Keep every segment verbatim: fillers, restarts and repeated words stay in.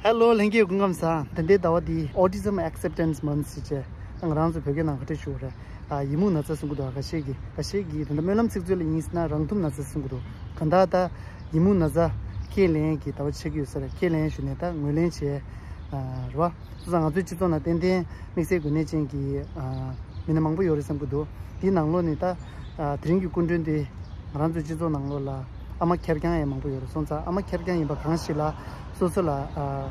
ཧེ་ལོ། ལྷན་རྒྱས་སྐུ་ཁམས་བཟང་། ད་ལྟའི་ཟླ་བ་འདི་Autism Acceptance Month ཟེར་བྱས་ང་རང་ཚོ་བོད་སྐད་ནང་ག་འདྲ་ཞུ་དགོས་རེད། ཨ། ཡི་མུག་ན་ཚ་གསུང་གི་འདུག་ཁ་ཤས་ཀྱིས། ཁ་ཤས་ཀྱིས་ད་ལྟ་སྨོན་ལམ་ཚིག་མཛོད་ལ་ཡིན་ཟེར་ན་རང་འཐུམ་ན་ཚ་གསུང་གི་འདུག་གང་ལྟར་ད་ཡི་མུག་ན་ཚ་ཁས་ལེན་གྱི་ཟླ་བ་ཆགས་ཀྱི་ཡོད་ས་རེད། ཁས་ལེན་ཞུས་ནས་ད་ངོས་ལེན་བྱས། ཨ། རེད་བ། སོང་ཙང་ང་ཚོའི་སྤྱི་ཚོགས་ནང་ཏན་ཏན་དམིགས་བསལ་གྱི་གོ་གནས་ཅན་གྱི། ཨ། མི་སྣ་མང་པོ་ཡོད་རེད་བསམ་གྱི་འདུག་དེའི་ནང་ལོགས་ནས་ད། ཨ། དེ་རིང་གི་སྐུ་མགྲོན་དེ་ང་རང་ཚོའི་སྤྱི་ཚོགས་ནང་ལོགས་ལ་ཨ་མ་ཁེར་རྐྱང་ཡང་མང་པོ་ཡོད་རེད། སོང་ཙང་ཨ་མ་ཁེར་རྐྱང་ཡིན་པ་གང་ཞིག་ལ་སོ་སོ་ལ། ཨ།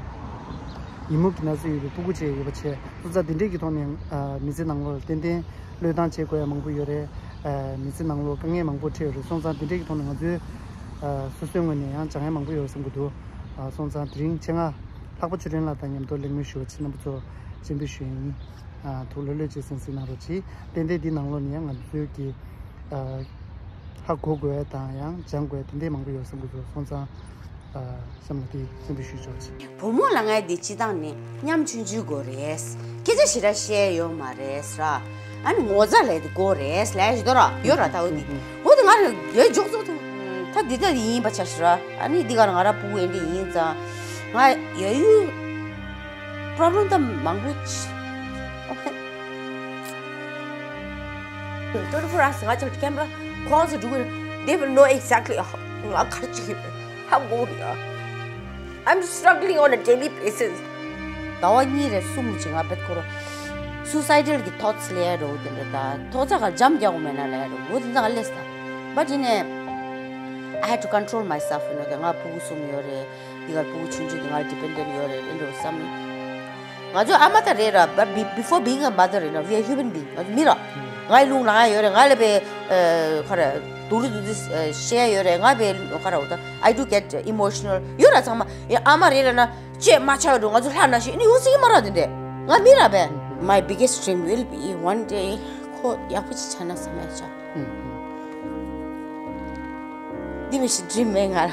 ཡི་མུག་གི་ན་ཚ་ཡོད་པའི་སྤུ་གུ་བཅས་ཡོད་པ་བྱས། སོང་ཙང་དེ་འདྲས་ཀྱི་ཐོག་ནས། ཨ། མི་ཚེ་ནང་ལོགས་ལ་ཏན་ཏན་བློས་བཏང་བྱེད་དགོས་ཡ་མང་པོ་ཡོད་རེད། ཨ། མི་ཚེ་ནང་ལོགས་དཀའ་ངལ་མང་པོ་འཕྲད་ཡོད་རེད། སོང་ཙང་དེ་འདྲས་ཀྱི་ཐོག་ནས་ང་ཚོའི། ཨ། སོ་སོའི་ངོས་ནས་ཡང་སྦྱང་ཡ་མང་པོ་ཡོད་བསམ་གྱི་འདུག་ཨ། སོང་ཙང་དེ་རིང་ཆེད་མངགས་ལྷག་པ་ཆོས་སྒྲོན་ལགས་དང་མཉམ་དུ་གླེང་མོལ་ཞུ་བ་བྱེད་རྣམ་པ་ཚོ་སྤྱན་འབུལ་ཞུ་ཡ་ཡིན། ཨ། ཐུགས་ལྷོད་ལྷོད་བྱས་གསན་གཟིགས་གནང་རོགས་གྱིས། ཏན་ཏན་འདི་ནང་ལོགས་ནས་ཡང་ང་ཚོའི་གི། ཨ། ཧ་གོ་དགོས་དང་ཡང་སྦྱང་དགོས་ཏན་ཏན་མང་པོ་ཡོད་བསམ་གྱི་འདུག་སོང་ཙང་། ཨ། གཤམ་ལ་དེ་སྤྱན་འབུལ་ཞུས་ཆོག་ཅིག་བུ་མོ་ལ་ངས་འདི་སྤྱི་བཏང་ནས་ཉམ་ཆུང་ཆུང་དགོས་རེད། སྐད་ཆ་ཞེ་དྲག་བཤད་ཡོད་མ་རེད་ཟེར། ཨ་ནི་ངོ་ཚ་ལས་དེ་དགོས་རེད་ལས་ཞེ་དོ་ར་ཡོད་ར། ད་འོ་དེ་འོ་དེ་ང་རེ་ཡོད་འཇོག་ཚོགས་ཐུབ། ད་འདི་ལྟ་ཡིན་པ་ཆ་ཞེ་དྲག་ཨ་ནི་འདི་ག་ང་ར་སྤུ་གུ་ཨེ་འདྲ་ཡིན་ཙང་ང་ཡ་ཡུ་problem ད་མང་པོ་ཆེ། Okay. Twenty-four hours ང་ཚོ་camera ཁོང་ཚོ་འགྲོ་གི་རེད། They will know exactly ང་ག་རེ་བྱེད་ཀྱི་ཡོད། ཧ་གོ་གི་ཡོད། I'm struggling on a daily basis. ཟླ་བ་གཉིས་རེ་གསུམ་ཅིག་ང་བེད་ཁོ་ར་suicidal གི་thoughts ལས་རོ་དེ་འདྲ་ད་ཐོག་ཚ་ག་འཇམ་རྒྱག་མེད་ན་ལས་རོ་འོ་དེ་འདྲ་ལས་ད། But in a I had to control myself, you know, ང་སྤུ་གུ་གསུམ་ཡོད་རེད། འདི་ག་སྤུ་གུ་ཆུང་ཆུང་དེ་ང་ལ་dependent ཡོད་རེད། ཨེ་འགྲོ་བསམ་ནི། ང་ཚོ་ཨ་མ་ད་རེད་ར། But be- before being a mother, you know, we are human being. ང་ཚོ་མི་ར། ང་ཡི་རླུང་ལངས་ཡ་ཡོད་རེད། ང་ལ་བའི་ཁ་ར་སྡུག་རུས་སྡུག་རུས་བཤད་ཡ་ཡོད་རེད། ང་བའི་ཁ་ར་འོ་ད་I do get emotional ཡོད་ར། ཚང་མ་ཡ་ཨ་མ་རེད་ར་ན་ཅེས་མ་ཆགས་འགྲོ། ང་ཚོ་ལྷ་ན་ཤི་ནི་ཡོད་སྲིད་ཀྱི་མ་ར། དེ་འདྲས་ང་མི་ར་བས། My biggest dream will be one day ཁོ་ཡག་པོ་ཅིག་ཆགས་ན་བསམ་ཡ་ཆགས། འདི་མི་ཞིག་dream མེད་ང་ལ།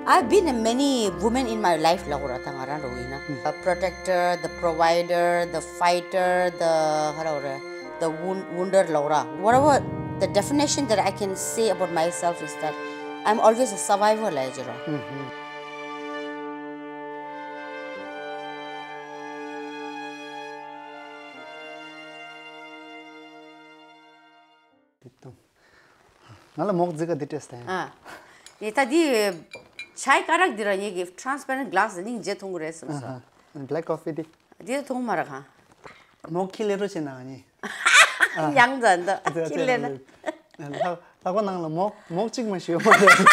I've been a many women in my life ལབ་དགོས་ར། ད་ང་རང་རོ་ཡིན་ན། A protector, the provider, the fighter, the ཧ་ར་ར། The wound- wounder ལབ་ར། Whatever the definition that I can say about myself is that I'm always a survivor ལབ་ཡ་ཅིག་ར། ང་ལ་མོག་རྫི་ག་འདི་སྤྲད་སྟེ། ཨ། ངས་ད་འདི་ཆའི་ཀ་རག་འདི་ར་ངེད་ཀྱི་transparent glass ནི་རྗེས་འཐུང་གི་རེད་བསམ་སོང་། Black coffee འདི། འདི་འཐུང་མ་ར་གང་། མོག་ཁྱི་ལེ་རོ་བྱེད་ན་ནི། མྱང་ཙང་འདི་ཁྱི་ལེ་ན། ལྷག་ལྷག་པ་ནང་ལ་མོག་མོག་གཅིག་མ་ཞུ་མ་རེད།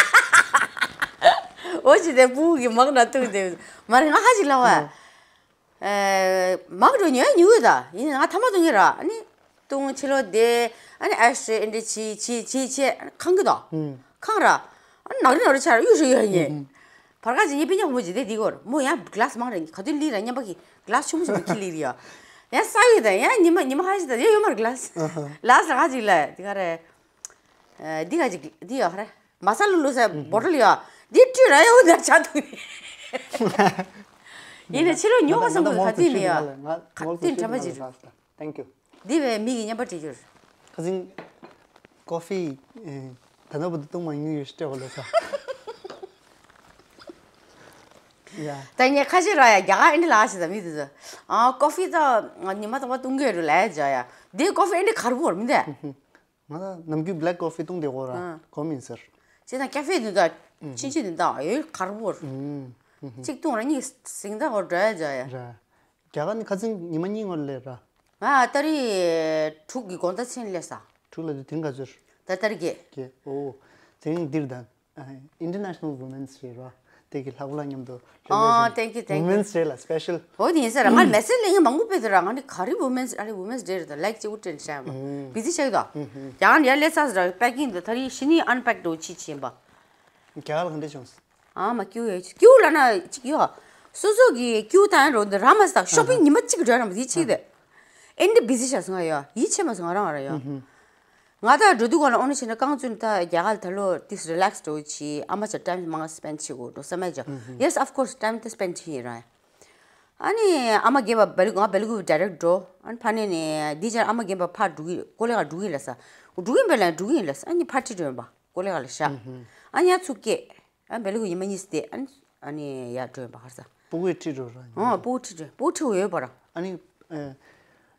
འོ་ཅི་དེ་སྤུ་གུ་གི་མག་ན་གཏུག་དེ་མ་རེད། ང་ཧ་ཅིག་ལ་བ། ཨེ། མག་འགྲོ་ཉོས་ཉོས་ད་ཡིན། ང་ཐ་མ་བཏུང་གི་ར། ཨ་ནི་བཏུང་ཕྱི་ལོགས་དེ་ཨ་ནི་ཨེ་ཤེ་ཨེ་འདྲ་བྱེད་བྱེད་བྱེད་བྱེད་ཁང་གི་དོ། ཁང་ར། ཨ་ནག་རི་ནག་རི་ཆར་གཡུག་རེ་ཡོད་ཉེ། བར་སྐབས་ཅིག་ངའི་སྤུན་ཀྱག་བུ་མོ་ཅིག་དེ་འདི་གོར་མོ་ཡང་གི་ལ་སི་མང་རེ་ག་དུས་ལི་ར་མཉམ་པ་གི་གི་ལ་སི་ཆུང་མོ་ཆུང་མོ་ཁྱི་ལི་རི་ཡ། ཡང་ས་ཡོད་ད་ཡང་ཉི་མ་ཉི་མ་ཧ་ཞིག་ད་ཡང་ཡོད་མར་གི་ལ་སི། ལ་སི་ར་ག་ཅིག་ལ་འདི་ག་རེ། འདི་ག་ཅིག་འདི་ཡོད་ག་རེ། མ་ས་ལུ་ལུ་ཟེར་བོ་ཊལ་ཡོད། འདི་བཀྲུས་ར་ཡོད་ད་ཆ་དུ། ཡིན་ནས་ཕྱི་ལོགས་ཉོ་ག་སོང་གི་ག་དུས་ནས་ཡོད། ག་དུས་འདྲ་མ་ཅིག་རེད། Thank you. འདི་བས་མི་གི་མཉམ་པ་བྲིས་རྒྱུར། ཁ་སང་ཀོ་ཧྥི་ད་ནོ་བུ་ཏུ་ཏུང་མ་ཉུ་ཡོད་སྤྲད་བ་ལ་ས། ཡ། ད་ངས་ཁ་ཤས་ར་ཡ་རྒྱ་གར་ཨིན་ཌི་ལ་ཞིག་ད་མི་དེ་ཚོ། ཨ་ཀོ་ཧྥི་ད་ཉི་མ་ད་བ་ཏུང་གི་རུ་ལ་ཡ་ཇ་ཡ། འདི་ཀོ་ཧྥི་ཨིན་ཌི་གར་བོར་མི་འདས། ང་ད་ནམ་རྒྱུན་black coffee ཏུང་དེ་གོ་ར་ཨ་གོ་མིན་ཟེར། ཅི་ད་ཀ་ཧྥེ་དེ་ད་ཨུ་ཧུ་ཆིན་ཆིན་དེ་ད་ཨེ་གར་བོར། ཨུ་ཧུ་གཅིག་ཏུང་ར་གཉིས་ཟིང་ད་གོ་འགྲོ་ཡ་ཇ་ཡ། ར། རྒྱ་གར་ནི་ཁ་སང་ཉི་མ་གཉིས་སྔོན་ལས་ར། ང་ཏ་རིག་དྲུག་གི་དགོང་དག་ཚེས་ལས་ས། དྲུག་ལ་དུས་དེང་ག་ཚོད། ད་ཏ་རིག་བརྒྱད། བརྒྱད། ཨོ། དེང་འདིར་དང་། International Women's Day ར། དེ་གི་ལྷག་པ་ལ་མཉམ་དུ། ཨོ། Thank you, thank you. Women's Day ལ་special. ཨོ་དེ་ཡིན་ས་ར་ང་message ལེན་མཁན་མང་པོ་ཕེབས་ཏེ་ར། ང་ནི་ག་རེ་Women's ཨ་རེ་Women's Day རེད་ད་like གཅིག་པུ་སྤྲད་བཞག་མ། Busy ཆགས་ད། ཡང་ཡར་སླེབས་ཚར་ས་ར་packing དེ་ད་རིག་ཕྱི་ནས་unpack འགྲོ་ཅི་བྱེད་པ། རྒྱ་གར་ལ་ག་འདྲ་བྱུང་། ཨ་མ་སྐྱིད་པོ་ཡོད། སྐྱིད་པོ་ལབ་ན་ཅིག་ཡོད། སོ་སོ་གི་སྐྱིད་པོ་བཏང་རོགས་འདི་ར་མ་ཟ་shopping ཉི་མ་གཅིག་འགྲོ་ར་མ་དེ་ཆེ་གི་དེ། ཨེ་འདི་busy ཆགས་སོང་ང་ཡོད་ཡིད་ཆེས་མ་སོང་ང་རང་ང་ར་ཡོད། ང་ད་འགྲོ་དུས་ག་ལ་ཨོ་ནི་བྱས་ན་རྐང་བཙུགས་ནས་ད་རྒྱ་གར་ད་ལོ་ཏིས་relax འགྲོ་བྱེད་ཨ་མ་ཚོ་time མང་spend བྱེད་དགོས་འགྲོ་བསམ་མེད་ཅོ། Yes, of course, time དེ་spend བྱེད་ཡིན་ར། ཨ་ནི་ཨ་མ་རྒན་པ་སྦེལ་ང་སྦེལ་ཀོབ་direct འགྲོ། ཨ་ནི་ཕ་ནས་ནས་འདི་ཅར་ཨ་མ་རྒན་པ་ཕར་འགྲོ་གི་ཀོ་ལེ་ག་འགྲོ་གི་ལ་ས། འགྲོ་གི་ཡིན་པས་ལ་འགྲོ་གི་ཡིན་ལ་ས། ཨ་ནི་party འགྲོ་ཡིན་པ་ཀོ་ལེ་ག་ལ་ཤ། ཨ་ནི་ཡ་ཚུགས་སྐད། ཨ་སྦེལ་ཀོབ་ཉི་མ་གཉིས་བསྡད། ཨ་ནི་ཨ་ནི་ཡར་འགྲོ་ཡིན་པ་ག་རེ་ཟ། སྤུ་གུས་ཁྲིད་འགྲོ་ར། ཨོ་སྤུ་གུ་ཁྲིད་འགྲོ། སྤུ་གུ་ཁྲིད་འོས་པ་ར། ཨ་ནི་ཨ་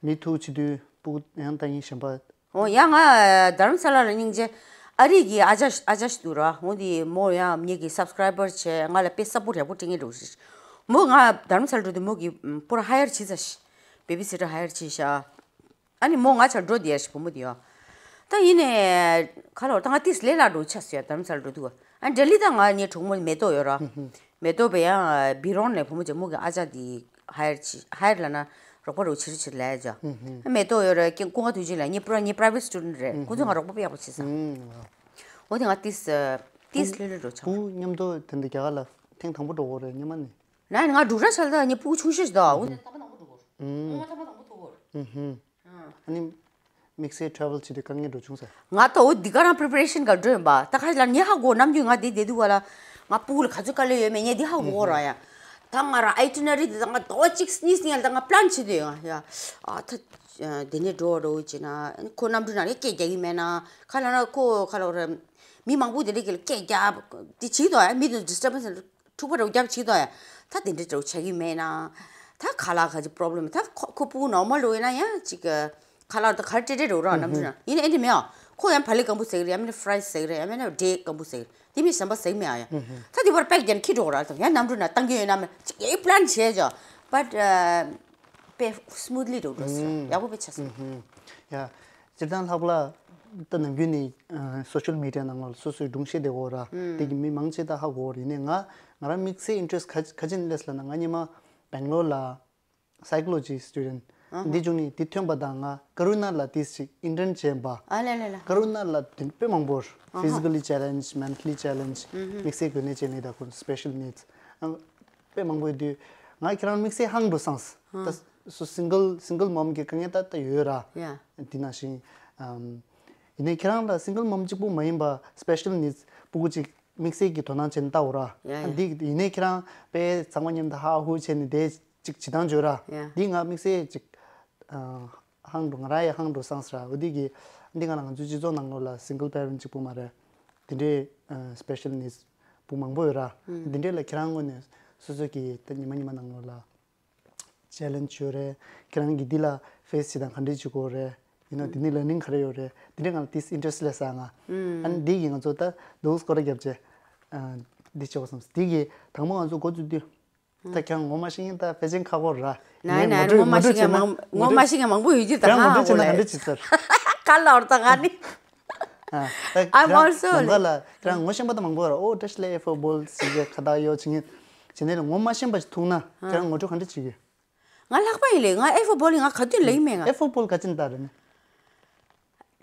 མི་ཐུག་བྱེད་དུས་སྤུ་གུ་ཡང་ལྟ་མཁན་གཞན་པ། ཨོ་ཡ་ང་རྡ་རམ་ས་ལ་ལ་སྙིང་རྗེ། ཨ་རི་གི་ཨ་ཅག་ཨ་ཅག་ཞིག་འདུག་ར། འོ་དེ་མོ་ཡང་ངེད་ཀྱི་སབ་སི་ཀ་རའི་བར་བྱས། ང་ལ་དཔེ་སཔོར་ཡག་པོ་སྤྲད་མཁན་འདྲ་བོ་ཞིག་མོ་ང་རྡ་རམ་ས་ལ་འགྲོ་དུས་མོ་གི་པུ་ར་ཧ་ཡར་བྱས་ཚར་ཤག་བེ་བི་སི་ཊར་ཧ་ཡར་བྱས་ཤག་ཨ་ནི་མོ་ང་ཆ་འགྲོ་དེ་ཡ་ཞིག་བུ་མོ་དེ་ཡ། ད་ཡིན་ནས་ཁ་ལོར་ད་ང་ཏིས་ལས་ལ་འགྲོ་ཆ་ཟེར་ཡ་དམ་སར་འགྲོ་དུས། ཨ་ལྡི་ལི་ད་ང་ངའི་གྲོགས་མོ་མེ་ཏོག་ཡོད་ར། མེ་ཏོག་པས་ཡང་བི་རོན་ནས་བུ་མོ་ཅིག་མོ་གི་ཨ་ཅག་དེ་ཧ་ཡར་བྱས། ཧ་ཡར་ལབ་ན་རོགས་པ་རོགས་བྱེད་རོགས་བྱེད་ལབ་ཡ་ཅག་མེ་ཏོག་ཡོད་ར་ཀུན་དགའ་དུས་ཆེན་ལ་ངའི་པུ་ར་ངའི་པ་རའི་ཝེ་ཊི་སི་ཊུ་ཌེན་ཊི་རེད། ཁོ་ཚོས་ང་རོགས་པ་ཡག་པོ་བྱས་སོང་། འོ་དེ་ང་ཏིས་ཏིས་ལྷོད་ལྷོད་འགྲོ་ཆ། བུ་མཉམ་དུ་དེ་འདྲ་རྒྱ་གར་ལ་ཐེངས་དང་པོ་འགྲོ་གི་རེད་སྔོན་མ་ནས། ན་ང་འབྲུག་སྒྲ་ཆལ་ད་ངའི་སྤུ་གུ་ཆུང་ཤོས་ཤིག་ད། འོ་ཐ་མ་དང་པོ་འགྲོ་གོ། ཨུམ། ཐ་མ་དང་པོ་འགྲོ་གོ། ཨུམ་ཧུམ། ཨ་ནི་དམིགས་བསལ་ཊ་རེ་ཝལ་བྱེད་དུས་དཀའ་ངལ་འགྲོ་བྱུང་ས། ང་ད་འོ་འདི་ག་རང་པི་རི་པ་རེ་ཤན་ག་འགྲོ་ཡིན་པ། ད་ཁ་ལ་ངས་ཧ་གོ་ནམ་རྒྱུན་ང་འདི་བསྡད་དུས་ག་ལ་ང་སྤུ་གུ་ལ་ག་ཚོད་དཀའ་ལས་ཡོད་མེད་ངས་འདི་ཧ་གོ་ར་ཡ། ད་ང་རང་ཨའི་ཊི་ནེ་རི་འདི་ད་ང་ཟླ་བ་གཅིག་གཉིས་ནས་ད་ང་པི་ལན་བྱེད་དུས་ཡ་ཡ། ཨ་ད་འདི་ནས་འགྲོ་འགྲོ་བྱེད་ན་ཁོ་གནམ་གྲུ་ནང་ནས་སྐད་རྒྱག་གི་མེད་ན། ཁ་ལ་ན་ཁོ་ཁ་ལ་ར་མི་མང་པོ་འདི་འདྲ་གི་ལ་སྐད་རྒྱག་འདི་བྱེད་དོ་ཡ། མི་དང་ཌི་སི་ཊར་བན་སི་འཁྲུག་པ་འདྲ་བོ་རྒྱབ་བྱེད་དོ་ཡ། ད་དེ་འདྲ་འདྲ་བོ་བྱ་གི་མེད་ན། ད་ཁ་ལག་ག་ཅིག་པོ་རོབ་ལེམ། ད་ཁོ་ཁོ་སྤུ་གུ་ནོར་མལ་འགྲོ་ཡིན་ན་ཡང་ཅིག་ཁ་ལག་ད་ག་རེ་སྤྲད་སྤྲད་འགྲོ་ར་གནམ་གྲུ་ན། ཡིན་ན་ཨེ་འདྲ་མེད་ཨ། ཁོ་ཡང་བག་ལེབ་སྐམ་པོ་ཟ་གི་རེད། ཡང་མིན་ན་ཕ་རའི་ཟ་གི་རེད། ཡང་མིན་ན་ཌེ་སྐམ་པོ་ཟ་གི་རེད། དེ་མིན་གཞན་པ་ཟ་གི་མེད་ཨ་ཡ། ད་དེ་བར་པེག་རྒྱག་ནས་འཁྱེར་འགྲོ་ར། ད་ཡང་གནམ་གྲུ་ན་བཏང་གི་ཡོད་ན་མེད་ཅིག་ཡའི་པི་ལན་བྱས་ཅོ། བཊ་དཔེ་སི་མུ་ཐི་ལི་འགྲོ་འགྲོ་ཟེར་ཡག་པོ་དཔེ་ཆ་སོང་། ཡ། སྤྱིར་བཏང་ལྷག་པ་ལ་ད་ནམ་རྒྱུན་ནས་སོ་ཤལ་མི་ཌི་ཡ་ནང་ལ་སོ་སོའི་སྒྲུང་བཤད་བསྡད་ཡོད་ར། དེ་གི་མི་མང་ཆེ་ད་ཧ་གོ་རེད། ཡིན་ནའི་ང་ང་རང་དམིགས་བསལ་ཨིན་ཊི་རེ་སི་ཊི་ག་ཅི་ནས་སླེབས་ལབ་ན། ང་སྔོན་མ་སྦེང་ལོར་ལ་སའི་ཀོ་ལོ་ཇི་སི་ཊུ་ཌེན་ཊི་འདི་བྱུང་ནས་དེ་ཐོན་པ་དང་ང་ཀ་རུ་ནལ་ལ་ཏིས་ཅིག་ཨིན་ཊརན་བྱས་པ། ཨ་ལེ་ལེ་ལེ། ཀ་རུ་ནལ་ལ་དེ་དཔེ་མང་པོ་ཕི་ཛི་ཀ་ལི་ཆེ་ལེན་ཇི། མེན་ཊ་ལི་ཆེ་ལེན་ཇི། དམིགས་བསལ་གྱོན་གོས་ཅན་ནི་ད་ཁོ་སི་པེ་ཤལ་ནིཌ་སི་དཔེ་མང་པོ་ཡོད་དུས་ང་ཁྱེད་རང་དམིགས་བསལ་ཧང་འགྲོ་སོང་། ད་སུ་སིང་གལ་སིང་གལ་མོམ་གི་དཀའ་ངལ་ད་ད་ཡོད་ར། ཡ། དེ་ནང་བཞིན་ཨམ། ཡིན་ནའི་ཁྱེད་རང་ལ་སིང་གལ་མོམ་གཅིག་པུ་མ་ཡིན་པ་སི་པེ་ཤལ་ནིཌ་སི་སྤུ་གུ་གཅིག་དམིགས་བསལ་གྱི་དོ་སྣང་བྱས་ནས་ལྟ་འོ་ར། ཡ་ཡ། འདི་ཡིན་ནའི་ཁྱེད་རང་དཔེ་ཚང་མ་མཉམ་དུ་ཧ་ཧུ་བྱས་ནས་དེ་གཅིག་བྱེད་སྟངས་བརྗོད་ར། ཡ། འདི་ང་དམིགས་བསལ་གཅིག་ཨ། ཧང་འགྲོ། ང་རང་ཡང་ཧང་འགྲོ་སོང་ཟེར་ར། འོ་དེ་གི་འདི་ག་ལ་ང་ཚོའི་སྤྱི་ཚོགས་ནང་ལོགས་ལ་སིང་གལ་པེ་རེན་ཊི་གཅིག་པུ་མ་རེད། དེ་འདྲའི་ཨ་སི་པེ་ཤལ་ནིཌ་སི་སྤུ་མང་པོ་ཡོད་ར། ཨུམ། འདི་འདྲའི་ལ་ཁྱེད་རང་ངོས་ནས་སོ་སོ་གི་ད་ཉི་མ་ཉི་མ་ནང་ལོགས་ལ་ཆེ་ལེན་ཇི་ཡོད་རེད། ཁྱེད་རང་གིས་འདི་ལ་ཕེ་སི་བྱེད་སྟངས་ག་འདྲས་བྱེད་དགོས་རེད། ཡིན་ནོ་འདི་ནས་ལར་ནིང་ག་རེ་ཡོད་རེད། འདི་འདྲའི་ང་ལ་ཏིས་ཨིན་ཊི་རེ་སི་ཊི་སླེབས་སོང་ང་། ཨུམ། ཨ་ནི་འདི་ཡིས་ང་ཚོ་ད་འདུག་སྐོར་ར་བརྒྱབ་བྱས་ཨ་འདི་བྱེད་དགོས་བསམ། འདི་གི་དང་པོ་ང་ཚོ་འགོ་བཙུགས་དུས། ད་ཁྱེད་རང་ངོ་མ་ཤེས་མཁན་ད་ཕལ་ཆེར་ཁག་པོ་རེད། ནའི་ནའི་ངོ་མ་ཤེས་མཁན་མང་ངོ་མ་ཤེས་མཁན་མང་པོ་ཡོད་ཀྱི། ད་ཁྱེད་རང་ཧ་ངོ་འདྲི་ཧ་གོ་བྱེད་ན་ལེ། ག་འདྲ་བྱེད་ཚར། ག་ལ་བར་ད་ང་ནི། I'm also ནམ་མཁའ་ལ་ཁྱེད་རང་ངོ་ཤེས་པ་ད་མང་པོ་ར། ཨོ་བཀྲ་ཤིས་ལ་ཨེ་ཕོར་བྷོལ་སི་ཇེ་ཁ་བཏགས་ཡོད་བྱེད་མཁན་བྱེད་ནས་ལ་ངོ་མ་ཤེས་པ་ཞིག་ཐུག་ན་ཁྱེད་རང་ངོ་སྤྲོད་ག་འདྲ་བྱེད་ཀྱི། ང་ལྷག་པ་ཡིན་ལེ། ང་ཨེ་ཕོར་བྷོལ་ཡིན། ང་ག་དུས་ལ་ཡིན་མེད་ང་། ཨེ་ཕོར་བྷོལ་ག་ཅིན་ད་རེད་ནི།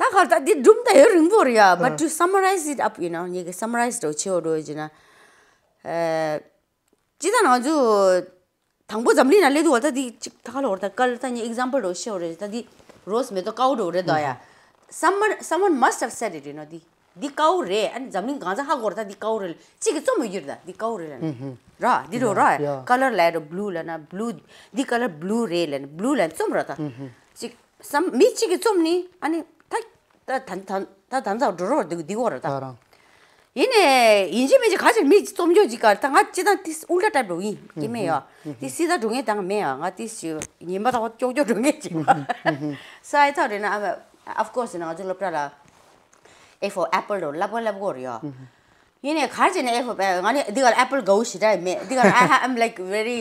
ད་ག་ད་འདི་སྒྲུང་ད་ཡོད་རིང་པོ་རེད་ཡ། But to summarize it up, you know, ངེད་ཀྱི་སམ་མ་རའི་ཛི་འདྲ་བོ་བྱེད་འོ་འགྲོ་ཡོད་ཅེ་ན། ཨེ། སྤྱིར་བཏང་ང་ཚོ་དང་པོ་འཛམ་གླིང་ནང་སླེབས་དུས་བ་ད་འདི་གཅིག་ད་ག་ལ་བར་ད་སྐལ་ད་ངས་ཨིག་ཛམ་པལ་འདྲ་བོ་བཤད་འོ་རེད། ད་འདི་རོ་སི་མེ་ཏོག་དཀར་པོ་འདྲ་བོ་རེད་དོ་ཡ། Someone, someone must have said it, you know, འདི་འདི་དཀར་པོ་རེད། ཨ་ནི་འཛམ་གླིང་གང་ས་ཧ་གོ་རེད། ད་འདི་དཀར་པོ་རེད་ལ་གཅིག་གིས་རྩོམ་ཡོད་རྒྱུ་རེད། ད་འདི་དཀར་པོ་རེད་ལ་ནི་ར། འདི་འདྲ་བོ་ར་ཡ། ཡ། ཀ་ལར་ལ་ཡ་འདྲ་བོ་བྷུ་ལུ་ལ་ན་བྷུ་ལུ། འདི་ཀ་ལར་བྷུ་ལུ་རེད་ལ་ནི་བྷུ་ལུ་ལ་ནི་རྩོམ་ར་ད་གཅིག་བསམ་མི་གཅིག་གིས་རྩོམ་ནི་ཨ་ནི་ད་ད་ད་ད་ད་ད་འདྲ་འགྲོ་རོགས་འདུག་འདི་འོ་ར་ད། ད་རང་། ཡིན་ནས་ཡིན་གཅིག་མིན་གཅིག་ག་ཅིག་མི་རྩོམ་སྐྱོར་གཅིག་ག་ད་ང་སྤྱིར་བཏང་ཏིས་ཨུལ་ཊ་ཊའིབ་འགྲོ་ཡིན་གྱི་མེད་ཡ། ཏིས་སྲིད་ད་འགྲོ་ངེས་དང་མེད་ཡ། ང་ཏིས་ཉིན་པ་དང་ཅོག་ཅོག་འགྲོ་ངེས་གཅིག་མ། སོ་ཨའི་ཐོག་རེད་ན་ཨ་ཨོཕ་ཀོར་སི་ན་ང་ཚོ་སློབ་གྲྭ་ལ་ཨེ་ཕོར་ཨེ་པལ་འགྲོ་ལབ་ག་ལབ་གོ་རེད་ཡ། ཡིན་ནས་ག་ཅིག་ནས་ཨེ་ཕོར་ང་ནི་འདི་ག་ལ་ཨེ་པལ་དགའ་བོ་ཞེ་དྲག་མེད། འདི་ག་ལ་I, I'm like very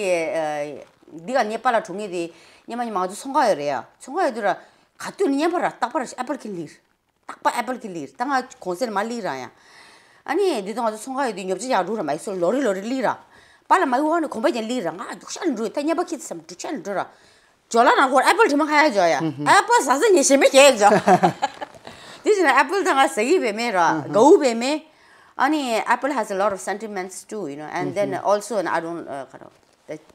འདི་ག་ངའི་པཱ་ལགས་གྲོངས་ངེས་དེ་སྔོན་མ་ཉི་མ་ང་ཚོ་ཚོང་ཁང་ཡོད་རེད་ཡ། ཚོང་ཁང་ཡོད་དུས་ར་ག་དུས་ནས་སྔོན་མ་ར་རྟག་པར་ཨེ་པལ་གྱི་ལིར། རྟག་པ་ཨེ་པལ་གྱི་ལིར། ད་ང་གོང་ཚད་མ་ལིར་ར་ཡ། ཨ་ནི་འདི་དང་ང་ཚོ་ཚོང་ཁང་ཡོད་དུས་ཉོ་ཆ་ཡག་འགྲོ་ར་མ་ཡིག་སོ་ལོ་རེ་ལོ་རེ་ལིར་ར། པཱ་ལགས་མ་ཡིག་འོག་ནས་གོམ་པ་ཀྱང་ལིར་ར། ང་སྡུག་ཤ་འགྲོ། ད་སྔོན་མ་ཁྱི་ཚ་སྡུག་ཤ་འགྲོ་ར། ཇོ་ལ་ནང་ཁོར་ཨེ་པལ་དྲི་མ་ཁ་ཡ་ཇོ་ཡ། ཨེ་པལ་ཟ་ཟ་ཉེ་ཞེ་མེད་ཁྱེད་ཇོ། དེ་བཞིན་ཨེ་པལ་ད་ང་ཟ་གི་བས་མེད་ར། དགའ་བོ་བས་མེད། ཨ་ནི་apple has a lot of sentiments too, you know, and then also, and I don't, uh, kind of,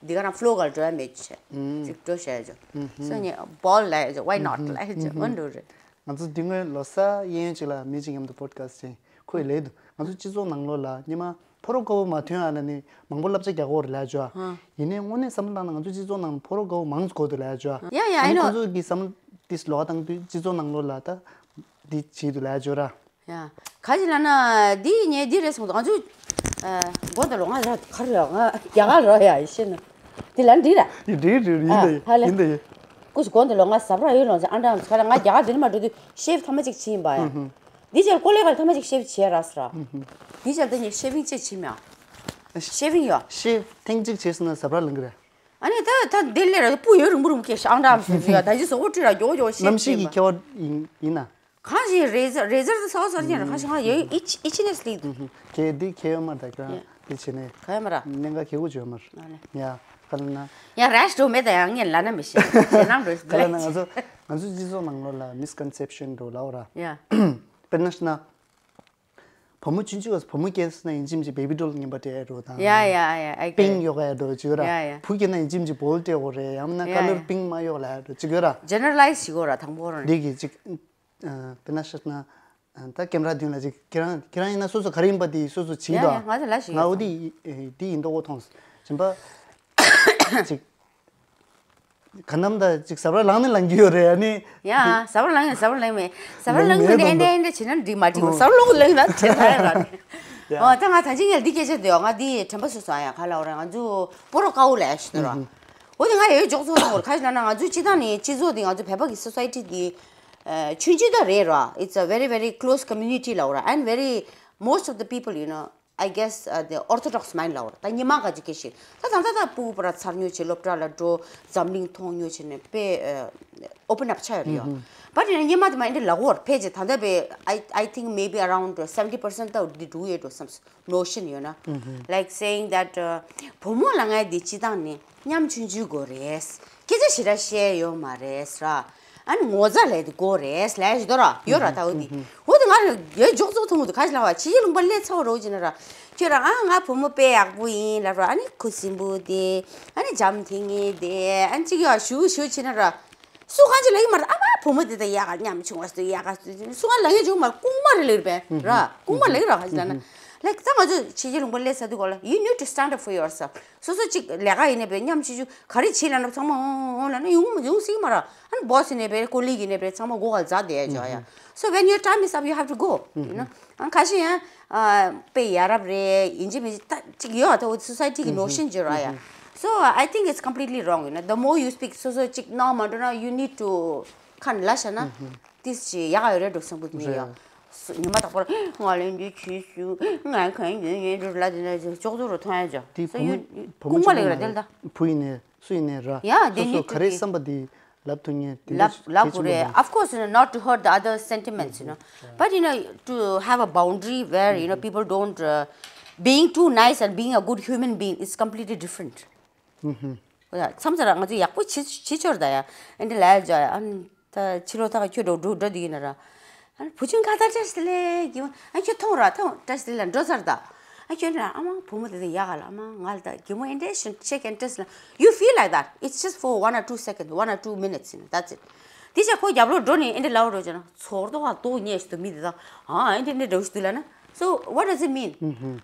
འདི་ག་རང་ཕློ་གར་འགྲོ་ཡ་མེད་ཅེ། ཅིག་འགྲོ་བྱས་ཇོ། སོ་ཉེ་བོལ་ལ་ཡ་ཇོ། Why not ལ་ཡ་ཇོ། འོན་འགྲོ་རེད། ང་ཚོ་དེ་སྔོན་ལོ་གསར་གཡས་གཡོན་ཅིག་ལ་མི་གཅིག་མཉམ་དུ་པོ་ཌི་ཁ་སི་ཊི་བྱས། ཁོ་ཡི་ལས་འདུག་ང་ཚོ་སྤྱི་ཚོགས་ནང་ལོགས་ལ་སྔོན་མ་ཕོ་རོག་དཀར་པོ་མ་ཐོན་ཨ་ལ་ནི་མང་པོ་བསླབ་བྱ་རྒྱག་གོ་རེད་ལ་ཇོ། ཡིན་ནའི་དངོས་གནས་བསམ་བློ་བཏང་ན་ང་ཚོ་སྤྱི་ཚོགས་ནང་ཕོ་རོག་དཀར་པོ་མང་ཙམ་དགོས་འདུག་ལ་ཇོ། ཡ་ཡ། ཨ་ནི་I know. ཁོ་ཚོ་གི་བསམ་བློ་ཏིས་ལོག་བཏང་དུས་སྤྱི་ཚོགས་ནང་ལོགས་ལ་ད་འདི་བྱེད་འདུག་ལ་ཇོ་ར། ཡ། ག་ཅི་ལབ་ན་འདི་ངས་འདི་རེད་སོང་ང་ཚོ་ ཨ། མགོ་དང་ལོ་ང་ར་ག་རེ་ཡོད། ང་རྒྱ་གར་རོ་ཡ་ཡི་ཤེས་ན། དེ་ལ་འདི་ར། ཡི་འདི་རི་རི་ཨ་འདི་ཧ་ལེ། ཡི་འདི་ཡི། སྐུ་མགོ་དང་ལོ་ང་ཟབ་ར་ཡོད་ལོང་ཟེར། ཨ་འདྲ་ཁ་ར་ང་རྒྱ་གར་འདི་ནས་མ་འགྲོ་དུས་ཤེབ་ཐ་མ་གཅིག་བྱིན་པ་ཡ། འདི་ཅར་ཀོ་ལེ་གར་ཐ་མ་གཅིག་ཤེབ་བྱས་ར་སོ་ར། འདི་ཅར་དེ་ནས་ཤེབ་བིང་གཅིག་བྱིན་མ། ཤེབ་བིང་ཡོད། ཤེབ་ཐེངས་གཅིག་བྱས་སོང་ན་ཟབ་ར་ལང་གི་རེད། ཨ་ནི་ད་ད་འདི་ལས་ར་སྤུ་ཡོད་རིང་པོ་རིང་པོ་སྐད་ཤང་འདྲ་མི་ཟེར་ཡ། ད་ཅི་སོ་འོ་ཁྲི་ར་མགྱོགས་མགྱོགས་ཤེབ་རྣམ་ཤེས་ཀྱི་ཁྱད་པར་ཡིན་ཡིན་ན། གང་ཞིག་རེ་ཟར་རེ་ཟར་དུ་ཚ་བ་ཚར་ཅན་ར་ཁ་ཤང་ཡོད་ཨི་ཆི་ཨི་ཆི་ནས་སླེབས་འདུག་ཁྱེད་འདི་ཁྱེད་ཡོད་མ་རེད་ད་ཁྱེད་རང་ཡ། འདི་བྱས་ནས་ག་ཡོད་མ་ར། གནད་འགག་གལ་པོ་བྱོས་མ་རེད། ཨ་ལེ། ཡ་ག་ལ་ན། ཡ་རེས་འགྲོ་མེད་ད་ཡང་ངས་ལ་ན་མི་ཤེས་ཞེད་སྣང་འགྲོ་ཞིག་ག་ལ་ན་ང་ཚོ་ང་ཚོ་སྤྱི་ཚོགས་ནང་ལོགས་ལ་misconception་འགྲོ་ལའོ་ར། ཡ། དཔེར་ན་ཤི་ན། བུ་མོ་ཆུང་ཆུང་བུ་མོ་སྐྱེས་ན་ཡིན་གཅིག་མིན་གཅིག་baby doll་ངན་པ་སྤྲད་འགྲོ་དང་། ཡ་ཡ་ཡ་ཨ་ཀེ། པིང་ཡོ་ག་ཡ་འགྲོ་བྱོས་ར། ཡ་ཡ། བུ་སྐྱེས་ན་ཡིན་གཅིག་མིན་གཅིག་ball་སྤྲད་འོ་རེད་ཡང་མིན་ན་ཡ་ཡ། ཀ་ལར་པིང་མ་ཡོ་ལ་ཡ་འགྲོ་བྱོས་ར། Generalize་བྱེད་དགོས་ར་དང་པོ་རང་། འདི་གི་ཅིག་ཨ། དཔེར་ན་ཤི་ན། ཨ། ད་ཀེམ་ར་མདུན་ལ་ཅིག་ཁྱེད་རང་ཁྱེད་རང་ཡིན་ན་སོ་སོ་ག་རེ་ཡིན་པ་དེ་སོ་སོ་བྱེད་ཡ་དོ། ཡ་ང་ཚོ་ལ་ཞིག་ང་འོ་ཡ་དེ་དེ་ཡིན་མདོག་པོ་མཐོང་། སྦྱིན་པ་ཅིག་ག་ནམ་ད་ཅིག་ཟབ་ར་ལངས་ནས་ལངས་ཀྱི་ཡོད་རེད་ཨ་ནི། ཡ་ཟབ་ར་ལངས་ཡ་ཟབ་ར་ལངས་མེད། ཟབ་ར་ལངས་མེད་ད་ཨེ་འདྲ་ཨེ་འདྲ་བྱེད་ན་འགྲིག་མ་འགྲིག་ཟབ་ར་ལངས་ལངས་ན་བྱེད་ཐུབ་ཡ་ར། ཡ། ཨོ་ད་ང་ད་ཅི་ངས་འདི་སྐད་ཆ་དེ་ང་འདི་དྲན་པ་སོ་སོ་ཡ་ག་ལ་འོ་རེད་ང་ཚོ་སྤོ་རོ་དཀའ་བོ་ལས་ཞུ་དོ་ར། འོ་དེ་ང་ཡོད་འཇོག་ཚོགས་ཚོགས་ཁ་ཞིག་ན་ན་ང་ཚོའི་སྤྱི་བཏང་ནས་སྤྱི་ཚོགས་འདི་ང་ཚོ་བོད་པ་གི་society་འདི། ཨ། ཆུང་ཆུང་ད་རེད་ར། It's a very very close community ལབ་ར། And very most of the people, you know, I guess, uh, the orthodox mind ལབ་ར། ད་ཉི་མ་ག་ཅིག་གི་ཞིག་ད་ད་ད་ད་སྤུ་གུ་པ་ར་ཚར་ཉོ་བྱེད་སློབ་གྲྭ་ལ་འགྲོ་འཛམ་གླིང་མཐོང་ཉོ་བྱེད་ནས་དཔེ་open up ཆགས་ཡོད་རེད་ཡ། But ཡིན་ན་ཉི་མ་དེ་མ་ཡིན་དེ་ལབ་གོ་ར་ཕལ་ཆེར་ད་ལྟ་བའི་I I think maybe around seventy percent ད་འདི་འགྲོ་ཡོད་འགྲོ་བསམ། Notion ཡོད་ན། Like saying that, uh, བུ་མོ་ལ་ངའི་འདི་སྤྱི་བཏང་ནི་ཉམ་ཆུང་ཆུང་དགོས་རེད། སྐད་ཆ་ཞེ་དྲག་བཤད་ཡོད་མ་རེད་ཟེར། ཨ་ནི་ངོ་ཚ་ལས་དེ་དགོས་རེད་ལས་ཞེ་དོ་ར་ཡོད་ར་ད་འོ་འདི། འོ་དེ་ང་རེ་ཡོད་འཇོག་ཚོགས་ཐུང་དུ་ཁ་ཞིག་ལ་བ་ཕྱི་རྒྱལ་ལུང་པ་སླེབས་ཚར་བ་རོ་ཅི་ན་ར། ཁྱོད་ར་ཨ་ང་བུ་མོ་དཔེ་ཡག་པོ་ཡིན་ལབ་ར། ཨ་ནི་ཁུ་སིམ་པོ་དེ་ཨ་ནི་འཇམ་ཐིང་ངེ་དེ་ཨ་ནི་ཅིག་ཡོད་ཞུ་ཞུ་ཅི་ན་ར། སུ་གང་ཅི་ལ་ཡིན་མ་རེད། ཨ་མ་བུ་མོ་དེ་དང་ཡག་ག་མཉམ་ཆུང་བ་སུ་ཡག་ག་སུ་སུ་གང་ལ་ཡིན་ཆུང་མ་རྐུན་མ་རེད་ལེར་བས་ར། རྐུན་མ་ལེགས་ར་ཧ་ཅི་ལ་ན། ལེགས་ད་ང་ཚོ་ཕྱི་རྒྱལ་ལུང་པ་སླེབས་ས་དུས་གོ་ལ་you need to stand up for yourself. སོ་སོ་གཅིག་ལས་ཀ་ཡིན་ནས་བས་མཉམ་ཆུང་ཆུང་ག་རེ་བྱེད་ལ་ན་ཚང་མ་འོང་འོང་ལ་ན་ཡོང་ཡོང་སྲིད་མ་ར། ཨ་ནི་boss ཡིན་ནས་བས་colleague ཡིན་ནས་བས་ཚང་མ་མགོ་ག་ལ་འཛག་བསྡད་ཡ་ཅོ་ཡ། So when your time is up, you have to go, you know. ཨ་ཁ་ཤས་ཡང་ཨ་དཔེ་ཡ་རབས་རེད་ཡིན་གཅིག་མིན་གཅིག་ད་གཅིག་ཡོད་ད་འོ་society གི་notion ཅིག་ཡོད་ར་ཡ། So I think it's completely wrong, you know. The more you speak, སོ་སོ་གཅིག་སྣང་མ་འགྲོ་ན་you need to ཁ་ནས་ལབ་བཞག་ན་ཏིས་ཅིག་ཡག་ག་ཡོད་རེད་འགྲོ་བསམ་གི་འདུག་ཡ། ཉི་མ་རྟག་པར་ང་ལ་འདི་བྱོས་ཤུ་ང་གང་ཡོད་ཡོད་འགྲོ་ལ་དེ་ན་ཅོག་ཙོ་རུ་མཐོང་ཡ་ཅོ། དེ་བུ་མོ་བུ་མོ་རྐུན་མ་ལེགས་ར་དེ་ལ་ད། བུ་ཡིན་ནས་སུ་ཡིན་ནས་ར། Yeah, they need to be. སོ་སོ་ག་རེ་བསམ་པ་དེ་ལབ་ཐུབ་ངེས་དེ་འདྲ་ལབ་ལབ་དགོས་རེད། Of course, you know, not to hurt the other sentiments, you know. But, you know, to have a boundary where, you know, people don't, uh, being too nice and being a good human being is completely different. མཚམས་ཚ་ར་ང་ཚོ་ཡག་པོ་བྱེད་བྱེད་ཆོར་ད་ཡ། ཨེ་འདི་ལ་ཡ་ཇ་ཡ་ཨ་ནི་ད་ཕྱི་ལོགས་ད་ཁྱོད་འགྲོ་འགྲོ་འགྲོ་འདི་ཡིན་ན་ར། ཨ་ནི་བུ་ཆུང་ཁ་ད་བཀྲ་ཤིས་བདེ་ལེགས་གི་ཨ་ཁྱོད་མཐོང་ར་མཐོང་བཀྲ་ཤིས་བདེ་ལེགས་འགྲོ་ཚར་ད། ཨ་ཁྱོད་ན་ཨ་མ་བུ་མོ་དེ་དེ་ཡག་ག་ལ་ཨ་མ་ང་ལ་ད་གི་མོ་ཨེ་འདྲ་ཞིག་check and test ལ། You feel like that. It's just for one or two seconds, one or two minutes, you know, that's it. དེ་ཆ་ཁོ་རྒྱབ་ལོག་འགྲོ་ནས་ཨེ་འདྲ་ལའོ་འགྲོ་ཅེ་ན་ཚོར་དོ་ཧ་ཏོ་ཉེ་ཞིག་ཏུ་མི་དེ་ད་ཨ་ཨེ་འདྲ་འདྲ་འགྲོ་ཞིག་ཏུ་ལ་ན། So what does it mean?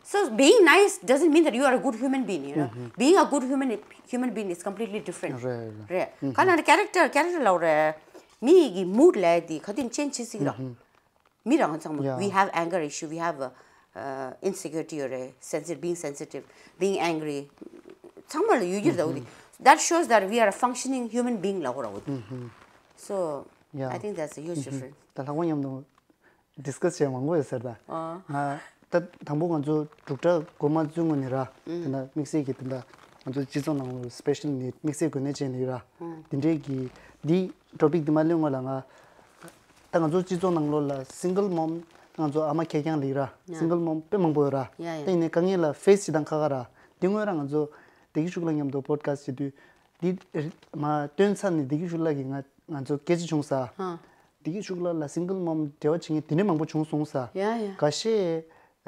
So being nice doesn't mean that you are a good human being, you know. Being a good human human being is completely different. རེད། རེད། ག་ལ་ན་character character ལའོ་རེད། མི་གི་mood ལ་དེ་ག་དུས་change བྱེད་སྲིད་ར། མི་རང་ཚང་མ། Yeah. We have anger issue, we have a, uh, insecurity ཡོད་རེད། Sensitive, being sensitive, being angry. ཚང་མ་ལ་ཡོད་རྒྱུ་རེད་ད་འོ་དེ། That shows that we are a functioning human being ལའོ་ར་འོ་དེ། So, yeah. I think that's a huge difference. ད་ལྷག་པ་མཉམ་དུ་discuss བྱས་མང་པོ་ཡོད་ཟེར་ད། ཨ། ད་དང་པོ་ང་ཚོ་འབྲུག་སྒྲ་འགོ་མ་བཙུགས་སྔོན་ནས་ར། དེ་འདྲ་དམིགས་བསལ་གྱི་དེ་འདྲ་ང་ཚོ་སྤྱི་ཚོགས་ནང་ལ་special needs དམིགས་བསལ་དགོས་གནད་ཅན་ལ་ཡོད་ར། དེ་འདྲའི་གི་འདི་topic འདི་མ་གླེང་སྔོན་ལ་ང་ད་ང་ཚོ་སྤྱི་ཚོགས་ནང་ལོགས་ལ་single mom ང་ཚོ་ཨ་མ་ཁེར་རྐྱང་ལ་ཡོད་ར། ཡ། Single mom དཔེ་མང་པོ་ཡོད་ར། ཡ་ཡ། དེ་ཡིན་ནའི་དཀའ་ངལ་ལ་face བྱེད་སྟངས་ཁག་ཁག་ར། འདི་སྔོན་ར་ང་ཚོ་བདེ་སྐྱིད་ཕྲུ་གུ་ལགས་མཉམ་དུ་podcast བྱེད་དུས་འདི་མ་སྟོན་ཚར་ནས་བདེ་སྐྱིད་ཕྲུ་གུ་ལགས་ཀྱིས་ང་ང་ཚོ་སྐད་ཆ་བྱུང་ས། ཧ། བདེ་སྐྱིད་ཕྲུ་གུ་ལགས་ལ་single mom འབྲེལ་བ་བྱེད་མཁན་དེ་འདྲ་མང་པོ་བྱུང་སོང་ས། ཡ་ཡ། འགའ་ཤས་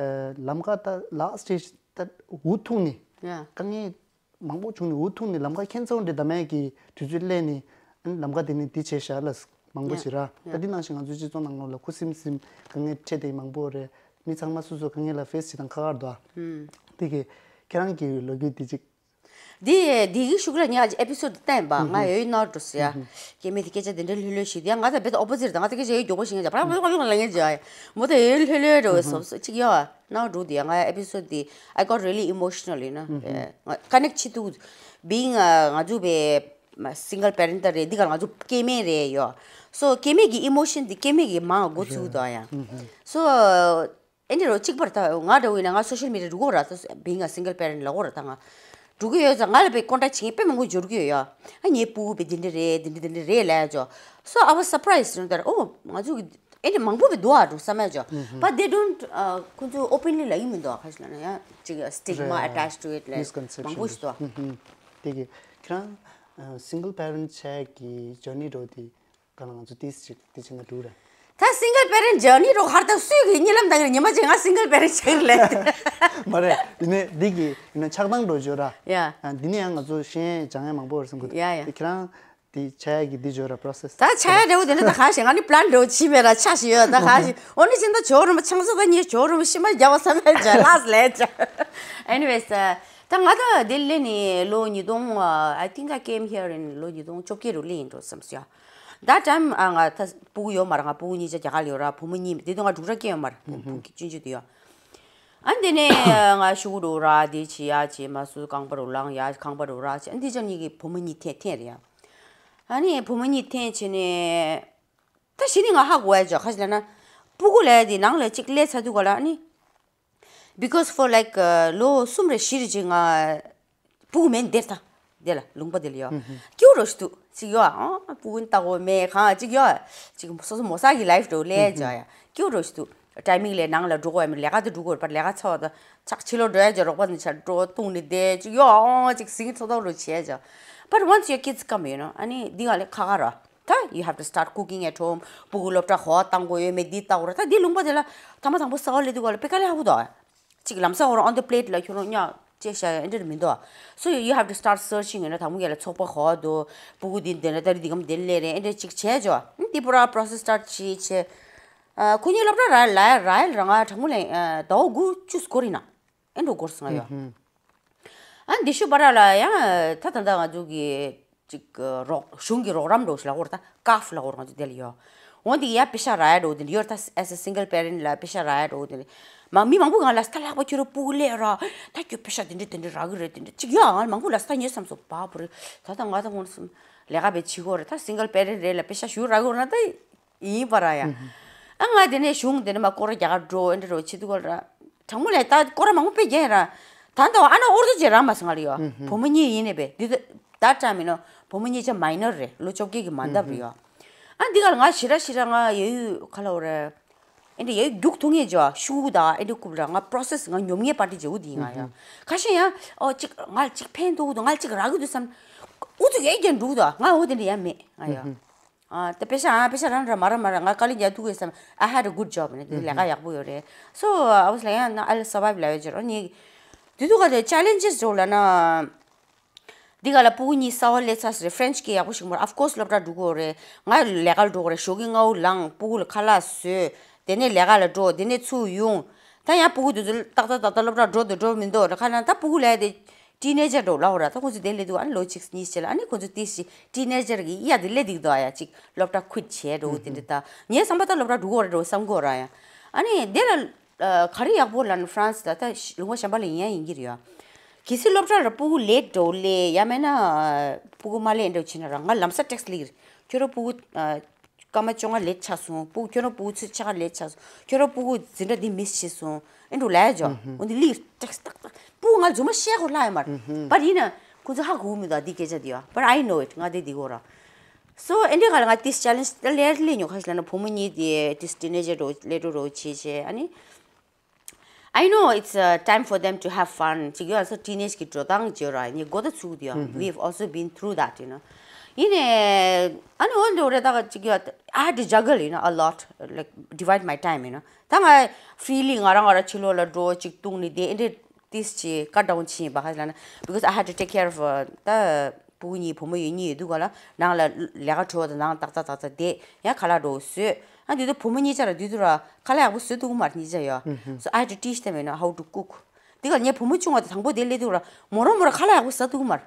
ཨ་ལམ་ཁ་ད་last stage ད་འུ་ཐུག་ནས། ཡ། དཀའ་ངལ་མང་པོ་བྱུང་ནས་འུ་ཐུག་ནས་ལམ་ཁ་ཁྱེད་ཚོ་འདྲ་ད་མེད་ཀྱི་དུས་ཚོད་སླེབས་ནས་ཨ་ནི་ལམ་ཁ་དེ་ནས་འདི་བྱས་བཞག་ལ་མང་པོ་ཡ་བྱེད་ར། ཡ། ད་འདི་ནང་བཞིན་ང་ཚོའི་སྤྱི་ཚོགས་ནང་ལོགས་ལ་ཁུ་སིམ་སིམ་དཀའ་ངལ་འཕྲད་དེ་མང་པོ་རེད། མི་ཚང་མ་སོ་སོ་དཀའ་ངལ་ལ་face བྱེད་སྟངས་ཁག་ཁག་རེད་དོ། ཧུམ། དེ་གི་ཁྱེད་རང་གི་ལོ་རྒྱུས་དེ་ཅིག་འདི་འདི་གི་ཤུགས་ལ་ངས་ཨ་ཅི་ཨེ་པི་སོ་ཌི་བསྟན་པ་ང་ཡོད་ནོར་འགྲོ་ཟེར་ཡ། སྐྱེ་དམན་དེ་སྐད་ཆ་དེ་འདྲ་ལྷོད་ལྷོད་ཞིག་དེ་ཡང་ང་ད་བེད་ཨོ་པོ་ཟིར་ད་ང་ད་སྐད་ཆ་ཡོད་མགྱོགས་པོ་ཞིག་ངས་ཇ་པ་ར་པ་ར་པ་ར་ལ་ངས་ཇ་ཡ། མོ་ད་ཡོད་ལྷོད་ལྷོད་འགྲོ་བའི་སོབ་སོབ་ཅིག་ཡོད་ནོར་འགྲོ་དེ་ཡང་ང་ཨེ་པི་སོ་ཌི་དེ། I got really emotional, you know. ང་ཀ་ནེག་བྱེད་ཐུབ། Being ང་ཚོ་བའི་single parent ད་རེད། འདི་ག་ང་ཚོ་སྐྱེ་དམན་རེད་ཡོད། སོ་སྐྱེ་དམན་གྱི་ཨི་མོ་ཤན་དེ་སྐྱེ་དམན་གྱི་མང་འགོ་ཚུགས་དོ་ཡང་། སོ། ཨེ་འདྲ་རོ་གཅིག་པར་ད་ང་འདྲ་བོ་ཡིན་ན་ང་སོ་ཤལ་མི་ཌི་ཡ་འགྲོ་གི་ཡོད་ར། ད་being a single parent ལབ་དགོས་ར། ད་ང་འགྲོ་གི་ཡོད་ཙང་ང་ལ་བའི་ཀོན་ཊེག་བྱེད་མཁན་དཔེ་མང་པོ་འབྱོར་གི་ཡོད་ཡ། ཨ་ངའི་ཕྲུ་གུ་བའི་འདི་འདྲ་རེད། འདི་འདྲ་འདི་འདྲ་རེད་ལབ་ཡ་ཅོ། So I was surprised, you know, that, oh, ང་ཚོ་གི་ཨེ་འདྲ་མང་པོ་བའི་འདུག་ཨ་འགྲོ་བསམ་ཡ་ཅོ། But they don't, ཁོ་ཚོ་openly ལབ་ཀྱི་མི་འདུག་ཁ་ཤས་ལ་ན་ཡ་ཅིག་stigma attached to it ལ་མང་པོ་ཞིག་འདུག་དེ་གི་ཁྱེད་རང་single parent བྱས་ཀྱི་journey འགྲོ་དེ། ག་ལ་ང་ཚོ་ཏིས་ཅིག་ཏི་ཅིག་ན་འགྲོ་ར། ད་single parent journey འགྲོ་ཧར་ད་སུས་གི་གཉིད་ལམ་དང་གི་ཉི་མ་ཅིག་ང་single parent ཆགས་ལེ། མ་རེད། ཡིན་ནའི་འདི་གི་ཡིན་ན་ཆགས་སྡང་འགྲོ་བརྗོད་ར། ཡ། ཨ་འདི་ནི་ཡང་ང་ཚོ་གཞན་སྦྱང་ཡ་མང་པོ་ཡོད་བསམ་གི་འདུག་ཡ་ཡ། དེ་ཁྱེད་རང་དེ་ཆ་ཡ་གི་འདི་བརྗོད་ར་process། ད་ཆ་ཡ་འདྲ་བོ་དེ་འདྲ་ད་ག་ཞིག་ང་ནི་plan འདྲ་བོ་བྱིས་མེད་ར་ཆ་ཞིག་ཡོད་ད་ག་ཞིག་འོ་ནི་ཅི་འདྲ་ཇོ་རུ་མ་ཆང་ས་ད་ཉེ་ཇོ་རུ་མ་ཤི་མ་རྒྱ་བ་བསམ་ཡ་ཇ་ལགས་ལས་ཇ། Anyways, ད་ང་ད་དེ་ལས་ནི་ལོ་ཉིས་སྟོང་I think I came here in ལོ་ཉིས་སྟོང་བཅོ་བརྒྱད་རུ་ལས་ཡིན་འགྲོ་བསམ་སོང་ཡ། That time ཨ་ང་ད་སྤུ་གུ་ཡོད་མ་རེད། ང་སྤུ་གུ་གཉིས་ཆ་རྒྱ་གར་ལ་ཡོད་ར། བུ་མོ་གཉིས་དེ་དུས་ང་འབྲུག་སྒྲ་སྐྱེས་ཡོད་མ་རེད། བུ་བུ་གི་ཆུང་ཆུང་དེ་ཡོད། ཨ་དེ་ནས་ང་ཤུ་གུ་འགྲོ་ར་དེ་བྱེད་ཡ་བྱེད་མ་སུ་རྐང་པ་རུ་ལངས་ཡ་རྐང་པ་རུ་ར་བྱེད། ཨ་འདི་ཅག་གཉིས་ཀྱི་བུ་མོ་གཉིས་འཐེན་འཐེན་རེད་ཡ། ཨ་ནི་བུ་མོ་གཉིས་འཐེན་བྱེད་ནས་ད་གཞི་ནས་ང་ཧ་གོ་ཡ་ཅོ་ཁ་ཤས་ལ་ན་སྤུ་གུ་ལ་དེ་ནང་ལ་གཅིག་སླེབས་ཚར་དུས་ག་ལ་ཨ་ནི། Because for like ལོ་གསུམ་རེ་བཞི་རེ་ཅིག་ང་སྤུ་གུ་མེད་འདིར་ད་དེ་ལ་ལུང་པ་དེ་ལ་ཡོད། སྐྱིད་པོ་རོ་ཞིག་འདུག་ཅིག་ཡོད་ཨ། སྤུ་གུ་ལྟ་གོ་མེད་གང་ཅིག་ཡོད། ཅིག་སོ་སོ་མོ་ས་གི་life འགྲོ་ལས་ཅོ་ཡ་སྐྱིད་པོ་རོ་ཞིག་འདུག Timing ལས་ནང་ལ་འགྲོ་གོ་ཡ་མེད། ལས་ཀ་དེ་འགྲོ་གོ་པར་ལས་ཀ་ཚོགས་ད་ཆག་ཕྱི་ལོ་འགྲོ་ཡ་ཅོ་རོགས་པ་ནི་ཆ་འགྲོ་བཏུང་ནི་དེ་ཅིག་ཡོད་ཨ། ཅིག་ཟིང་ཚོ་ཐོག་རུ་བྱས་ཅོ། But once your kids come, you know, ཨ་ནི་འདི་ག་ལས་ཁ་ཁ་ར། ད་you have to start cooking at home. སྤུ་གུ་སློབ་གྲྭ་གོ་བཏང་དགོས་ཡོད་མེད་འདི་ལྟ་དགོས་རེད། ད་འདི་ལུང་པ་དེ་ལ་ཐ་མ་དང་པོ་གསར་པ་སླེབས་དུས་ག་ལ་དཔེ་དཀའ་ལས་ཁག་པོ་འདུག་ཅིག་ལམ་སང་འོ་རང་on the plate ལ་ཁྱོད་རང་ཉག་ཅེས་བྱ་ཡ་ཨེ་འདྲ་མི་འདུག So you have to start searching, you know. དང་པོ་ངས་ལ་ཚོགས་པ་གོ་འདུག་སྤུ་གུ་འདི་འདི་འདྲ་ད་རེས་འདི་གམ་འདི་སླེབས་རེད། ཨེ་འདྲ་ཅིག་བྱས་ཅོ། འདི་པུ་ར་process start བྱེད་བྱས། ཁོ་གཉིས་སློབ་གྲྭ་ར་ལ་ར་ཡལ་ར་ང་དྲང་མོ་ལས་ཟླ་བ་དགུ་བཅུ་སྐོར་ཡིན་ན། ཨེ་འགྲོ་སྐོར་སོང་ང་ཡོད། ཨ་འདི་ཤུ་བ་ར་ལ་ཡང་ད་ད་ད་ང་ཚོ་གི་ཅིག་རོགས་གཞུང་གི་རོགས་རམ་འགྲོ་ཞིག་ལ་འོར་ད་ཀཱཕ་ལ་འོར་ང་ཚོ་དེ་ལ་ཡོད། འོ་འདི་ཡ་པེ་ཤ་ར་ཡ་འགྲོ་དེ་ཡོད། ད་as a single parent ལ་པེ་ཤ་ར་ཡ་འགྲོ་དེ་མ་མི་མང་པོ་ང་ལ་ས་ལྷག་པ་ཁྱོད་ར་སྤུ་གུ་ལས་ར་ད་ཁྱོད་པེ་ཤ་དེ་འདྲ་དེ་འདྲ་རག་གི་རེད་དེ་འདྲ་ཅིག་ཡོད། ང་མང་པོ་ལ་ས་ཉོས་བསམ་སོ་བ་བུ་རེད། ད་ད་ང་ད་ངོ་སུམ་ལས་ཀ་བེད་བྱེད་གོ་རེད། ད་single parent རེད་ལ་པེ་ཤ་ཞུ་རག་གི་རེད་ན་ད། ཡིན་པ་ར་ཡ། ཨ་ང་དེ་ནས་གཞུང་དེ་ནས་མ་སྐོར་ར་རྒྱ་གར་འགྲོ་ཨེ་འདྲ་རོ་བྱེད་དུས་སྐོར་ར། དྲང་མོ་ལས་ད་སྐོར་ར་མང་པོ་དཔེ་རྒྱག་ཡིན་ར། ད་ལྟ་བ་ཨ་ན་ཨོར་དོ་ཅེ་ར་མ་སོང་ང་ལ་ཡོད། བུ་མོ་གཉིས་ཡིན་ནས་པས་འདི་ད་ད་ཀྲ་མིན་ནོ། བུ་མོ་གཉིས་ཆ་མའི་ནར་རེད། ལོ་བཅོ་བརྒྱད་ཀྱི་མ་འདབ་རེད་ཡོད། ཨ་འདི་ག་ལ་ང་ཞེ་དྲག་ཞེ་དྲག་ང་ཡ་ཡུ་ག་ལ་འོ་རེད། ཨེ་འདྲ་ཡ་ཡུ་རྒྱུག་ཐུག་ངེས་ཅོ་ཤུ་ད་ཨེ་འདྲ་རྐུབ་ར་ང་པྲོ་སེ་སི་ང་ཉོབ་ངེས་པ་འདྲ་བྱེད་འུ་དེ་ཡིན་ང་ཡ། ཁ་ཤས་ཡ་ཨོ་ཅིག་ང་ལ་ཅིག་ཕན་ཐོགས་འདུག་ང་ལ་ཅིག་རག་གི་འདུག་བསམ། འུ་ཚོ་ཡ་རྒྱ་འགྲུག་འདུག་ང་འོ་དེ་འདྲ་ཡ་མེད་ང་ཡ། ཨ་དེ་པེ་ཤ་ཨ་པེ་ཤ་རང་ར་མ་ར་མ་ར་ང་དཀའ་ལས་རྒྱག་ཐུབ་ཀྱི་བསམ། I had a good job ནི་དེ་ལས་ཀ་ཡག་པོ་ཡོད་རེད། So I was like, yeah, no, I'll survive ལབ་ཡོད་ཅེ་རོ་ནི། དེ་དུས་ག་དེ་challenges འགྲོ་ལ་ན། འདི་ག་ལ་སྤུ་གུ་གཉིས་གསར་པ་སླེབས་ཚར་རེད། French སྐད་ཡག་པོ་ཞིག་མ་རེད། Of course སློབ་གྲྭ་འགྲོ་དགོས་རེད། ང་ལས་ཀ་ལ་འགྲོ་དགོས་རེད། ཞོགས་ཀྱི་སྔ་པོ་ལངས་སྤུ་གུ་ལ་ཁ་ལག་བཟོས། དེ་ནས་ལས་ཀ་ལ་འགྲོ། དེ་ནས་ཚུར་ཡོང་། ད་ཡང་སྤུ་གུ་དེ་ཚོ་ཏག་ཏག་ཏག་ཏག་སློབ་གྲྭ་འགྲོ་འདུག་འགྲོ་མི་འདུག་ར་ཁ་ན་ད་སྤུ་གུ་ལ་དེ། Teenager འགྲོ་ལ་འོ་ར་ད་ཁོ་ཚོ་དེ་སླེབས་དུས་ཨ་ནི་ལོ་གཅིག་གཉིས་བྱས་ལ་ཨ་ནི་ཁོ་ཚོ་དེ་ཞིག་teenager གི་གཡའ་དེ་སླེབས་འདུག་དོ་ཨ་ཡ་ཅིག་སློབ་གྲྭ་quit བྱས་འགྲོ་དེ་འདྲ་ད་ངའི་བསམ་པ་ད་སློབ་གྲྭ་འགྲོ་གི་རེད་འགྲོ་བསམ་གི་ར་ཡ། ཨ་ནི་དེ་ལ་ག་རེ་ཡག་པོ་ལབ་ན་France ད་ད་ལུང་པ་གཞན་པ་ལ་ཡིན་ཡ་ཡིན་གྱི་རེད་ཡ། གལ་སྲིད་སློབ་གྲྭ་ལ་སྤུ་གུ་late འགྲོ་སླེབས་ཡ་མེད་ན་སྤུ་གུ་མ་སླེབས་འགྲོ་བྱས་ན་ར་ང་ལམ་སང་text སླེབས་ཀྱི་རེད། ཁྱོད་རང་སྤུ་གུ་སྐར་མ་བཅོ་ལྔ་late ཆགས་སོང་། སྤུ་གུ་ཁྱོད་རང་སྤུ་གུ་ཚོད་ཆ་ག་late ཆགས་སོང་། ཁྱོད་རང་སྤུ་གུ་འཛིན་གྲྭ་འདི་miss བྱས་སོང་། ཨེ་འགྲོ་ལས་ཇོ། འོ་འདི་ལིར་ཏེགས་ཏག་ཏག་སྤུ་གུ་ང་རྫུན་མ་བཤད་གོ་ལྷ་ཡ་མར། But ཡིན་ན་ཁོ་ཚོ་ཧ་གོ་མི་འདུག་འདི་སྐད་ཆ་འདི་ཡོ། But I know it ང་འདི་འདི་གོ་ར། So ཨེ་འདྲ་ག་ལ་ང་ཏིས་challenge ད་ལེར་ལེ་ཉོ་ཁ་ཤི་ལ་ན་བུ་མོ་གཉིས་དེ་ཏིས་teenager འགྲོ་ལེ་འགྲོ་རོ་བྱེད་བྱེད་ཨ་ནི། I know it's a time for them to have fun ཅིག་ཡོད་ས། teenage གི་འགྲོ་སྟངས་བརྗོད་ར་ངས་གོ་ད་ཚུགས་དེ་ཡོ། We've also been through that, you know. ཡིན་ནས་ཨ་ནི་འོ་འདྲ་རེ་ད་ག་ཅིག་ཡོད། I had to juggle, you know, a lot, like divide my time, you know. ད་ང་freely ང་རང་ང་རང་ཕྱི་ལོགས་ལ་འགྲོ་ཅིག་བཏུང་ནི་དེ་ཨེ་འདྲ་ཏིས་ཅིག་ཀ་ཌའུན་ཕྱིན་པ་ཧ་ལ་ན། Because I had to take care of ད་སྤུ་གུ་གཉིས་བུ་མོ་ཡོད་གཉིས་ཡོད་དུས་ག་ལ་ནང་ལ་ལས་ཀ་བྲོ་བ་དང་ནང་ཏག་ཏག་ཏག་ཏག་དེ་ཡང་ཁ་ལག་འགྲོ་བཟོས། ཨ་དུས་དུ་བུ་མོ་གཉིས་ཆ་ར་དུས་དུ་ར་ཁ་ལག་ཡག་པོ་བཟོས་ཐུབ་ཀྱི་མ་རེད་གཉིས་ཆ་ཡོ། So I had to teach them, you know, how to cook. དེ་ག་ངའི་བུ་མོ་ཆུང་བ་དེ་དང་པོ་དེ་སླེབས་དུས་ར་མོ་རང་མོ་ར་ཁ་ལག་ཡག་པོ་ཟ་ཐུབ་ཀྱི་མ་རེད།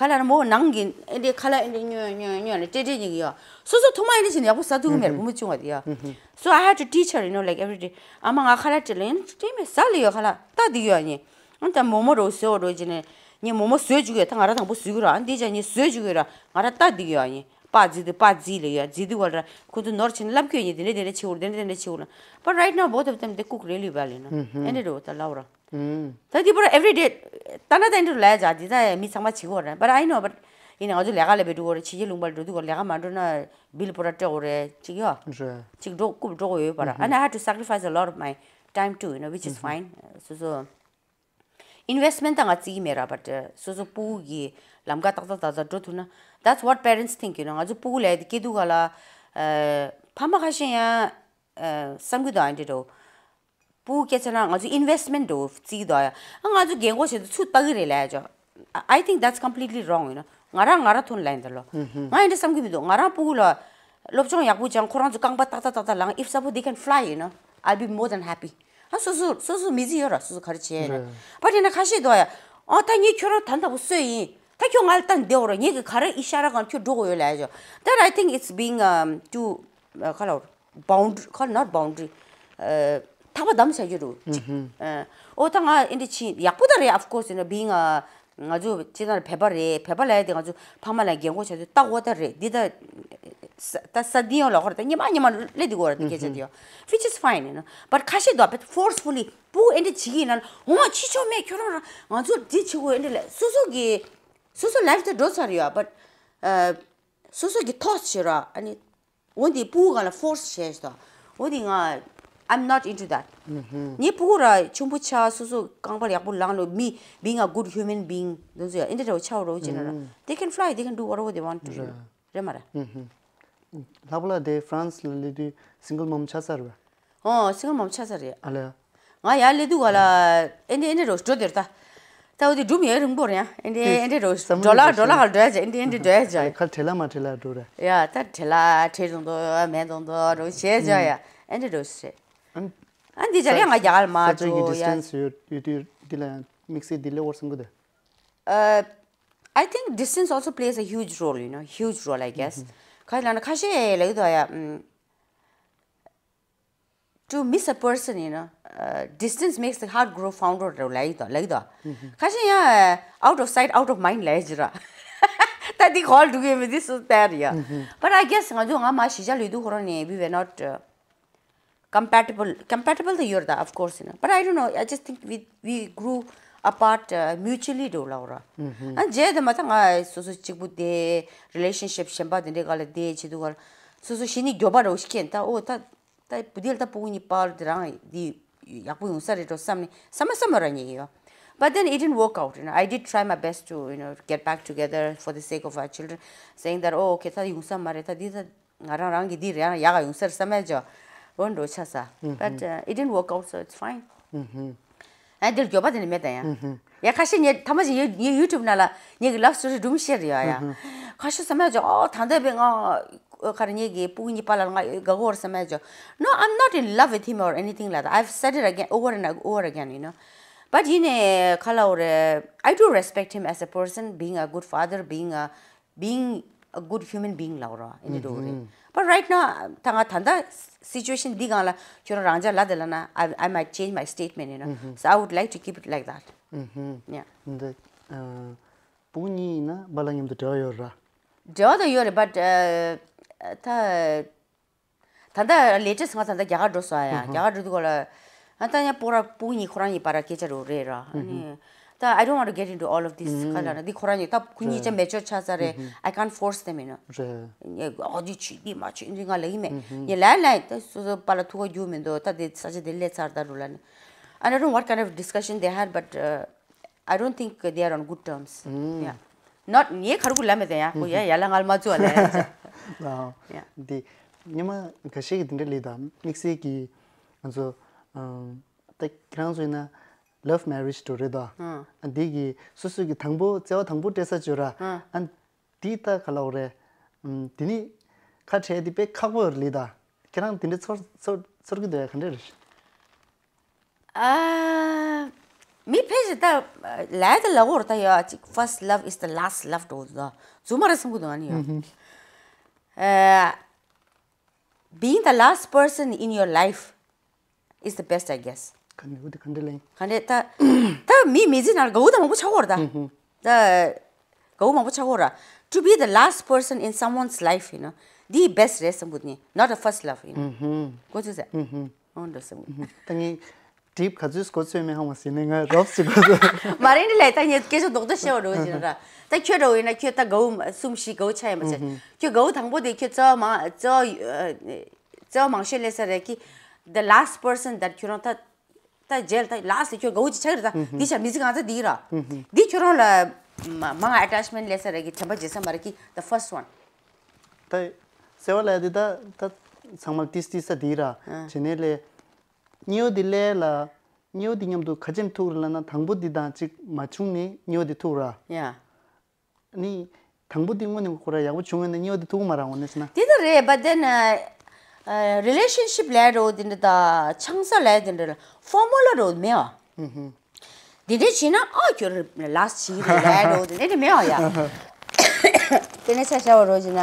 ཁ་ལག་མོ་ནང་གི་ཨེ་འདྲའི་ཁ་ལག་ཨེ་འདྲའི་ཉོས་ཉོས་ཉོས་ལ་སྤྲད་སྤྲད་ཉིག་ཡོད། སོ་སོ་ཐུག་མ་ཨེ་འདྲ་བྱས་ནས་ཡག་པོ་ཟ་ཐུབ་ཀྱི་མེད་ར། བུ་མོ་ཆུང་བ་དེ་ཡོད། So I had to teach her, you know, like, every day. ཨ་མ་ང་ཁ་ལག་སྤྲད་ལ་ཡིན་སྤྲད་མེད་ཟ་ལ་ཡོད། ཁ་ལག་ལྟ་འདི་ཡོད་ཉིན། ཨ་ད་མོག་མོག་རོ་བཟོས་འོ་རོ་བྱས་ནས་ངས་མོག་མོག་བཟོས་བཅུག་ཡོད། ད་ང་ར་དང་པོ་བཟོས་ཀྱི་ར། ཨ་འདི་བྱས་ངས་བཟོས་བཅུག་ཡོད་ར། ང་ར་ལྟ་འདི་ཡོད་ཉིན། པ་རྫི་འདི་པ་རྫི་ལ་ཡོད། རྫི་འདི་བ་ར་ཁོ་ཚོ་ནོར་ཕྱིན་ལབ་ཀྱི་ཡོད་ཉིན། དེ་འདྲ་དེ་འདྲ་བྱེད་འོ་ར། དེ་འདྲ་དེ་འདྲ་བྱེད་འོ་ར། But right now both of them, they cook really well, you know. ཨེ་འདྲ་རོ་ད་ལབ་ར། ད་འདི་པོ་ར་every day ད་ན་ད་ཨེ་འདྲ་ལབ་ཡ་ཅག་འདི་ད་མི་ཚང་མ་བྱེད་གོ་ར། But I know, but ཡིན་ནའང་ང་ཚོ་ལས་ཀ་ལ་བས་འགྲོ་གོ་ར། ཕྱི་རྒྱལ་ལུང་པ་ལ་འགྲོ་དུས་གོ་ལས་ཀ་མ་འགྲོ་ན་བིལ་པོ་ར་སྤྲད་གོ་རེད་ཅིག་ཡོད། རེད། ཅིག་འགྲོ་རྐུབ་འགྲོ་གོ་ཡོད་པ་ར། And I had to sacrifice a lot of my time too, you know, which is fine. སོ་སོ་investment ད་ང་བརྩི་གི་མེད་ར། But སོ་སོ་སྤུ་གུ་གི་ལམ་ཁ་ཏག་ཏག་ཏག་ཏག་འགྲོ་ཐུབ་ན། That's what parents think, you know. ང་ཚོ་སྤུ་གུ་ལ་ཡ་དེ་སྐྱེ་དུས་ག་ལ་ཕ་མ་ཁ་ཤས་ཡང་བསམ་གི་འདུག་ཨ་འདྲ་འགྲོ། སྤུ་གུ་སྐྱེས་ཚར་ན་ང་ཚོ་investment འགྲོ་བརྩི་གི་འདུག་ཡ། ཨ་ང་ཚོ་རྒན་གོག་བྱེད་དུས་ཚུར་ལྟ་གི་རེད་ལབ་ཡ་ཅོ། I think that's completely wrong, you know. ང་རང་ང་རང་ཐོན་ལ་ཡིན་ད་ལོ། ང་ཡིན་འདྲ་བསམ་གི་མི་འདུག་ང་རང་སྤུ་གུ་ལ་སློབ་སྦྱོང་ཡག་པོ་སྦྱང་། ཁོ་རང་ཚོ་རྐང་པ་ཏག་ཏག་ཏག་ཏག་ལངས། If suppose they can fly, you know, I'll be more than happy. ཨ་སོ་སོ་སོ་སོ་མི་ཚེ་ཡོད་ར། སོ་སོ་ག་རེ་བྱས་ཡིན་ན། རེད། བ་དེ་ན་ཁ་ཤས་འདུག་ཡ། ཨོ་ད་ངས་ཁྱོད་རང་ད་ལྟ་བུ་སུ་ཡིན། ད་ཁྱོད་ང་ལ་ལྟ་བདེ་བོ་ར། ངས་གི་ག་རེ་ཨི་ཤ་ར་གང་ཁྱོད་འགྲོ་གོ་ཡོད་ལབ་ཡ་ཅོ། That I think it's being um, too ཁ་ལ་boundary, ཁ་not boundary, ཐག་པ་བསྡམས་བྱ་རྒྱུ་རུ་ཅིག་ཨོ་ད་ང་ཨེ་འདྲ་ཕྱིན་ཡག་པོ་ད་རེད། Of course, you know, being a ང་ཚོ་སྤྱི་བཏང་བོད་པ་རེད། བོད་པ་ལ་ཡ་དེ་ང་ཚོ་ཕ་མ་ལ་རྒན་གོག་བྱ་དུས་ལྟ་དགོས་ད་རེད། འདི་ད་ས་ད་ས་འདི་ཡོང་ལ་ཁོ་ར་ད་ཉི་མ་ཉི་མ་སླེབས་འདི་གོ་ར། འདི་སྐད་ཆ་འདི་ཡོང་། Which is fine, you know. But ཁ་ཤས་འདུག་བེད་forcefully སྤུ་གུ་ཨེ་འདྲ་བྱེད་ཀྱི་ཡིན་ན། འོ་ཕྱི་ཕྱོགས་མེད་ཁྱོད་རང་རང་ང་ཚོ་འདི་བྱེད་དགོས་ཨེ་འདྲ་ལས་སོ་སོ་གི་སོ་སོ་life ད་འགྲོ་ཚར་ཡོད། But སོ་སོ་གི་thoughts བྱེད་ར། ཨ་ནི། འོ་འདི་སྤུ་གུ་གང་ལ་force བྱས་ཤི་ཏོ། འོ་འདི་ང་I'm not into that. ངའི་སྤུ་གུ་ར་ཆུང་པོ་ཆགས། སོ་སོ་རྐང་པ་ཡག་པོ་ལངས་ལོ། མི་being a good human being འདི་ཚོ་ཡ་ཨེ་འདྲ་འདྲ་བོ་ཆགས་རོགས་བྱེད་ན་ར། They can fly, they can do whatever they want to, you know. རེད་མ་རེད། ལྷག་པ་ལ་དེ་France ལ་སླེབས་དུས་single mom ཆགས་ཚར་བས། ཨོ་single mom ཆགས་ཚར་རེད། ཨ་ལས། ང་ཡར་སླེབས་དུས་ག་ལ་ཨེ་འདྲ་ཨེ་འདྲ་རོ་འགྲོ་དེར་ད། ད་འོ་དེ་སྒྲུབ་ཡས་རིང་པོ་རེད་ཡ། ཨེ་འདྲ་ཨེ་འདྲ་རོ་བསམ་འགྲོ་ལ་བློ་འགྲོ་ལ་ག་འགྲོ་ཡ་ཅེ་ཨེ་འདྲ་ཨེ་འདྲ་འགྲོ་ཡ་ཅེ། ཁ་བྲལ་ལ་མ་བྲལ་ལ་འགྲོ་རེད། ཡ་ད་བྲལ་ལ་བྲལ་རུང་དོ་མེད་རུང་དོ་རོ་བྱས་ཅེ་ཡ་ཨེ་འདྲ་རོ་ཞེས། ཨ་འདི་ཅ་ལས་ང་རྒྱ་གར་མ་ས་ཆ་གི་འགྲོ་ཡ། Distance ཡོད་ཡོད་དུས་འདི་ལ་དམིགས་བསལ་འདི་ལས་འོར་སོང་གི་འདུག I think distance also plays a huge role, you know, huge role, I guess. ཁ་ལ་ན་ཁ་ཤས་ལ་ཡོད་དོ་ཡ། To miss a person, you know, uh, distance makes the heart grow fonder རེད་ལབ་ཡི་དོ་ལབ་ཡི་དོ། ཁ་ཤས་ཡང་out of sight, out of mind ལབ་ཡི་ར། ད་འདི་གོ་ལ་འགྲོ་གི་ཡོད་མེད་འདི་སུ་ལྟ་ཡ་རེད་ཡ། But I guess ང་ཚོ་ང་མ་གཞིས་ཆགས་ལུས་དུས་ཁོ་རང་ནས་we were not, uh, compatible. Compatible ད་ཡོད་རེད་ད། Of course, you know. But I don't know. I just think we, we grew apart, uh, mutually འགྲོ་ལབ་ར། ཨ་རྗེས་དེ་མ་ད་ང་སོ་སོ་གཅིག་པུ་དེ་relationship གཞན་པ་དེ་འདྲའི་སྒང་ལ་དེ་བྱེད་དུས་ག་ལ་སོ་སོ་གཞི་ནས་འགྱོད་པ་རོ་ཤི་ཁན་ད། ཨོ་ད། ད་བུ་དེ་ལ་ད་སྤུ་གུ་གཉིས་པ་ལ་དེ་རང་འདི་ཡག་པོ་ཡོང་ས་རེད་འགྲོ་བསམ་ནས་བསམ་མ་བསམ་མ་རང་ཉེ་ཡོད། But then it didn't work out, you know. I did try my best to, you know, get back together for the sake of our children, saying that, oh, okay, ད་ཡོང་ས་མ་རེད། ད་འདི་ད་ང་རང་རང་གི་འདི་རེད་ཡག་ག་ཡོང་ས་རེད་བསམ་ཡ་ཅོ་འོ་འགྲོ་ཆ་ས། But, uh, it didn't work out, so it's fine. ཨ་འདིར་འགྱོད་པ་དེ་ནི་མེད་ད་ཡ། ཡ་ཁ་ཤས་ངས་ཐ་མ་ཅིག་ངའི་ངའི་YouTube ནང་ལ་ངེད་ཀྱི་love story སྒྲུང་བཤད་རེད་ཡ། ཁ་ཤས་བསམ་ཡ་ཅོ་ཨོ་ད་ལྟ་བས་ང་ཁ་ར་ངེད་ཀྱི་སྤུ་གུ་གཉིས་པ་ལ་ང་དགའ་གོ་བར་བསམ་ཡ་ཅོ། No, I'm not in love with him or anything like that. I've said it again, over and over again, you know. But ཡིན་ནའི་ཁ་ལ་འོ་རེད། I do respect him as a person, being a good father, being a being a good human being ལབ་རོ་ཨེ་འདྲ་འགྲོ་རེད། But right now ད་ང་ད་ལྟ་situation འདི་སྒང་ལ་ཁྱོད་རང་རང་ཅག་ལ་དེ་ལ་ན། I, I might change my statement, you know. So I would like to keep it like that. Yeah. འདི་ཨ་སྤུ་གུ་གཉིས་ཡིན་ན་པཱ་ལགས་མཉམ་དུ་འབྲེལ་བ་ཡོད་ར། འབྲེལ་བ་ད་ཡོད་རེད། But ཨ་ད། ད་ལྟ་latest ང་ད་ལྟ་རྒྱ་གར་འགྲོ་སོང་ཡ། རྒྱ་གར་འགྲོ་དུས་སྐོར་ལ་ང་ད་ཡང་སྤོ་ར་སྤུ་གུ་གཉིས་ཁོ་རང་གཉིས་བར་སྐད་ཆ་རོ་རེད་ར། ཨ་ནི་ད་I don't want to get into all of this. ག་ལ་ན་འདི་ཁོ་རང་གཉིས་ད་ཁོ་གཉིས་ཅག་mature ཆགས་ཚར་རེད། I can't force them, you know. ཨོ་འདི་བྱེད་འདི་མ་བྱེད་འདི་ང་ལབ་ཀྱི་མེད། ངས་ལབ་ལབ་ད་སོ་སོ་པཱ་ལགས་ཐུག་ག་རྒྱུ་མི་འདུག་ད་དེ་ས་ཆ་དེ་སླེབས་ཚར་ད་རུ་ལ་ནི། And I don't know what kind of discussion they had, but uh, I don't think they are on good terms. Yeah. Not ངས་ག་རེ་ཁུ་ལབ་མེད་ད་ཡ། ཁོ་ཡ་ཡ་ལ་ངལ་མ་བཙུགས་ལ་ཡ། ཨ་ཡ། འདི་ཉི་མ་འགའ་ཤས་ཀྱིས་འདི་འདྲ་ལས་དང་དམིགས་བསལ་གྱིས་ང་ཚོ་ཨམ་ད་ཁྱེད་རང་ཚོ་ཡིན་ན་love marriage འགྲོ་རེད་དོ། ཨ་འདི་གི་སོ་སོ་གི་དང་པོ་བརྩེ་བ་དང་པོ་སྤྲད་ས་བྱོས་ར། ཨ་འདི་ད་ག་ལབ་དགོས་རེད། ཨམ་འདི་ནི་ཁ་བྲལ་འདི་དཔེ་ཁག་པོ་རེད་ད། ཁྱེད་རང་འདི་འདྲ་ཚོར་ཚོར་ཚོར་གི་འདུག་ཡ། ག་འདྲ་རེད། ཨ། མི་ཕལ་ཆེར་ད་ལས་ད་ལ་འོར་ད་ཡ་ཅིག་first love is the last love འགྲོ་འདུག་ད་རྫུན་མ་རེད་བསམ་གི་འདུག་ཨ་ནི་ཡ། ཨ། Being the last person in your life is the best, I guess. ག་ནས་འུ་དེ་ག་འདྲ་ལེན། ག་འདྲ་ད་ད་མི་མི་ཚེ་ནང་ལ་དགའ་བོ་ད་མང་པོ་ཆགས་འོར་ད། ད་དགའ་བོ་མང་པོ་ཆགས་འོར། To be the last person in someone's life, you know, འདི་best རེད་བསམ་གི་འདུག not a first love, you know. གོ་ཚོད་ཟེར། འོ་འདྲ་བསམ་གི་འདུག་ད་ངས་ཌིབ་ག་ཚོད་སྐོར་ཚོད་མེད་ཧང་བ་ཟེར་ནས་ང་རོབ་ཅིག་གོ་ཚོད། མ་རེད་ལས་ད་ངས་སྐད་ཆ་རྡོག་རྡོག་བཤད་བ་འགྲོ་བཞིན་ར། ད་ཁྱོད་འདྲ་བོ་ཡིན་ན་ཁྱོད་ད་དགའ་བོ་གསུམ་བཞི་དགའ་བོ་ཆགས་ཡིན་པ་ཚེ། ཁྱོད་དགའ་བོ་དང་པོ་དེ་ཁྱོད་རྩ་བ་མང་རྩ་བ་རྩ་བ་མང་ཤོས་ལས་ས་རེད་ཀི། The last person that ཁྱོད་རང་ད་ད་རྗེས་ད་last ཁྱོད་དགའ་བོ་ཅིག་ཆགས་རེད་ད། འདི་ཆ་མི་ཚེ་གང་ཚ་འདི་ར། འདི་ཁྱོད་རང་ལ་མ་མང་attachment ལས་ས་རེད་ཀི་དྲན་པ་བརྗེད་ས་མ་རེད་ཀི། The first one. ད་ཟེར་བ་ལ་དེ་ད་ད་ཚང་མ་ཏིས་ཏིས་ས་འདི་ར། བྱེད་ནས་ལས། གཉིས་པ་དེ་ལས་ལ། གཉིས་པ་དེ་མཉམ་དུ་ག་ཅན་ཐུག་རེད་ལབ་ན་དང་པོ་དེ་དང་གཅིག་མ་བྱུང་ནས་གཉིས་པ་དེ་ཐུག་ར། Yeah. ནི། དང་པོ་དེ་དངོས་གནས་ཁོ་ར་ཡག་པོ་བྱུང་ཡོད་ན་གཉིས་པ་དེ་ཐུག་མ་ར་འོ་ནས་ཟེར་ན། དེ་ད་རེད་but then རི་ལེ་ཤན་ཤིབ་ལས་རོ་དེ་འདྲ་ད་ཆང་ས་ལས་དེ་འདྲ་ཕོར་མུ་ལ་རོ་མེད་ཨ། དེ་འདྲ་བྱས་ན་ཨ་ཁྱོད་ལ་སི་ཊི་བྱེད་རེད་ལས་རོ་དེ་འདྲ་མེད་ཨ་ཡ། དེ་ནས་ཆ་བཞག་པ་རོ་བྱས་ན།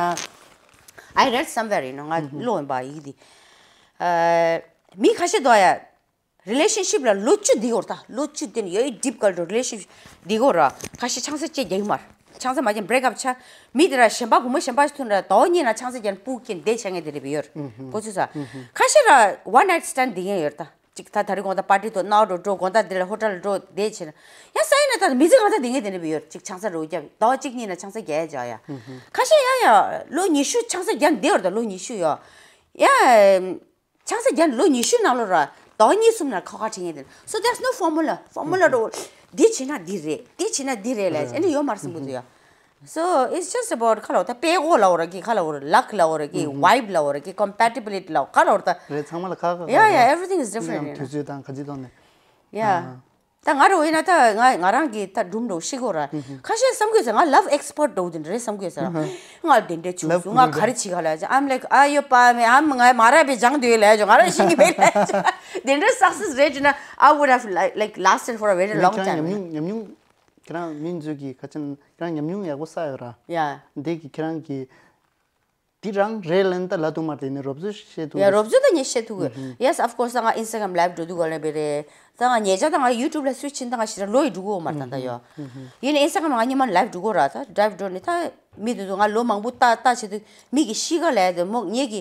I read somewhere, you know, ང་ཀློག་ཡིན་པ་ཡིག་འདི། མི་ཁ་ཤས་འདུག་ཡ། རི་ལེ་ཤན་ཤིབ་ལ་ལོ་བཅུ་འདི་ཡོད་ད། ལོ་བཅུ་དེ་ནི་ཡོད་ཌིབ་གལ་འགྲོ་རི་ལེ་ཤན་ཤིབ་འདི་གོ་ར། ཁ་ཤས་ཆང་ས་བཅད་རྒྱག་གི་མ་རེད། ཆང་ས་མ་བཅད་བྷི་རེག་ཨབ་ཆ། མི་དེ་ར་གཞན་པ་བུ་མོ་གཞན་པ་ཞིག་ཐུག་ན་ཟླ་བ་གཉིས་ན་ཆང་ས་བརྒྱབ་ནས་སྤུ་གུ་སྐྱེས་བསྡད་བྱ་ངེས་དེ་རེད་བི་ཡོད། གོ་ཚོད་ས། ཁ་ཤས་ར་one night stand འདི་ཡང་ཡོད་ད། ཅིག་ད་ད་རེས་དགོང་དག་པར་ཊི་ཐོག་ནའོ་འགྲོ་འགྲོ་དགོང་དག་འདི་ལ་ཧོ་ཊེལ་འགྲོ་བསྡད་བྱས་ན། ཡང་ས་ཡིན་ན་ད་མི་ཚེ་གང་ཚ་འདི་ངེས་དེ་རེད་བི་ཡོད། ཅིག་ཆང་ས་རུ་བརྒྱབ་ཟླ་བ་གཅིག་གཉིས་ན་ཆང་ས་བརྒྱབ་བྱ་ཡ། ཁ་ཤས་ཡ་ཡ་ལོ་ཉི་ཤུ་ཆང་ས་བརྒྱབ་བསྡད་ཡོད་ད་ལོ་ཉི་ཤུ་ཡ། ཡ། ཆང་ས་བརྒྱབ་ལོ་ཉི་ཤུ་ནང་ལོ་ར་ཟླ་བ་གཉིས་གསུམ་ན་ཁ་ཁ་བྲིས་ངེས་དེ། So there's no formula. Formula འགྲོ། འདི་བྱས་ན་འདི་རེད། འདི་བྱས་ན་འདི་རེད་ལས་ཨེ་ནི་ཡོད་མ་རེད་བསམ་གི་འདུག་ཡ། So it's just about ཁ་ལོ་ད་དཔེ་གོ་ལ་འོ་ར་གི་ཁ་ལ་འོ་ར་ལག་ལ་འོ་ར་གི་ཝའིབ་ལ་འོ་ར་གི་ཀོམ་པེ་ཊི་བི་ལི་ཊི་ལ་ཁ་ལ་འོ་ར་ད། རེད་ཚང་མ་ལ་ཁ་ཁ་Yeah, yeah, everything is different, you know. དུས་ཚོད་དང་ག་ཅི་ཐོག་ནས། Yeah. ད་ང་རང་ཡིན་ན་ད་ང་ང་རང་གི་ད་སྒྲུང་འགྲོ་ཤི་གོ་ར། ཁ་ཤས་བསམ་གི་ཡོད་ས་ང་love expert འགྲོ་དེ་འདྲ་རེད་བསམ་གི་ཡོད་ས་ར། ང་དེ་འདྲ་བྱུང་སོང་ང་ག་རེ་བྱེད་ག་ལ་ཅི། I'm like ཨ་ཡོ་པ་མེ་ཨམ་ང་མ་ར་བའི་ལྗང་དུས་ལ་ཅི་ང་རང་ཤི་གི་མེད་ལ་ཅི། དེ་འདྲ་སག་སེ་སི་རེད་ཅི་ན། I would have like, like lasted for a very long time. ཉམས་མྱོང་ཉམས་མྱོང་ཁྱེད་རང་མི་ཚོས་ཀྱི་ཁ་ཅན་ཁྱེད་རང་ཉམས་མྱོང་ཡག་པོ་བསགས་ཡོད་ར། Yeah. འདི་གི་ཁྱེད་རང་གི་དེ་རང་རེད་ལན་ད་ལ་དུ་མར་དེ་ནི་རོབ་ཚོ་བཤད་ཐུབ། ཡ་རོབ་ཚོ་ད་ངས་བཤད་ཐུབ་གི། Yes, of course. ད་ང་Instagram live འགྲོ་དུས་ག་ལ་བེ་རེད། ད་ང་ཉེ་ཆར་ད་ང་YouTube ལ་སུའིཆ་ཕྱིན་ད་ང་ཞེ་དྲག་ལོ་ཡི་འགྲོ་གི་ཡོད་མ་རེད་ད་ད་ཡོ། ཡིན་ནའི་Instagram ང་ཉི་མ་live འགྲོ་གི་ར་ད་drive འགྲོ་ནི་ད་མི་དུ་དུ་ང་ལོ་མང་པོ་ལྟ་ལྟ་བྱེད་དུས་མི་གི་གཤིས་ཀ་ལ་དེ་མོ་ངེད་ཀྱི་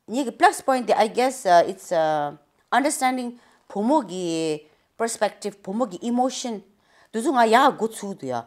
ངེད་ཀྱི་plus point དེ་I guess, uh, it's, uh, understanding བུ་མོ་གི་perspective བུ་མོ་གི་emotion དེ་ཚོ་ང་ཡག་འགོ་ཚུགས་འདུག་ཡ།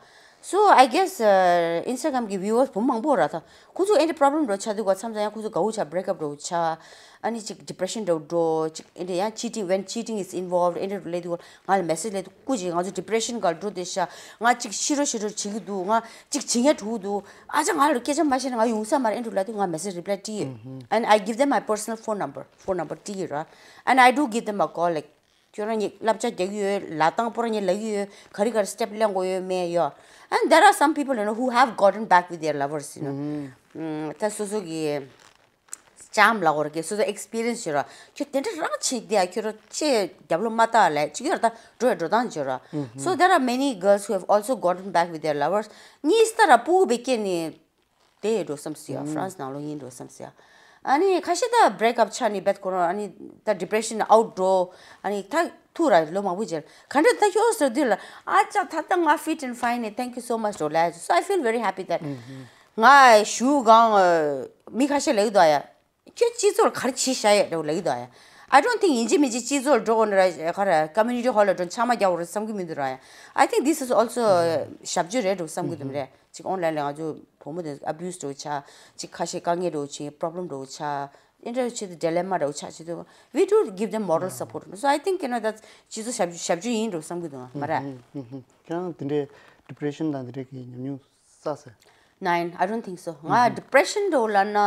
So I guess, uh, Instagram གི་viewers བུ་མོ་མང་པོ་ར་ད་ཁོང་ཚོ་ཨེ་འདྲ་problem འགྲོ་ཆགས་དུས་ག་མཚམས་མཚམས་ཡང་ཁོང་ཚོ་དགའ་བོ་ཆགས་break up འགྲོ་ཆགས། ཨ་ནི་ཅིག་depression འགྲོ་འགྲོ་ཅིག་ཨེ་འདྲ་ཡང་cheating, when cheating is involved ཨེ་འདྲ་ལས་དུས་ང་ལ་message ལས་དུས་སྐུ་ཅིག་ང་ཚོ་depression ག་འགྲོ་དེ་ཤ། ང་ཅིག་ཤི་རོ་ཤི་རོ་བྱེད་ཀྱི་འདུག་ང་ཅིག་བྱེད་ཉན་འགྲོ་གི་འདུག་ཨ་ཅག་ང་ལ་སྐད་ཆ་མ་བཤད་ན་ང་ཡོང་ས་མ་རེད་ཨེ་འདྲ་ལབ་དུས་ང་message reply བྲིས་ཡོད། And I give them my personal phone number, phone number བྲིས་ཡོད་ར། And I do give them a call, like ཁྱོད་རང་ཉིད་བསླབ་བྱ་རྒྱག་གི་ཡོད་ལབ་སྟངས་པོ་རང་ཉིད་ལབ་ཀྱི་ཡོད་ག་རེ་ག་རེ་step ལེན་དགོས་ཡོད་མེད་ཡོད། And there are some people, you know, who have gotten back with their lovers, you know. ད་སོ་སོ་གི་ལྕམ་ལབ་དགོས་ར་གི་སོ་སོ་experience བྱོས་ར། ཁྱོད་དེ་འདྲ་རང་བྱེད་དེ་ཡ་ཁྱོད་རང་ཅེས་རྒྱབ་ལོ་མ་བཏགས་ལས་ཅིག་ཡོད་ར་ད་འགྲོ་ཡ་འགྲོ་སྟངས་བྱོས་ར། So there are many girls who have also gotten back with their lovers. གཉིས་ལྟ་ར་སྤུ་གུ་བེ་སྐྱེས་ནི། དེ་ཡི་འགྲོ་བསམ་སི་ཡ་France ནང་ལོ་ཡིན་འགྲོ་བསམ་སི་ཡ། ཨ་ནི་ཁ་ཤས་ད་break up ཆགས་ནི་བེད་ཁོ་རང་ཨ་ནི་ད་depression out འགྲོ། ཨ་ནི་ད་ཐུག་ར་ལོ་མང་པོ་རྗེས་ག་འདྲ་ད་ཁྱོད་ཟེར་དུས་ལ་ཨ་ཅག་ད་ལྟ་ང་fit and fine ནི་thank you so much འགྲོ་ལ། So I feel very happy that ང་ཞུ་གང་མི་ཁ་ཤས་ལེགས་དོ་ཡ། ཁྱོད་སྤྱི་ཚོགས་ལ་ག་རེ་བྱེད་ཤ་ཡས་འགྲོ་ལེགས་དོ་ཡ། I don't think ཡིན་གཅིག་མིན་གཅིག་སྤྱི་ཚོགས་ལ་འགྲོ་དགོས་ནི་ར་ག་ར་community hall ལ་འགྲོ་ཆང་མ་རྒྱག་དགོས་རེད་བསམ་གི་མི་འདུག་ར་ཡ། I think this is also ཞབས་ཕྱི་རེད་འགྲོ་བསམ་གི་འདུག་མི་རེད། ཅིག་online ལ་ང་ཚོ་བུ་མོ་དེ་abuse འགྲོ་ཆ། ཅིག་ཁ་ཤས་དཀའ་ངལ་འགྲོ་ཆེ་problem འགྲོ་ཆ། ཨེ་འདྲ་ཆེ་dilemma འགྲོ་ཆ་ཆེ་དུ། We do give them moral support. So I think, you know, that's ཅི་ཚོ་ཞབས་ཞབས་ཕྱི་ཡིན་འགྲོ་བསམ་གི་འདུག་མ་རེད། ཁྱེད་རང་དེ་འདྲའི་depression དང་དེ་འདྲའི་གི་ཉམས་མྱོང་བསགས་ཟེར། Nine, I don't think so. ང་depression འགྲོ་ལབ་ན།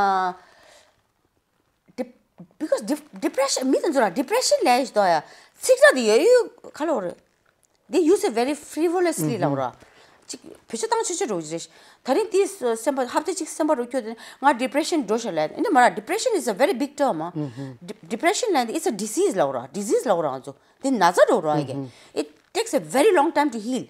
Dep- because dep- depression མི་དེ་ཚོ་ལ་depression ལབ་ཡ་ཞིག་འདུག་ཡ། ཚིག་ཐག་དེ་ཡོད་ཡོད་ག་ལབ་རེད། They use it very frivolously ལབ་ར། ཅིག་བེད་སྤྱོད་བཏང་ཆོག་ཆོག་འགྲོ་གི་རེད། ད་རིང་དེའི་སེམས་པ་ཧབ་ཏེ་ཅིག་སེམས་པ་རུ་ཁྱོད་དེ་ང་depression འགྲོ་ཤག་ལབ་ཡ་དེ་འདྲ་མ་ར། Depression is a very big term. ཨ། Dep- depression ལབ་ཡ་དེ་it's a disease ལབ་ར། Disease ལབ་ར་ང་ཚོ་དེ་ན་ཚ་འགྲོ་ར་ཡ་གི། It takes a very long time to heal.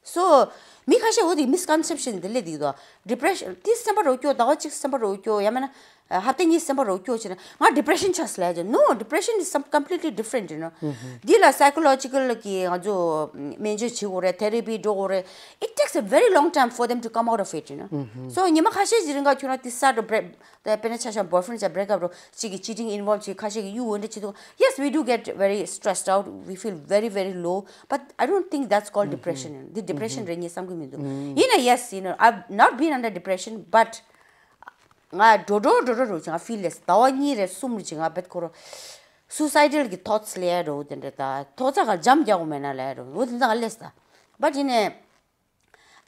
So མི་ཁ་ཤས་འོ་དེ་misconception འདི་ལས་འདི་དོ། Depression དེ་སེམས་པ་རོ་སྐྱོ། ཟླ་བ་གཅིག་སེམས་པ་རོ་སྐྱོ། ཡང་མིན་ན་ཧབ་ཏ་གཉིས་སེམས་པ་རོ་སྐྱོ་བྱས་ན་ང་depression ཆགས་ལ་ཡ། No, depression is some completely different, you know. འདི་ལ་psychological གི་ང་ཚོ་སྨན་བཅོས་བྱེད་དགོས་རེད། therapy འགྲོ་དགོས་རེད། It takes a very long time for them to come out of it, you know. So ཉི་མ་ཁ་ཤས་ཀྱི་རིང་ག་ཁྱོད་རང་དེ་གསར་དུ་break དཔེར་ན་ཆ་བཞག་boyfriend ཅག་break up རོ་གཅིག་གི་cheating involve བྱེད། ཁ་ཤས་ཀྱི་གཡུ་འོན་འདྲ་བྱེད་དུ། Yes, we do get very stressed out, we feel very very low, but I don't think that's called depression. འདི་depression རེད་ངས་བསམ་གི་མི་འདུག་ཡིན་ན་yes, you know, I've not been under depression, but ང་འགྲོ་འགྲོ་འགྲོ་འགྲོ་རུ་ང་feel less. ཟླ་བ་གཉིས་རེ་གསུམ་རེ་ཅིག་ང་བེད་ཁོ་རོ་suicidal གི་thoughts ལས་རོ་དེ་འདྲ། ད་ཐོག་ཚ་ག་འཇམ་རྒྱག་གོ་མེད་ན་ལས་རོ་འོ་དེ་ད་ང་less ད། But ཡིན་ནས།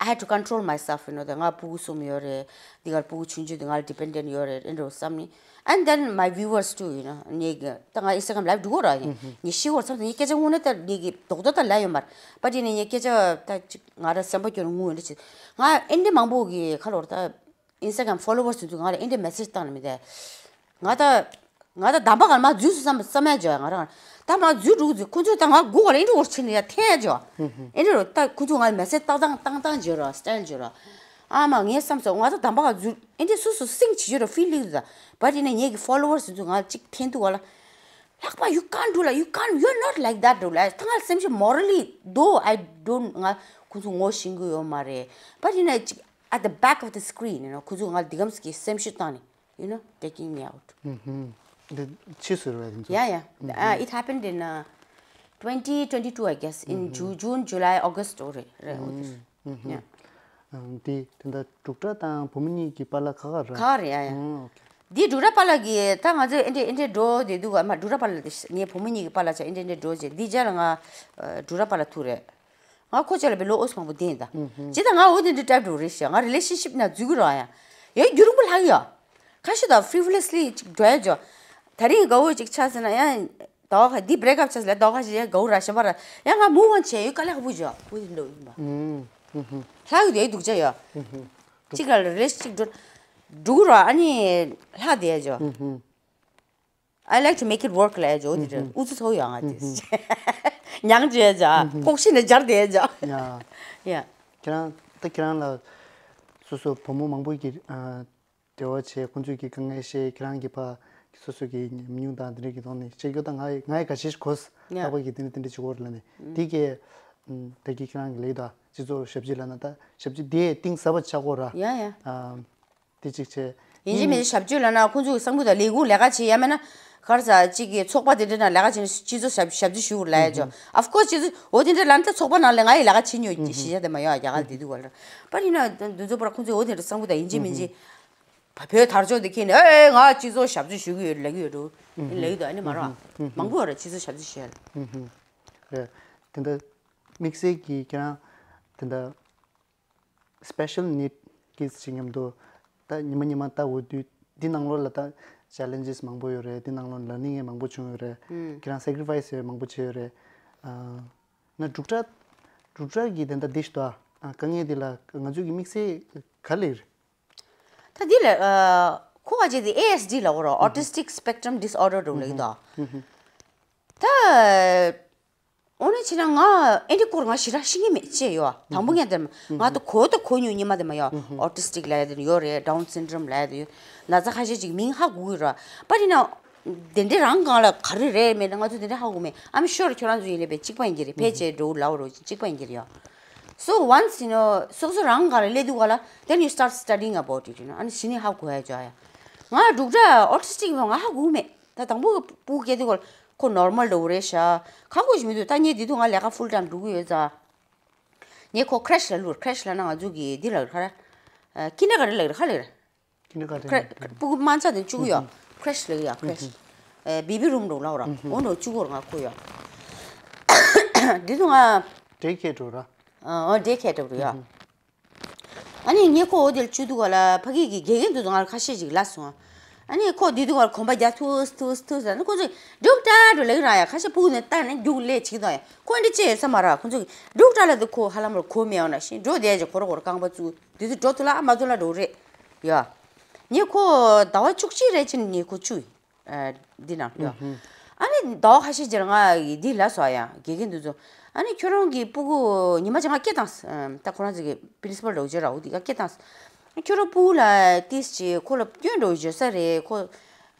I had to control myself, you know, དེ་ང་ཕྲུ་གུ་གསུམ་ཡོད་རེད། འདི་གར་ཕྲུ་གུ་ཆུང་ཆུང་དེ་ང་ལ་dependent ཡོད་རེད། ཨེ་འགྲོ་བསམ་ནི། And then my viewers too, you know, ངས་ད་ང་Instagram live འགྲོ་གོ་ར་ཡིན། ངས་ཤི་བར་མཚམས་དེ་ངས་སྐད་ཆ་དངོས་གནས་ད་ངས་ཀྱི་རྡོག་རྡོག་ད་ལབ་ཡོད་མ་རེད། But ཡིན་ནས་ངས་སྐད་ཆ་ད་ཅིག་ང་ར་སེམས་པ་སྐྱོ་ནས་ངུ་འདྲ་ཅིག་ང་ཨེ་འདྲ་མང་པོ་གི་ཁ་ལོར་ད་Instagram followers དེ་ཚོ་ང་ལ་ཨེ་འདྲ་message བཏང་ནས་མི་དེ། ང་ད་ང་ད་འདམ་པ་གར་མ་འཛུལ་སུ་བསམ་བསམ་ཡ་ཇོ་ང་རང་ད་མ་འཛུལ་འགྲོ་འཛུལ། ཁོ་ཚོས་ད་ང་སྒུག་ག་ལ་ཨེ་འདྲ་འོར་ཕྱིན་ནས་ཡ་འཐེན་ཡ་ཇོ། ཨེ་འདྲ་རོ་ད་ཁོ་ཚོས་ང་ལ་message བཏང་བཏང་བཏང་བཏང་ཇོ་ར་style ཇོ་ར། ཨ་མ་ངས་བསམ་སོང་ང་ད་འདམ་པ་གར་འཛུལ་ཨེ་འདྲ་སུ་སུ་sing བྱེད་ཇོ་ར་feel ལིག་ད། But ཡིན་ན་ངེད་ཀྱི་followers དེ་ཚོ་ང་ལ་གཅིག་འཐེན་འདུག་ག་ལ། ལྷག་པ་you can't do like, you can't, you're not like that འགྲོ་ལ་ད་ང་སེམས་ཤུགས་morally though I don't ང་ཁོ་ཚོ་ངོ་ཤེས་གི་ཡོད་མ་རེད། But ཡིན་ན་གཅིག at the back of the screen, you know, ཁོ་ཚོས་ང་ལ་འདི་གམ་ཟིག་གི་སེམས་ཤུགས་བཏང་ནས། you know, taking me out. འདི་ཕྱིས་སུ་རེད་པས་དེ་ཚོ། Yeah, yeah. Uh, it happened in uh, twenty twenty-two, I guess, in Ju- June, July, August འོ་རེད་རེད་འོ་དེ། Yeah. འདི་དེ་འདྲ་འབྲུག་སྒྲ་དང་བུ་མོ་གཉིས་ཀྱི་པཱ་ལགས་ཁ་ཁ་ར། ག་རེད་ཡ་ཡ། ཨོ་ཨོ་ཁེ། འདི་འབྲུག་སྒྲ་པཱ་ལགས་ཀྱིས་ད་ང་ཚོས་ཨེ་འདྲས་ཨེ་འདྲས་འགྲོ་བསྡད་འདུག་ག་མ་འབྲུག་སྒྲ་པཱ་ལགས་དེ་ངའི་བུ་མོ་གཉིས་ཀྱི་པཱ་ལགས་ཆགས་ཨེ་འདྲས་ཨེ་འདྲས་འགྲོ་བྱས་འདི་རྗེས་ལ་ང་འབྲུག་སྒྲ་པཱ་ལགས་ཐུག་རེད། ང་ཁོ་ཅག་ལ་བི་ལོ་ཨོས་མང་པོ་བསྟན་ད། ཇི་ལྟར་ང་འོ་དེ་འདྲའི་ཊའིབ་འགྲོ་རེད་ཤག་ང་relationship ནང་འཛུལ་གི་རོགས་ཡ། ཡང་རྒྱུན་རིང་པོ་ལྷག་ཡོད། ཁ་ཤས་དང་frivolously ཅིག་འགྲོ་ཡ་ཇོ། ད་རིང་དགའ་བོ་ཅིག་ཆགས་ཟིན་ན་ཡང་ཟླ་བ་ཁ་འདི་break up ཆགས་ཟིན་ལ་ཟླ་བ་ཁ་ཤས་ཡང་དགའ་བོ་ར་ཞེན་པ་ར་ཡང་ང་move on བྱས་ཡོད་དཀའ་ལས་ཁག་པོ་ཇོ་འོ་དེ་འདྲ་ཡིན་པ། ལྷག་ཡོད་དེ་སྡུག་ཅག་ཡོད། ཅིག་ལ་relationship ཅིག་འགྲོ་འགྲོ་གི་རོགས་ཨ་ནི་ལྷག་བསྡད་ཡ་ཇོ། I like to make it work ལ་ཡ་ཇོ་དེ་རེད། ཨུ་ཚུགས་ཚོགས་ཡོད་ང་དེ། མྱང་བྱས་ཇ་ལྐོག་ཤི་ནས་སྦྱར་བསྡད་ཇ། ཡ། ཡ། ཁྱེད་རང་ད་ཁྱེད་རང་ལ་སོ་སོ་བུ་མོ་མང་པོ་གི་འབྲེལ་བ་བྱས་ཁོང་ཚོས་ཀྱི་དཀའ་ངལ་བཤད་ཁྱེད་རང་གི་ཕ་སོ་སོ་གི་ཉམས་མྱོང་དང་དེ་འདྲ་གི་ཐོག་ནས་བཤད་རྒྱུ་ད་ང་ང་ཡི་ག་ཤེས་གོ་ལྷག་པ་གི་དེ་འདྲ་དེ་འདྲ་བྱེད་དགོས་རེད་ལ་ནི་དེ་གས་ད་གི་ཁྱེད་རང་གི་ལས་ད་སྤྱི་ཚོགས་ཞབས་ཕྱི་ལ་ན་ད་ཞབས་ཕྱི་དེ་གཏིང་ཟབ་པ་ཆགས་དགོས་ར། ཡ་ཡ། དེ་གཅིག་བྱས། ཡིན་གཅིག་མིན་གཅིག་ཞབས་ཕྱི་ལབ་ན་ཁོང་ཚོས་གསང་ཕུ་དང་ལས་ཁུངས་ལས་ཀ་བྱེད་ཡ་མེད་ན། ག་རེ་ཟ་གཅིག་གི་ཚོགས་པ་དེ་འདྲ་ནང་ལས་ཀ་བྱེད་ན་སྤྱི་ཚོགས་ཞབས་ཞབས་ཕྱི་ཞུ་དགོས་ལབ་ཡ་ཅོ། Of course སྤྱི་ཚོགས་འོ་དེ་འདྲ་ལབ་ན་ད་ཚོགས་པ་ནང་ལ་ང་ཡི་ལས་ཀ་བྱེད་མྱོང་གི་གཞི་བཞག་དེ་མ་ཡོང་ཨ་རྒྱ་གར་དེ་དུས་བར་ལ། པར་ཡིན་ན་འདུ་ཚོགས་པར་ཁོང་ཚོས་འོ་དེ་འདྲ་གསང་ཕུ་དང་ཡིན་གཅིག་མིན་གཅིག་བོད་དར་ལྕོག་དེ་ཁྱེར་ནས་ཨེ་ང་སྤྱི་ཚོགས་ཞབས་ཕྱི་ཞུ་གི་ཡོད་ལབ་གི་ཡོད་འགྲོ། ལབ་ཡོད་དོ་ཨ་ནི་མ་རེད། མང་པོ་ཡོད་རེད་སྤྱི་ཚོགས་ཞབས་ཕྱི་ཞུ་ཡ་ལ། རེད། དེ་འདྲ་དམིགས་བསལ་གྱི་ཁྱེད་རང་དེ་འདྲ། Special need kids ཅིག་མཉམ་དུ་ད་ཉི་མ་ཉི་མ་ལྟ་འོ་དུས་འདི་ནང་ལོགས་ལ་ད་challenges མང་པོ་ཡོད་རེད། འདི་ནང་ལོགས་learning ཡང་མང་པོ་བྱུང་ཡོད་རེད། ཁྱེད་རང་sacrifice ཡང་མང་པོ་བྱས་ཡོད་རེད། ན་འབྲུག་སྒྲ་འབྲུག་སྒྲ་གི་དེ་འདྲ་འདི་ཞིག་ད་དཀའ་ངལ་འདི་ལ་ང་ཚོས་ཀྱི་དམིགས་བསལ་ག་ལེར། ད་འདི་ལ་ཁོ་བ་ཅིག་དེ་ཨེ་ཨེས་ཌི་ལ་འོ་ར་autistic spectrum disorder འགྲོ་ལེགས་ད། ད། འོ་ན་ཕྱིན་ན་ང་ཨེ་འདྲའི་སྐོར་ང་ཞེ་དྲག་ཤེས་ཀྱི་མེད་ཅེས་ཡོད། དང་པོ་ངས་དེར་ང་ད་གོ་ད་གོ་མྱོང་ཉི་མ་དེ་མ་ཡོད། ཨོ་ཊི་སི་ཊིག་ལབ་ཡ་དེ་ཡོད་རེད། ཌའུན་སིན་ཌོམ་ལབ་ཡ་དེ་ཡོད། ན་ཚ་ཁ་ཤས་ཅིག་མིང་ཧ་གོ་གི་རེད། པར་ཡིན་ན་དེ་འདྲའི་རང་སྒང་ལ་ག་རེ་རེད་མེད་ན་ང་ཚོ་དེ་འདྲའི་ཧ་གོ་མེད། I'm sure ཁྱོད་རང་ཚོ་ཡིན་ནའི་བས་གཅིག་པ་ཡིན་གྱི་རེད། ཕལ་ཆེར་འགྲོ་ལབ་རོགས་གཅིག་པ་ཡིན་གྱི་རེད་ཡ། So once you know སོ་སོ་རང་སྒང་ལ་སླེབས་དུས་ག་ལ་then you start studying about it, you know. ཨ་ནི་གཞི་ནས་ཧ་གོ་ཡ་ཅོ་ཡ། ང་འབྲུག་སྒྲ་ཨོ་ཊི་སི་ཊིག་ཡིན་པ་ང་ཧ་གོ་མེད། ད་དང་པོ་སྤུ་གུ་སྐྱེ་དུས་སྐོར་ཁོ་ནོར་མལ་འདྲ་བོ་རེད་ཤག་ཁ་ཁོ་ཞིག་མི་འདུག་ད་ངས་འདི་དུས་ང་ལས་ཀ་ཕུལ་ཊའིམ་འགྲོ་གི་ཡོད་ཙང་། ངས་ཁོ་ཁྲེཤ་ལ་བླུགས། ཁྲེཤ་ལབ་ན་ང་ཚོ་གི་འདི་ལ་ག་རེ། ཀིན་ཌར་ག་རེ་ལ་ག་རེ་ལབ་ར། ཀིན་ཌར་ག་རེ། སྤུ་གུ་དམའ་ཚ་དེ་བཅུག་གི་ཡོད། ཁྲེཤ་ལབ་ཀྱི་ཡོད་ཁྲེཤ། བེ་བི་རུམ་འདྲ་བོ་ལབ་ར། འོ་འདྲ་བོ་བཅུག་གི་ཡོད་ར་ང་ཁོ་ཡོད། འདི་དུས་ང་། ཌེ་ཁེར་འགྲོ་ར། ཨ་ཌེ་ཁེར་འགྲོ་གི་ཡོད། ཨ་ནི་ངས་ཁོ་འོ་དེར་བཅུག་དུས་སྐབས་ལ་ཕ་གི་གི་དགེ་རྒན་དེ་ཚོ་ང་ལ་ཁ་ཤས་ཅིག་ལབ་སོང་། ཨ་ནི་ཁོ་དེ་དུས་སྐབས་ལ་གོམ་པ་རྒྱག་ཐུག་ཐུག་ཐུག་ཟེར་ན་ཁོ་ཚོས་འབྲུག་སྒྲ་འགྲོ་ལབ་ཀྱི་ར་ཡ། ཁ་ཤས་སྤུ་གུ་ནས་བལྟས་ནས་རྒྱུགས་ལས་བྱེད་ཀྱི་འདུག་ཡ། ཁོ་འདི་ཅི་ཡོད་ས་མ་རེད། ཁོ་ཚོས་འབྲུག་སྒྲ་ལབ་དུས་ཁོ་ཧ་ལམ་ར་གོ་མི་ཡོང་ན་ཤེས་འགྲོ་བསྡད་ཅིག་ཁོ་ར་ཁོ་ར་རྐང་པ་བཙུགས་དེ་ཚོ་འགྲོ་ཐུབ་ལ་ཨ་མ་ཐུབ་ལ་འགྲོ་རེད་ཡ། ངས་ཁོ་ཟླ་བ་བཅུ་གཅིག་རེ་ཕྱིན་ངས་ཁོ་བཅུག་ཡིན། འདི་ནང་ཡོད། ཨ་ནི་ཟླ་བ་ཁ་ཤས་རྗེས་ལ་ང་འདི་ལབ་སོང་ཡ། དགེ་རྒན་དེ་ཚོ་ ཨ་ནི་ཁྱོད་རང་གི་སྤུ་གུ་ཉི་མ་ཅིག་ང་སྐད་བཏང་། ད་ཁོ་རང་ཚོ་གི་པི་རིན་སི་པལ་འདྲ་བོ་ཅིག་ར་འོ་དེ་ག་སྐད་བཏང་། ཁྱོད་རང་སྤུ་གུ་ལ་ཏིས་ཅིག་ཁོ་ལ་སྐྱོན་འདྲ་བོ་བརྗོད་ས་རེད་ཁོ།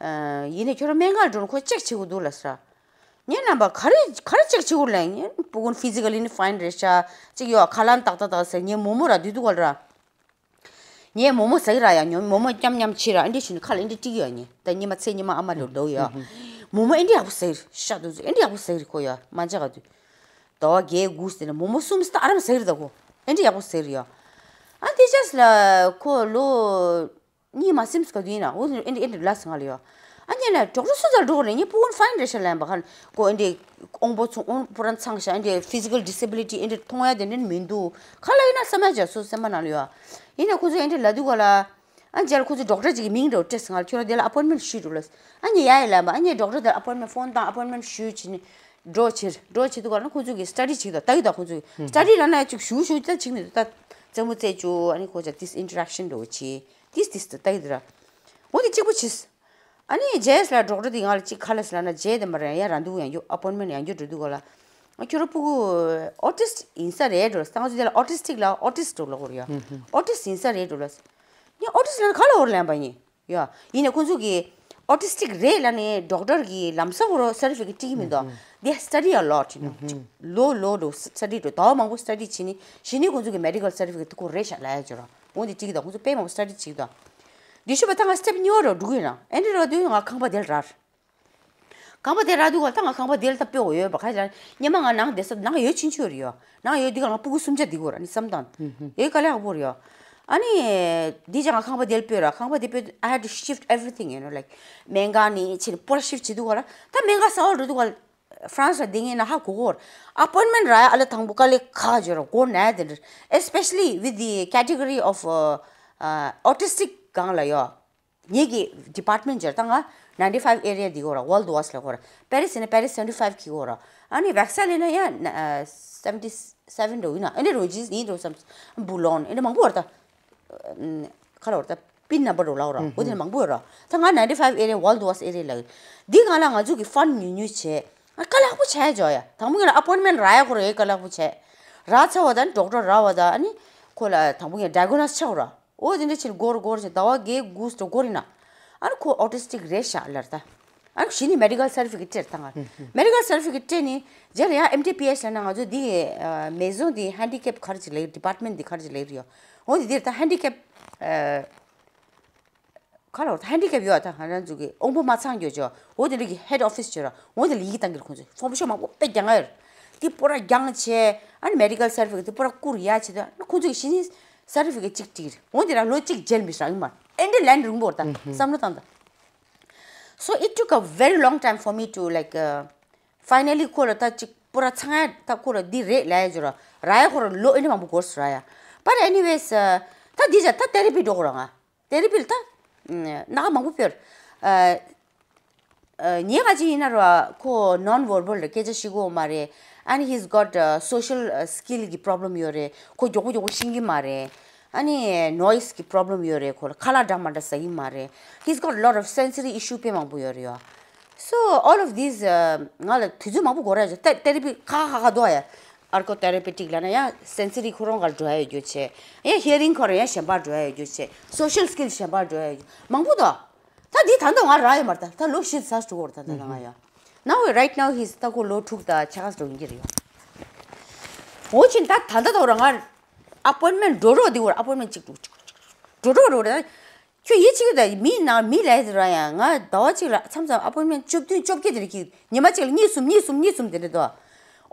ཡིན་ནའི་ཁྱོད་རང་སྨན་ཁང་འགྲོ་ན་ཁོ་ཅེག་བྱེད་དགོས་འདུག་ལབ་ས། ངའི་རྣམ་པ་ག་རེ་ག་རེ་ཅེག་བྱེད་དགོས་ལབ་ངའི་སྤུ་གུ་ཕི་ཛི་ཀལ་ལི་ནི་ཕ་ཡིན་རེད་ཤག་ཅིག་ཡོད་ཁ་ལག་ཏག་ཏག་ཏག་ཟེར་ངའི་རྨོ་མོ་ར་དུས་དུས་ག་ལ་ར། ངའི་རྨོ་མོ་ཟ་གི་ར་ཡ་ཉོ་རྨོ་མོ་ཉམས་ཉམས་ཕྱིར་ར་ཨེ་འདྲས་བྱས་ནས་ཁ་ལ་ཨེ་འདྲས་སྤྲིག་ཡོད་ངས་ད་ཉི་མ་ཚེ་ཉི་མ་ཨ་མ་ལོ་ལོ་ཡོད། རྨོ་མོ་ཨེ་འདྲས་ཡག་པོ་ཟ་གི་རེད་ཤ་དུས་ཚོད་ཨེ་འདྲས་ཡག་པོ་ཟ་གི་རེད་ཁོ་ཡ་མ་འཇག་ག་དུས། ཟླ་བ་བརྒྱད་དགུ་ཟེར་ནས་རྨོ་མོ་གསུམ་ད་ཨ་རམ་ཟ་གི་རེད་ད་ཁོ་ཨེ་འདྲས་ཡག་པོ་ཟ་གི་རེད་ཡ། ཨ་དེ་ཅག་ལ་ཁོ་ལོ། གཉིས་མ་སིམ་ག་དུས་ཡིན་ན་འོ་ཨེ་འདྲས་ཨེ་འདྲས་ལ་ཟ་ང་ལ་ཡོད། ཨ་ཉེ་ལ་ཌོག་ཊར་སུ་ཙལ་འགྲོ་གི་རེད་ངའི་སྤུ་གུ་ཕ་ཡིན་རེད་ཤ་ལན་པ་ཁ་ཁོ་ཨེ་འདྲས་དབང་པོ་ཚོ་དབང་པོ་རང་ཚང་ཤ་ཨེ་འདྲས་ཕི་ཛི་ཀལ་ཌི་སེ་བི་ལི་ཊི་ཨེ་འདྲས་མཐོང་ཡ་དེ་འདྲས་མི་འདུག་ཁ་ལ་ཡིན་ན་ས་མ་ཇ་སུ་སེམས་པ་ནང་ལ་ཡོད། ཡིན་ན་ཁོ་ཚོ་ཨེ་འདྲས་ལ་དུས་ག་ལ། ཨ་རྗེས་ལ་ཁོ་ཚོ་ཌོག་ཊར་ཅིག་གི་མིང་འདྲ་བོ་སྤྲད་སོང་ང་ལ་ཁྱོད་རང་དེ་ལ་ཨ་པོན་མེན་ཊི་ཞུས་འགྲོ་ལབ། ཨ་ཉེ་ཡ་ཡ་ལབ་པ་ཨ་ཉེ་ཌོག་ཊར་དེ་ལ་ཨ་པོན་མེན་ཊི་ཕོན་བཏང་ཨ་པོན་མེན་ཊི་ཞུས་བྱས་ནས་འགྲོ་ཕྱིར་འགྲོ་བྱེད་དུས་ག་ལ་ཁོ་ཚོ་གི་སི་ཊ་ཌི་བྱེད་ཀྱི་འདུག་ལྟ་གི་འདུག་ཁོ་ཚོ་གི་སི་ཊ་ཌི་ལབ་ན་ཅིག་ཞུ་ཞུ་ད་ཅིག་ནས་ད་རྩེད་མོ་རྩེད་བཅུག་ཨ་ནི་ཁོ་ཚོ་ཏིས་ཨིན་ཊེ་རེག་ཤན་འདྲ་བོ་བྱེད་ཏིས་ཏིས་ད་ལྟ་གི་འདུག་ར། འོ་དེ་གཅིག་པོ་བྱས། ཨ་ནི་རྗེས་ལ་ཌོག་ཊར་དེ་ང་ལ་གཅིག་ཁ་ལ་སི་ལབ་ན་རྗེས་དེ་མ་རེད་ཡ་རང་འདུག་ཡང་རྒྱུ་ཨ་པོན་མེན་ཊི་ཡང་རྒྱུ་འགྲོ་འདུག་ག་ལ། ང་ཁྱོད་རང་སྤུ་གུ་ཨོ་ཊི་སི་ཊི་ཡིན་ས་རེད་འགྲོ་ལ་སང་ཚོ་དེ་ལ་ཨོ་ཊི་སི་ཊིག་ལ་ཨོ་ཊི་སི་ཊི་འགྲོ་ལ་གོ་རེད་ཡ། ཨོ་ཊི་སི་ཊི་ཡིན་ས་རེད་འགྲོ་ལ། ངས་ཨོ་ཊི་སི་ཊི་ལབ་ན་ག་ལ་འོར་ལེན་པ་ཡིན། ཡ། ཡིན་ནའི་ཁོང་ཚོ་གིས་ཨོ་ཊི་སི་ཊིག་རེད་ལབ་ནས་ཌོག་ཊར་གིས་ལམ་སང་ཁོ་རང་སར་ཊི་ཕི་ཀེཊ་སྤྲད་ཀྱི་མི་འདུག They study a lot, you know. ལོ་ལོ་འགྲོ་སི་ཊ་ཌི་འགྲོ་ཟླ་བ་མང་པོ་སི་ཊ་ཌི་བྱས་ནས་གཞི་ནས་ཁོང་ཚོ་གི་མེ་ཌི་ཀལ་སར་ཊི་ཕི་ཀེཊ་དེ་ཁོ་རེད་ཤག་ལབ་ཡ་ཅིག་ར། འོ་འདི་སྤྲད་ཀྱི་འདུག་ཁོང་ཚོ་དཔེ་མང་པོ་སི་ཊ་ཌི་བྱེད་ཀྱི་འདུག་དེ་ཤོད་པ་ད་ང་སི་ཊེབ་གཉིས་པ་རུ་འགྲོ་གི་ཡིན་ན་ཨེ་འདྲ་ར་དུས་ང་ཁང་པ་དེར་རར། ཁང་པ་དེ་རག་དུས་ག་ད་ང་ཁང་པ་དེ་ལ་ད་སྤོས་འོ་ཡོད་པ་ཁ་ཅིག་ལ་སྙེ་མ་ང་ནང་བསྡད་ས་ནང་ཡོད་ཕྱིན་ཆད་རེད་ཡོད་ནང་ཡོད་འདི་ག་ང་སྤུ་གུ་གསུམ་ཆ་འདི་གོ་ར་ནི་བསམ་དང་ཡོད་དཀའ་ལས་ཁག་པོ་རེད་ཡོད། ཨ་ནི་འདི་ཅག་ང་ཁང་པ་དེ་ལ་སྤོས་ར་ཁང་པ་དེ་སྤོས་I had to shift everything, you know, like སྨན་ཁང་ནི་ཕྱིར་སྤོ་ར་ཤིབ་བྱེད་དུས་ག་ལ་ད་སྨན་ཁང་གསར་པ་འགྲོ་དུས་ག་ལ་ཧྥ་རན་སི་ལ་བསྡད་ངེས་ན་ཧ་གོ་གོ་ར་ཨ་པོན་མེན་རག་ཡ་ཨ་ལ་དང་པོ་དཀའ་ལས་ཁག་ཅིག་ཡོད་ར་མགོ་ན་ཡ་དེ་འདྲ་especially with the category of autistic སྒང་ལ་ཡོད། ངེད་ཀྱི་department སྦྱར་ད་ང་ninety five area འདི་གོ་ར་Val d'Oise ལ་གོ་ར་Paris ཡིན་ན་Paris seventy five གི་གོ་ར་ཨ་ནི་Versailles ཡིན་ན་ཡ་seventy seven འགྲོ་ཡིན་ན་ཨ་ནི་རོ་ཇིས་ཡིན་འགྲོ་བསམ་Boulogne ཡིན་འགྲོ་མང་པོ་ཡོད་ར་ད། ཁ་ལ་བར་ད་pin number འགྲོ་ལ་གོ་ར་འོ་དེ་ནི་མང་པོ་ཡོད་ར་ད་ང་ninety five area Val d'Oise area ལ་འདི་གང་ལ་ང་ཚོ་གི་fund ཉུང་ཉུང་བྱས་ཨ་དཀའ་ལས་ཁག་པོ་བྱས་ཇོ་ཡ་དང་པོ་ངེད་ལ་appointment རག་ཡ་གོ་ར་ཡ་དཀའ་ལས་ཁག་པོ་བྱས་རག་ཚར་བ་ད་ནི་doctor རག་བ་ད་ཨ་ནི་ཁོ་ལ་དང་པོ་ངེད་diagnose ཆགས་གོ་ར། འོ་དེ་འདྲ་ཕྱིར་སྒོར་སྒོར་ཞིག་ཟླ་བ་བརྒྱད་དགུ་ཙམ་འགོར་ཡིན་ན། ཨ་ནི་ཁོ་autistic རེད་ཤག་ལར་ད། ཨ་ནི་གཞི་ནས་medical certificate སྤྲད་བཏང་ང་། Medical certificate སྤྲད་ནས་རྗེས་ལ་ཡང་M D P H ལབ་ན་ང་ཚོ་འདི་maison འདི་handicap ག་རེ་ཅིག་ལས་department འདི་ག་རེ་ཅིག་ལས་རེད་ཡོད། འོ་དེ་འདིར་ད་handicap ག་ལ་handicap ཡོད་ད་ང་རང་ཚོ་གི་དབང་པོ་མ་ཚང་རྒྱུ་ཅོ། འོ་དེ་འདྲ་གི་head office ཅོ་ར་འོ་དེ་ལ་ཡི་གེ་བཏང་གི་རེད་ཁོང་ཚོས་form ཤོག་མང་པོ་དཔེ་རྒྱག་ང་ཡོད་རེད། དེ་པོ་ར་རྒྱང་བྱས་ཨ་ནི་medical certificate དེ་པོ་ར་བསྐུར་ཡ་བྱས་ད་ཨ་ནི་ཁོང་ཚོ་གི་གཞི་ནས་certificate གཅིག་སྤྲད་ཀྱི་རེད། འོ་དེ་ར་ལོ་གཅིག་jail མི་ཤག་ཡིན་མ་ཨེ་འདྲ་ལན་རིང་པོ་རེད་ད་བསམ་བློ་བཏང་ད། So it took a very long time for me to like finally ཁོ་ལ་ད་ཅིག་པོ་ར་ཚང་ཡ་ད་ཁོ་ལ་འདི་རེད་ལབ་ཡ་ཅོ་ར་ར་ཡ་ཁོ་ར་ལོ་ཨེ་འདྲ་མང་པོ་འགོར་སོང་ར་ཡ། But anyways ད་འདི་ཅག་ད་therapy འགྲོ་དགོས་ར་ང་therapy ལ་ད་ན་ག་མང་པོ་ཕེབས། ངའི་ཁ་ཅིག་ཡིན་ན་ར་ཁོ་non verbal རེད་སྐད་ཆ་བཤད་གོ་མ་རེད། And he's got social skill གི་problem ཡོད་རེད། ཁོ་མགྱོགས་པོ་མགྱོགས་པོ་ཤེས་ཀྱི་མ་རེད། ཨ་ནི་noise གི་problem ཡོད་རེད། ཁོ་ལ་ཁ་ལག་འདྲ་མ་འདྲ་ཟ་ཡི་མ་རེད། He's got a lot of sensory issue དཔེ་མང་པོ་ཡོད་རེད་ཡ། So all of these ང་ལ་དུས་ཚོད་མང་པོ་འགོར་ཡ་ཅིག་ད་therapy ཁ་ཁ་ཁ་འདུག་ཡ། Argot therapeutic ལབ་ན་ཡང་sensory ཁོ་རང་ག་འགྲོ་ཡ་ཡོད་རྒྱུ་བྱས། ཡང་hearing ཁོ་རང་ཡང་གཞན་པ་འགྲོ་ཡ་ཡོད་རྒྱུ་བྱས། Social skill གཞན་པ་འགྲོ་ཡ་ཡོད་རྒྱུ་མང་པོ་འདུག་ད་འདི་ད་ལྟ་ང་རག་ཡོད་མ་རེད་ད་ད་ལོ་བཞི་ཙམ་འགྲོ་གི་རེད་ད་ད་ང་ཡ། Now right now he's ད་ཁོ་ལོ་དྲུག་དང་ཕྱེད་ཀ་འགྲོ་ཡིན་གྱི་རེད་ཡ། འོ་ཕྱིན་ད་ད་ད་ད་ར་ང་appointment འགྲོ་རོགས་འདི་བར་appointment གཅིག་འགྲོ་གཅིག་འགྲོ་འགྲོ་འགྲོ་རོགས་འགྲོ་ད། ཁྱོད་ཡིད་ཆེས་ཀྱི་ད་མི་ནང་མི་ལས་དེ་ར་ཡང་ང་ཟླ་བ་གཅིག་ལ་མཚམས་མཚམས་appointment བཅུ་བདུན་བཅོ་བརྒྱད་དེ་རེ་གི་ཉི་མ་གཅིག་ལ་གཉིས་གསུམ་གཉིས་གསུམ་གཉིས་གསུམ་དེ་འདྲ་འདུག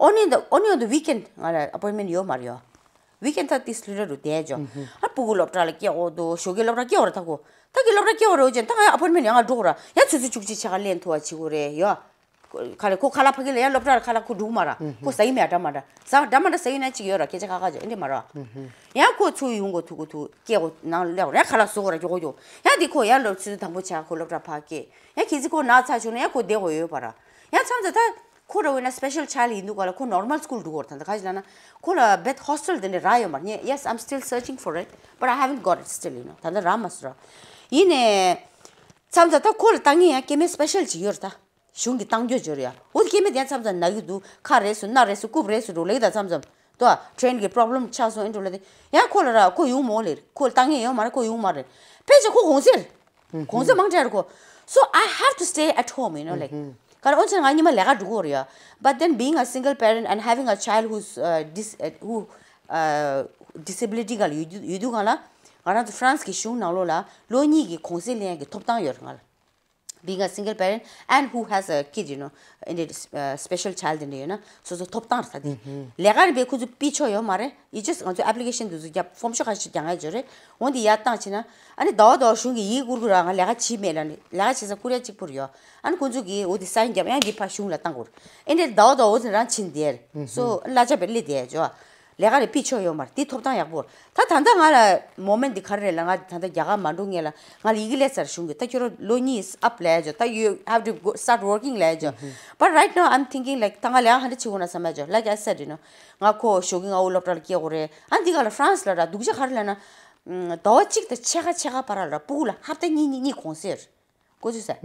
Only the only on the weekend ང་ལ་appointment ཡོད་མ་རེད་ཡོད། Weekend ད་ཏིས་ལྷོད་ལྷོད་རུ་བསྡད་ཅོ། ཨ་སྤུ་གུ་སློབ་གྲྭ་ལ་སྐྱེལ་འོ་དོ་ཞོགས་ཀས་སློབ་གྲྭ་སྐྱེལ་འོ་ར་ད་གོ་ད་གི་སློབ་གྲྭ་སྐྱེལ་འོ་ར་འོ་ཅན་ད་ང་ཡང་appointment ཡང་ང་འགྲོ་གོ་ར་ཡང་ཆུ་ཚོད་བཅུ་གཅིག་ཕྱེད་ཀ་ལེན་ཐུབ་པ་བྱེད་དགོས་རེད་ཡོད། ཁ་ལས་ཁོ་ཁ་ལག་ཕ་གི་ལ་ཡང་སློབ་གྲྭ་ལ་ཁ་ལག་ཁོ་འགྲོ་གི་མ་ར་ཁོ་ཟ་ཡི་མེད་འདྲ་མ་འདྲ་ཟ་འདྲ་མ་འདྲ་ཟ་ཡི་ན་ཅིག་ཡོད་ར་སྐད་ཆ་ཁ་ཁ་ཅོ་ཨེ་འདྲ་མ་ར། ཡང་ཁོ་ཚུར་ཡོང་གོ་ཐུག་གོ་ཐུག་སྐྱེལ་གོ་ནང་སླེབས་གོ་ཡང་ཁ་ལག་བཟོ་གོ་ར་མགྱོགས་གོ་མགྱོགས་ཡང་འདི་ཁོ་ཡང་ལོ་ཆུ་ཚོད་དང་པོ་ཆ་ཁོ་སློབ་གྲྭ་ཕ་གི་ཡང་ཁྱེད་ཚོ་ཁོ་ན་ཚ་བྱུང་ན་ཡང་ཁོ་བསྡད་གོ་ཡོད་པ་ར་ཡང་མཚམས་ཚ་ད། ཁོ་ར་བས་ན་special child ཡིན་འདུག་ག་ལ་ཁོ་normal school འགྲོ་གོ་ར་ད་ད་ག་ཅི་ལ་ན་ཁོ་ལ་བེད་hostel དེ་འདྲ་རག་ཡོད་མ་རེད། Yes, I'm still searching for it, but I haven't got it still, you know. ད་ད་རག་མ་སོང་ར། ཡིན་ནས་མཚམས་ད་ད་ཁོ་ལ་ད་ངས་ཡང་སྐྱེ་དམན་special ཅིག་ཡོད་རེད་ད། གཞུང་གིས་བཏང་རྒྱུ་འབྱོར་ཡ། འོ་དེ་སྐྱེ་དམན་དེ་མཚམས་མཚམས་ན་གི་འདུག་ཁ་རེད་སུ་སྣ་རེད་སུ་རྐུབ་རེད་སུ་འགྲོ་ལེགས་དང་མཚམས་མཚམས་དོ། ཊེན་གི་པོ་རོབ་ལེམ་ཆགས་སོང་ཨེ་འགྲོ་ལེ་དེ་ཡང་ཁོ་ལ་ར་ཁོ་ཡོང་མོ་ལེ་ཁོ་ལ་བཏང་ངེས་ཡོད་མ་རེད། ཁོ་ཡོང་མ་རེད། ཕལ་ཆེར་ཁོ་གོང་ཚད་རེད། གོང་ཚད་མང་དྲགས་རེད་ཁོ། So I have to stay at home, you know, like. ག་རེ་འོན་ཀྱང་ང་ཉི་མ་ལས་ཀ་འགྲོ་གི་ཡོད་རེད་ཡ། But then being a single parent and having a child who's uh, dis uh, who uh, disability ག་ལ་ཡོད་དུས་ཡོད་དུས་གང་ལ་ང་རང་ཚོ་ཧྥ་རན་སི་གི་གཞུང་ནང་ལོགས་ལ་ལོ་གཉིས་ཀྱི་གོང་ཚད་ལེན་ཡ་གི་ཐོབ་ཐང་ཡོད་རེད་ང་ལ། Being a single parent and who has a kid, you know, in a uh, special child in the, you know, སོ་སོ་ཐོབ་ཐང་རེད་ད་དེ། ལས་ཀ་རིམ་པས་ཁོ་ཚོ་ཕུད་ཆོག་ཡོད་མ་རེད། It just ང་ཚོ་ཨེབ་ལི་ཀེ་ཤན་དེ་ཚོ་རྒྱབ་ཕོམ་ཤོག་ཁ་ཤས་རྒྱག་ཡ་ཅིག་ཡོད་རེད། འོ་འདི་ཡར་བཏང་ཕྱིན་ན་ཨ་ནི་ཟླ་བ་ཟླ་བ་གཞུང་གིས་ཡིག་བསྐུར་གི་ར་ང་ལས་ཀ་བྱེད་མེད་ལབ་ནི་ལས་ཀ་བྱེད་ས་བསྐུར་ཡ་གཅིག་པུ་རེད་ཡོད། ཨ་ནི་ཁོ་ཚོ་གིས་འོ་འདི་སའིན་རྒྱབ་ཡང་འདི་ཕར་གཞུང་ལ་བཏང་དགོས་རེད། ཨེ་འདྲའི་ཟླ་བ་ཟླ་བ་འོ་འདི་རང་ཕྱིན་བསྡད་རེད། སོ་གླ་ཆ་བས་སླེབས་བསྡད་ཡ་ཅིག་ཡོད། ལས་ཀ་རེ་ཕུད་ཆོག་ཡོད་མ་རེད། དེ་ཐོབ་ཐང་ཡག་པོ། ད་ད་ལྟ་ང་ལ་མོ་མེན་ཊི་འདི་ག་རེ་རེད་ལབ་ན་ང་ད་ལྟ་རྒྱ་གར་མ་འགྲོ་སྔོན་ལ་ང་ལ་ཡི་གེ་སླེབས་ཚར། གཞུང་གིས་ད་ཁྱོད་རང་ལོ་གཉིས་ཨབ་ལབ་ཡ་ཅིག་ཡོད། ད་you have to go start working ལབ་ཡ་ཅིག་ཡོད། But right now I'm thinking like ད་ང་ལས་ཀ་ག་འདྲ་བྱེད་དགོས་ན་བསམ་ཡ་ཅིག་ཡོད། Like I said, you know, ང་ཁོ་ཞོགས་ཀྱི་སྔ་པོ་སློབ་གྲྭ་ལ་སྐྱེལ་དགོས་རེད། ཨ་འདི་ག་ལ་ཧྥ་རན་སི་ལ་ར་སྡུག་ཅག་ག་རེ་ལབ་ན་ཟླ་བ་གཅིག་དང་ཕྱེད་ཀ་ཕྱེད་ཀ་བར་ལ་ར་སྤུ་གུ་ལ་ཧབ་ཏ་གཉིས་གཉིས་གཉིས་གོང་ཚད་རེད། གོ་ཚོད་ཟེར།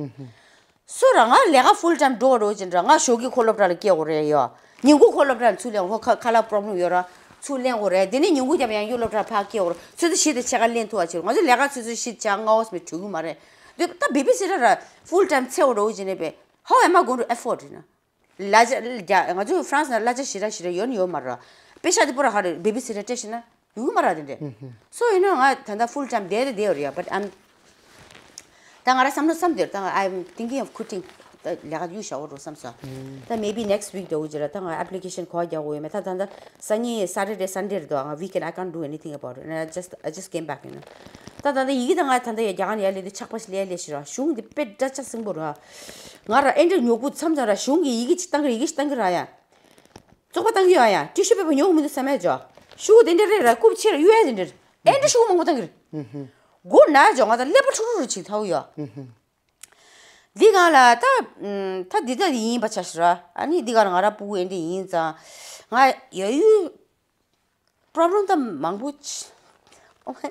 སུ་ར་ང་ལས་ཀ་ཕུལ་ཊའིམ་འགྲོ་འགྲོ་ཅིག་འདྲ། ང་ཞོགས་ཀྱི་ཁོ་སློབ་གྲྭ་ལ་སྐྱེལ་དགོས་རེད་ཡོད། ཉིན་གུང་ཁོ་སློབ་གྲྭ་ལ་ཚུར་ལེན་ཁོ་ཁ་ཁ་ལག་པོ་རོབ་ལེམ་ཡོད་ར་ཚུར་ལེན་དགོས་རེད། དེ་ནས་ཉིན་གུང་རྒྱབ་ཡང་ཡུལ་སློབ་གྲྭ་ཕར་སྐྱེལ་དགོས་རེད། ཆུ་ཚོད་བཞི་དང་ཕྱེད་ཀ་ལེན་ཐུབ་པ་བྱེད་རོགས། ང་ཚོ་ལས་ཀ་ཆུ་ཚོད་བཞི་ཆགས་ལྔ་པོ་མི་འགྲོ་གི་མ་རེད། འདི་ད་བེ་བི་སི་ཊར་ར་ཕུལ་ཊའིམ་ཚེ་འགྲོ་ཅིག་ནས་པས་how am I going to afford, you know? གླ་ཆ་རྒྱ་ང་ཚོ་ཧྥ་རན་སི་ན་གླ་ཆ་ཞེ་དྲག་ཞེ་དྲག་ཡོད་ནི་ཡོད་མ་རེད། པེ་ཤ་དེ་པོ་ར་ཧ་རེ་བེ་བི་སི་ཊར་སྤྲད་ཤེ་ན་ཡོང་གི་མ་རེད་དེ་འདྲས། སོ་ཡིན་ན་ང་ད་ལྟ་ཕུལ་ཊའིམ་བསྡད་དེ་བསྡད་ཡོད་རེད་ཡ། But I'm ད་ང་ར་བསམ་བློ་བསམ་དེར་ད་ང་I'm thinking of quitting. ད་ལས་ཀ་གཡུག་བཞག་འོ་རོ་བསམ་སོང་། ད་maybe next week འདྲ་བོ་ཅིག་ལ་ད་ང་ཨེབ་ལི་ཀེ་ཤན་ག་པར་རྒྱག་དགོས་ཡོད་མེད། ད་ད་ལྟ་སང་ཉིན་Saturday Sunday རེད་དོ། ང་weekend I can't do anything about it. And I just, I just came back, you know. ད་ད་ལྟ་ཡི་གེ་ད་ང་ད་ལྟ་ཡ་རྒྱ་གར་ནས་ཡར་སླེབས་དུས་ཆག་པ་ཞིག་ལས་ལས་ཤི་ར། གཞུང་འདི་དཔེ་འདྲ་ཆགས་སྲིང་པོ་ར། ང་ར་ཨེ་འདྲ་ཉོ་གུ་མཚམས་མཚམས་ར་གཞུང་གི་ཡི་གེ་ཅིག་བཏང་གི་ར་ཡི་གེ་ཅིག་བཏང་གི་ར་ཡ། བཙོག་པ་བཏང་གི་ཡོད་ཡ། ཊི་ཤུ་པེ་པར་ཉོ་གི་མི་འདུག་བསམ་ཡ་ཅོ། ཤུ་གུ་དེ་འདྲ་རེད་ར་རྐུབ་ཆེ་ར་གཡུག་ཡ་དེ་འདྲ་རེད། ཨེ་འདྲ་ཤུ་གུ་མང་པོ་བཏང་གི་རེད། མགོ་ན་ཅོ་ང་ད་ཀླད་པ་འཁྲུག་རུ་རུ་ཅིག་ཐའུ་ཡོད། འདི་གང་ལ་ད་ད་འདི་ད་ཡིན་པ་ཆ་ཤི་ར། ཨ་ནི་འདི་གང་ལ་ང་ར་སྤུ་གུ་ཨེ་འདྲ་ཡིན་ཙང་ང་ཡ་ཡུ་པོ་རོབ་ལེམ་ད་མང་པོ་ཆ། ཨོ་ཧེ།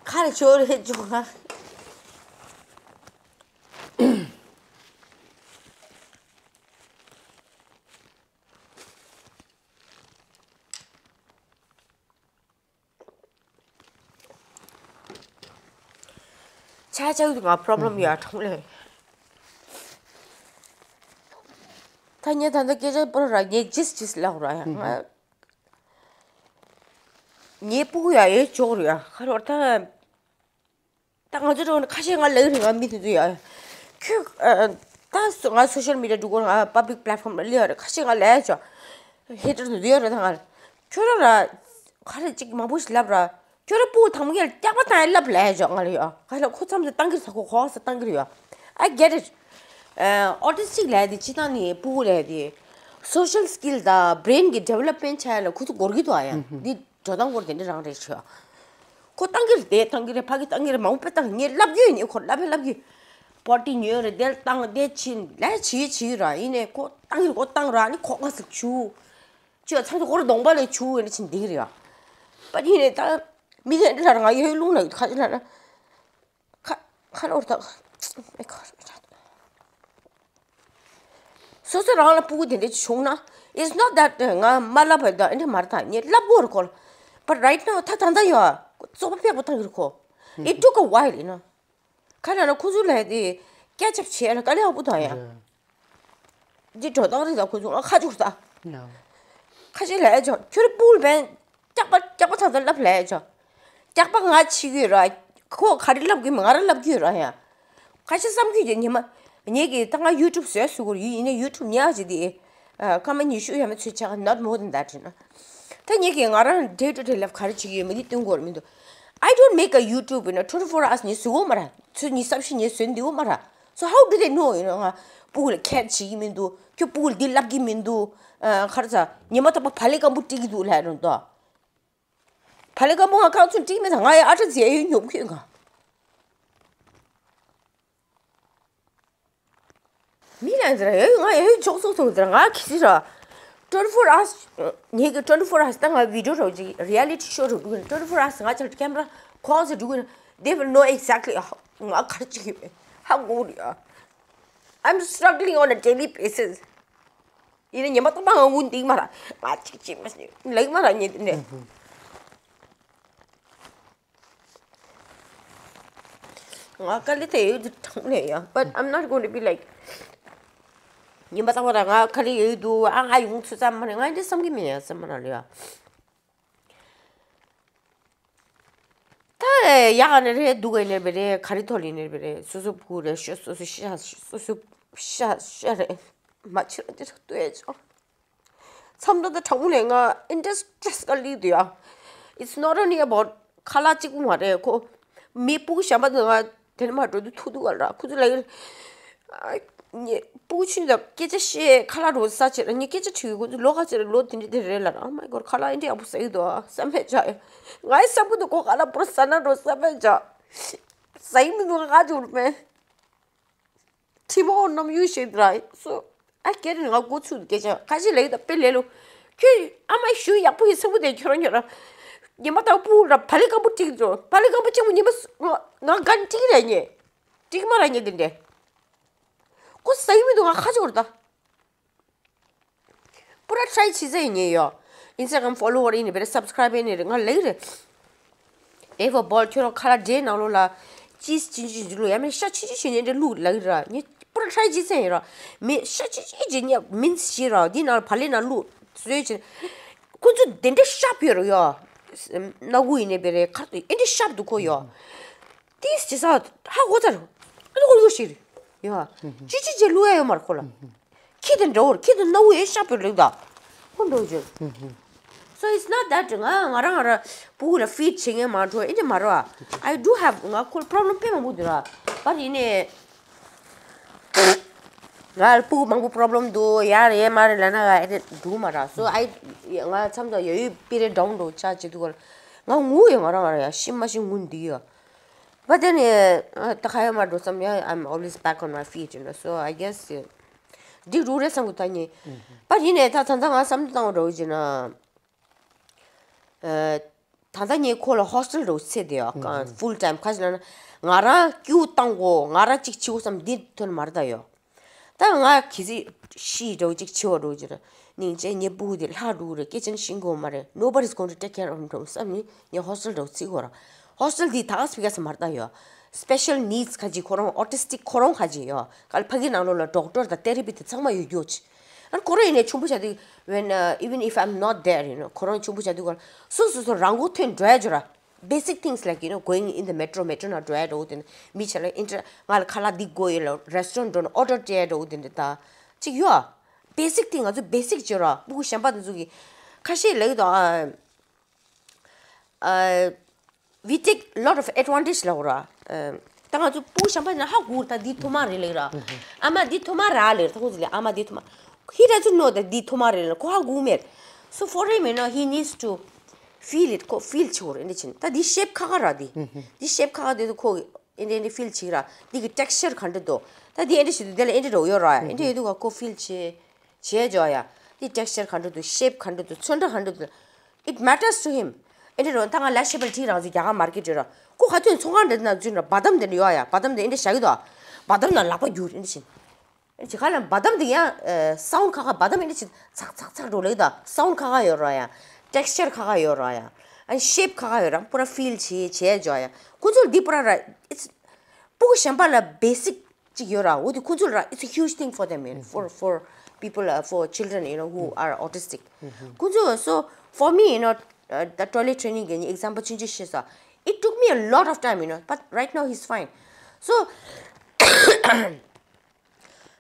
ཁ་ལ་ཆོ་རེ་ཆོ་ཁ། ཆ་ཆ་ང་པོ་རོབ་ལེམ་ཡ་ཁྲོམ་ལེ། ད་ངས་ད་ལྟ་སྐད་ཆ་པོ་ར་ངས་ཇིས་ཇིས་ལབ་ར་ཡ་ང་། ངའི་སྤུ་གུ་ཡ་ཡོད་ཅོག་རེད་ཡ། ཁ་རོ་ད་ད་ང་ཚོ་འགྲོ་ན་ཁ་ཤས་ང་ལབ་རེད། ང་མི་དེ་ཚོ་ཡ་ཁྱོད་ད་སུ་ང་སོ་ཤལ་མི་ཌི་ཡ་འགྲོ་གོ་ང་པབ་ལིག་པི་ལེཊ་ཕོམ་ལ་སླེབས་ཡ་རེད། ཁ་ཤས་ང་ལབ་ཡ་ཅོག་ཧེ་ཊར་དེ་ཚོ་ཡོད་རེད། ད་ང་ཁྱོད་རང་ར་ག་རེ་གཅིག་མང་པོ་ཞིག་ལབ་ར། ཁྱོད་རང་སྤུ་གུ་དང་པོ་ངས་སྐྱག་པ་བཏང་ཡ་ལབ་ལབ་ཡ་ཅོག་ང་ལ་ཡ། ག་ལ་ཁོ་མཚམས་སུ་བཏང་གི་རེད་ས། ཁོ་གོ་ས་བཏང་གི་རེད་ཡ། I get it. ཨོ་ཊི་སི་ཊིག་ལབ་ཡ་དེ་སྤྱིར་བཏང་ནི་སྤུ་གུ་ལབ་ཡ་དེ་སོ་ཤལ་སི་ཀིལ་དང་བྷི་རེན་གི་ཌི་ཝེ་ལོབ་མེན་ཊི་བྱ་ཡ་ལ་ཁོ་ཚོ་འགོར་གི་འདུག་ཨ་ཡ། འདི་འགྲོ་སྟངས་སྐོར་དེ་འདྲ་རང་རེད་ཤག་ཁོ་བཏང་གི་རེད། དེ་བཏང་གི་རེད། ཕ་གི་བཏང་གི་རེད། མང་པོ་དཔེ་བཏང་། ངས་ལབ་རྒྱུ་ཡིན། ཁོར་ལབ་པས་ལབ་རྒྱུ། པོ་ཊི་ཉོས་རེད། དེ་བཏང་དེ་ཕྱིན་ལས་བྱེད་བྱེད་ར། ཡིན་ནའི་ཁོ་བཏང་གི་རེད། ཁོ་བཏང་ར་ནི་ཁོ་ང་ཟིག་ཆུ། ཅོ་ཚང་ཚོ་ཁོ་ར་གདོང་པ་ལས་ཆུ་ཡིན་ན་ཕྱིན་འདི་རེད་ཡ། པ་ཡིན་ནའི་ད་མི་དེ་འདྲ་ལ་ང་ཡོད་ལུང་ན་ཁ་ཅིག་ལ་ན། ཁ་ཁ་ལོར་དག་ཨེ་ཁ་སོ་སོ་རང་ལ་སྤུ་གུ་དེ་འདྲ་ཅིག་བྱུང་ན། It's not that ང་མ་ལབ་པ་དང་ཨེ་འདྲ་མ་རེད། ད་ངས་ལབ་དགོས་རེད་ཁོ་ལ། But right now ད་ད་ལྟ་ཡོད་བཙོག་པ་ཕེག་པོ་བཏང་གི་རེད་ཁོ། It took a while, you know. ག་ལ་ན་ཁོ་ཚོ་ལ་དེ་ཀེ་ཆབ་བྱས་ལ་དཀའ་ལས་ཁག་པོ་དང་ཡ། འདི་འགྲོ་སྟངས་རེད་ད་ཁོ་ཚོ་ང་ཁ་ཅིག་ད། ཁ་ཅིག་ལབ་ཡ་ཆོག་ཁྱོད་རང་སྤུ་གུ་ལ་བན་སྐྱག་པ་སྐྱག་པ་ཚང་ཚང་ལབ་ལབ་ཡ་ཆོག་སྐྱག་པ་ང་བྱེད་ཀྱི་ཡོད་ར། ཁོ་ག་རེ་ལབ་གི་མིན་ང་རང་ལབ་ཀྱི་ཡོད་ར་ཡ། ཁ་ཤས་བསམ་གྱི་ཡོད་ཉི་མ། ངེད་ཀྱིས་ད་ང་ཡུ་ཊུབ་བཟོས་སུ་གོ་ཡིན་ནའི་ཡུ་ཊུབ་ཉག་ཅིག་དེ། སྐར་མ་ཉི་ཤུ་ཡས་མས་ཚོད་ཆགས། Not more than that, you know. ད་ངེད་ཀྱིས་ང་རང་day to day life ག་རེ་བྱེད་ཀྱི་ཡོད་མེད་དེ་སྟོན་དགོས་རེད་མི་འདུག I don't make a YouTube, you know, twenty-four hours ངས་བཟོ་གི་ཡོད་མ་རེད། ཚོད་ཉི་ཤུ་རྩ་བཞི་ངས་བཟོས་འདི་ཡོད་མ་རེད། So how do they know, you know, ང་སྤུ་གུ་ལ་ཁེར་བྱེད་ཀྱི་མི་འདུག་ཁྱོད་སྤུ་གུ་ལ་འདི་ལབ་ཀྱི་མི་འདུག་ག་རེ་ཟ། ཉི་མ་རྟག་པར་བག་ལེབ་སྐམ་པོ་སྤྲད་ཀྱི་འདུག་ལབ་རུང་དོ། བག་ལེབ་སྐམ་པོ་ང་གང་ཚོད་སྤྲད་ཀྱི་མེད་ད། ང་ཡ་ཨ་ཁྲ་རྫས་ཡོད་ཉོབ་ཁྱོད་ང་། མི་ལ་འདི་ར་ཡ་ཡོད་ང་ཡ་ཡོད་ཆོག་སོང་སོང་འདི་ར་ང་ཁི་སི་ར། twenty four hours ངེད་ཀྱི་twenty four hours ད་ང་video རོགས་ཅིག་reality show རོགས་འགྲོ་གི་twenty four hours ང་ཚོར་camera ཁོང་ཚོ་འགྲོ་གི་they will know exactly ང་ག་རེ་བྱེད་ཀྱི་ཡོད། ཧ་གོ་རེད། I'm struggling on a daily basis. ཡིན་ན་ཉི་མ་རྟག་པར་ང་འུ་འདིག་མ་ར་ང་ཅིག་ཅིག་མ་ལེགས་མ་ར་ཉེ་དེ་ནས། ང་དཀའ་ལས་དེ་ཡོད་དུ་གྲང་ནས་ཡ། But I'm not going to be like ཉི་མ་རྟག་པར་ང་དཀའ་ལས་ཡོད་དུ་ཨ་ང་ཡོང་ཚུལ་ཙམ་མ་རེད། ང་འདི་བསམ་གི་མེད་ཡ་བསམ་མ་ར་ལ་ཡ། ད་ཡག་ནས་རེད་སྡུག་ནས་རེད་སྐ་རེ་ཐོག་ལ་ནས་རེད་སོ་སོ་བུ་རེད་ཤོ་སོ་སོ་ཤ་སོ་སོ་ཤ་ཤ་རེད་མ་ཕྱི་ར་དེ་ར་ལྟོས་ཡ་ཆོག་མཚམས་འདི་ད་དྲང་མོ་ནས་ང་interest stress ག་ལི་དུ་ཡ། It's not only about ཁ་ལག་གཅིག་པུ་མ་རེད་ཁོ། མི་སྤུ་གུ་གཞན་པ་དུ་ང་དེ་ནས་མ་འགྲོ་དུ་ཐུག་དུ་ག་ལ་ཁོ་ཚོ་ལ་ཡིན། ངས་སྤུ་གུ་ཆུང་ད་སྐད་ཆ་བཤད་ཁ་ལག་རོ་ས་བྱེད་ལ་ངས་སྐད་ཆ་དྲིས་ཁོ་ཚོ་ལོ་ག་ཚོད་རེད་ལོ་དེ་འདྲ་དེ་རེད་ལ། Oh my god ཁ་ལག་ཨེ་འདྲ་ཡག་པོ་ཟ་གི་འདུག་བསམ་པས་བྱ། ང་ཡི་བསམ་གི་འདུག་ཁོ་ཁ་ལག་པུ་ར་ཟ་ན་རོ་བསམ་པས་བྱ། ཟ་ཡི་མི་འདུག་ང་ག་འཇུག་རུ་མེད། ཁྲི་མོ་རྣམ་གཡུག་བྱེད་ར་སོ། ཨ་སྐད་རིང་ང་འགོ་ཚུགས་སྐད་ཆ་ཁ་ཤས་ལེགས་དང་དཔེ་ལས་ལོ། ཁྱོད་ཨ་མ་ཞུ་ཡག་པོ་ཡིན་སེམས་པོ་དེ་ཁྱོད་རང་ཁྱོད་རང་། ཉི་མ་དང་སྤུ་ར་བ་ལི་སྐམ་པོ་ཀྲིག་འགྲོ་བ་ལི་སྐམ་པོ་ཆེན་པོ་ཉི་མ་ང་ང་གན་ཀྲིག་ར་ཉེ། ཀྲིག་མ་ར་ཉེ་དེ་འདྲས། ཁོ་ཟ་ཡི་མི་འདུག་ང་ཁ་ཆོར་ད། པུ་ར་try བྱེད་ཚེ་ཉེ་ཡོ། Instagram follower ཡིན་ནི་བེ་ར་subscribe ཡིན་ནི་རེད་ང་ལེགས་རེད། Ava Ball ཁྱོད་རང་ཁ་ལག་འདྲེའི་ནང་ལོགས་ལ་cheese ཆུང་ཆུང་ཆུང་ལོ་ཡ་མེད་ཤ་ཆུང་ཆུང་ཆུང་ནས་འདྲེ་བླུགས་ལ་ཡི་ར་ངས་པུ་ར་try བྱེད་ཚེ་ཡིན་ར། མི་ཤ་ཆུང་ཆུང་ཆུང་ནས་mince བྱེད་ར་འདི་ནང་ལ་བ་ལི་ནང་བླུགས་བཟོས་བྱེད། ཁོ་ཚོ་དེ་འདྲ་ཤ་ཕོད་ར་ཡོ། སྣ་ཁུག་ཡིན་ནི་བེ་རེ་ཁར་དུ་ཨེ་འདྲ་ཤ་འདུག་ཁོ་ཡོ། ཏིས་ཅི་ས་ཧ་གོ་ཚར། ཨ་ནི་ཁོ་ཡོ་ཤིག་རེད་ཡོ། ཅི་ཅི་ཅི་བླུགས་ཡ་ཡོད་མ་རེད་ཁོ་ལ། ཁྱི་དང་འདྲ་བོར་ཁྱི་དང་སྣ་བུག་ཡེ་ཤ་བོར་ལེགས་ད། ཁོ་འགྲོ་བརྗོད། So it's not that ང་ང་རང་ང་རང་སྤུ་གུ་ལ་feed བྱེད་མཁན་མ་འགྲོ་ཨེ་འདྲ་མ་རེད་བ། I do have ང་ཁོ་ལ་problem དཔེ་མང་པོ་འདུག་ར། But ཡིན་ནའི་ང་ལ་སྤུ་གུ་མང་པོ་problem འདུག་ཡར་ཡེ་མར་ལ་ན་ང་ཨེ་འདྲ་འདུག་མ་ར། So I ང་མཚམས་དང་ཡ་ཡུལ་སྤི་རེ་down འགྲོ་ཆ་བྱེད་འདུག་ག་ང་ངུ་ཡོད་ང་རང་ང་རང་ཡ་ཤི་མ་ཤི་ངུ་འདི་ཡ། But then ད་ཁ་ཡ་མ་འགྲོ་བསམ་ཡ་I'm always back on my feet you know so I guess འགྲིག་རུ་རེད་བསམ་གི་ད་ཉེ། But ཡིན་ནའི་ད་ད་ད་ང་བསམ་བློ་བཏང་བ་འགྲོ་གི་ན། ད་ད་ངས་ཁོ་ལ་hostel འགྲོ་ཚེ་དེ་ཡ་full time ཁ་ཅིག་ན་ང་རང་ཀྱུ་བཏང་གོ་ང་རང་གཅིག་བྱེད་གོ་བསམ་འདི་ཐོན་མར་ད་ཡོ། ད་ང་གི་ཚེ་ཤི་འགྲོ་གཅིག་བྱེད་བ་འགྲོ་གཅིག་ར་ནིང་ཅེ་ངའི་སྤུ་གུ་དེ་ལྷག་འགྲོ་གི་རེད་སྐད་ཆ་ནི་ཤིང་གོ་མ་རེད། Nobody is going to take care of him འགྲོ་བསམ་ནི་ངས་hostel འགྲོ་ཚིག་གོ་ར། Hostel འདི་ད་ག་སྤི་ག་ས་མར་ད་ཡོ། Special needs ཁ་ཅིག་ཁོ་རང་autistic ཁོ་རང་ཁ་ཅིག་ཡོ་ག་ལ་ཕ་གི་ནང་ལོགས་ལ་doctor དང་therapy དེ་ཚང་མ་ཡོད་རྒྱུ་ཅིག་ཨ་ཁོ་རང་ཡིན་ནའི་ཆུང་པོ་བྱ་དུས་when uh, even if I'm not there you know ཁོ་རང་ཆུང་པོ་བྱ་དུས་ག་ལ་སོ་སོ་སོ་རང་མགོ་ཐོན་འགྲོ་ཡ་འཇོ་ར། Basic things like you know going in the metro metro ནང་འགྲོ་ཡ་འགྲོ་དེ་ནི་མི་ཆ་ལ་inter ང་ལ་ཁ་ལག་འདི་དགོས་ཡོད་ལ་restaurant འགྲོ་ན་order སྤྲད་ཡ་འགྲོ་དེ་འདྲ་ད་ཅིག་ཡོ། Basic thing ང་ཚོ་basic འཇོ་ར་སྤུ་གུ་གཞན་པ་དེ་ཚོ་གི་ཁ་ཤས་ལབ་ཡོད་དོ། ཨ། We take lot of advantage ལ་འོ་ར། ད་ང་ཚོ་སྤུ་གུ་གཞན་པ་ཡིན་ན་ཧ་གོ་ད་འདི་ཐོག་མ་རེད་ལེ་ར། ཨ་མ་འདི་ཐོག་མ་ར་ལེ་ར་ད་ཁོ་ཚོ་ལེ་ཨ་མ་འདི་ཐོག་མ། He doesn't know that འདི་ཐོག་མ་རེད་ལེ་ཁོ་ཧ་གོ་མེད། So for him you know he needs to feel it ཁོ་feel བྱེད་དགོས་རེད་འདི་ཕྱིན་ད་འདི་shape ཁ་ཁ་ར་འདི། འདི་shape ཁ་ཁ་འདི་ཚོ་ཁོ་གི་ཨེ་འདི་འདི་feel བྱེད་ར་འདི་གི་texture ག་འདྲ་འདུག་ད་འདི་ཨེ་འདྲ་ཞིག་འདུག་དེ་ལ་ཨེ་འདྲ་འགྲོ་ཡོད་ར་ཨེ་འདྲ་ཡོད་འདུག་ག་ཁོ་feel བྱེད། བྱས་ཇོ་ཡ། དེ་texture ག་འདྲ་འདུག shape ག་འདྲ་འདུག་ཚོན་ཁྲ་ག་འདྲ་འདུག It matters to him. ཨེ་འདྲ་རོ་ད་ང་ལ་ཤེས་པར་ཁྲིད་རང་ཚོ་རྒྱ་གར་མར་ཀེ་ཊི་ཡོད་ར། ཁོ་ག་དུས་ཚོང་ཁང་འདྲ་ན་འཛུལ་ར་བ་དམ་དེ་འདྲ་ཡོད་ཡ་བ་དམ་དེ་ཨེ་འདྲ་བཞག་གི་འདུག་བ་དམ་ན་ལག་པ་བསྒྱུར་ཨེ་འདྲ་བྱིན། ཨེ་ཅི་ག་ལ་བ་དམ་དེ་ཡང་sound ཁ་ཁ་བ་དམ་ཨེ་འདྲ་བྱིན་ཚག་ཚག་ཚག་འགྲོ་ལེ་གི་འདུག sound ཁ་ཁ་ཡོད་ར་ཡ། texture ཁ་ཁ་ཡོད་ར་ཡ། ཨ་shape ཁ་ཁ་ཡོད་ར་པུ་ར་feel བྱེད་བྱས་ཇོ་ཡ། ཁོ་ཚོ་འདི་པུ་ར་ར་it's སྤུ་གུ་གཞན་པ་ལ་basic ཅིག་ཡོད་ར། འོ་དེ་ཁོ་ཚོ་ལ་it's a huge thing for them you know, for for people uh, for children you know who are autistic. ཁོ་ཚོ so for me you know uh, the toilet training གི་example ཆུང་ཆུང་བཤད་ས། It took me a lot of time you know but right now he's fine. So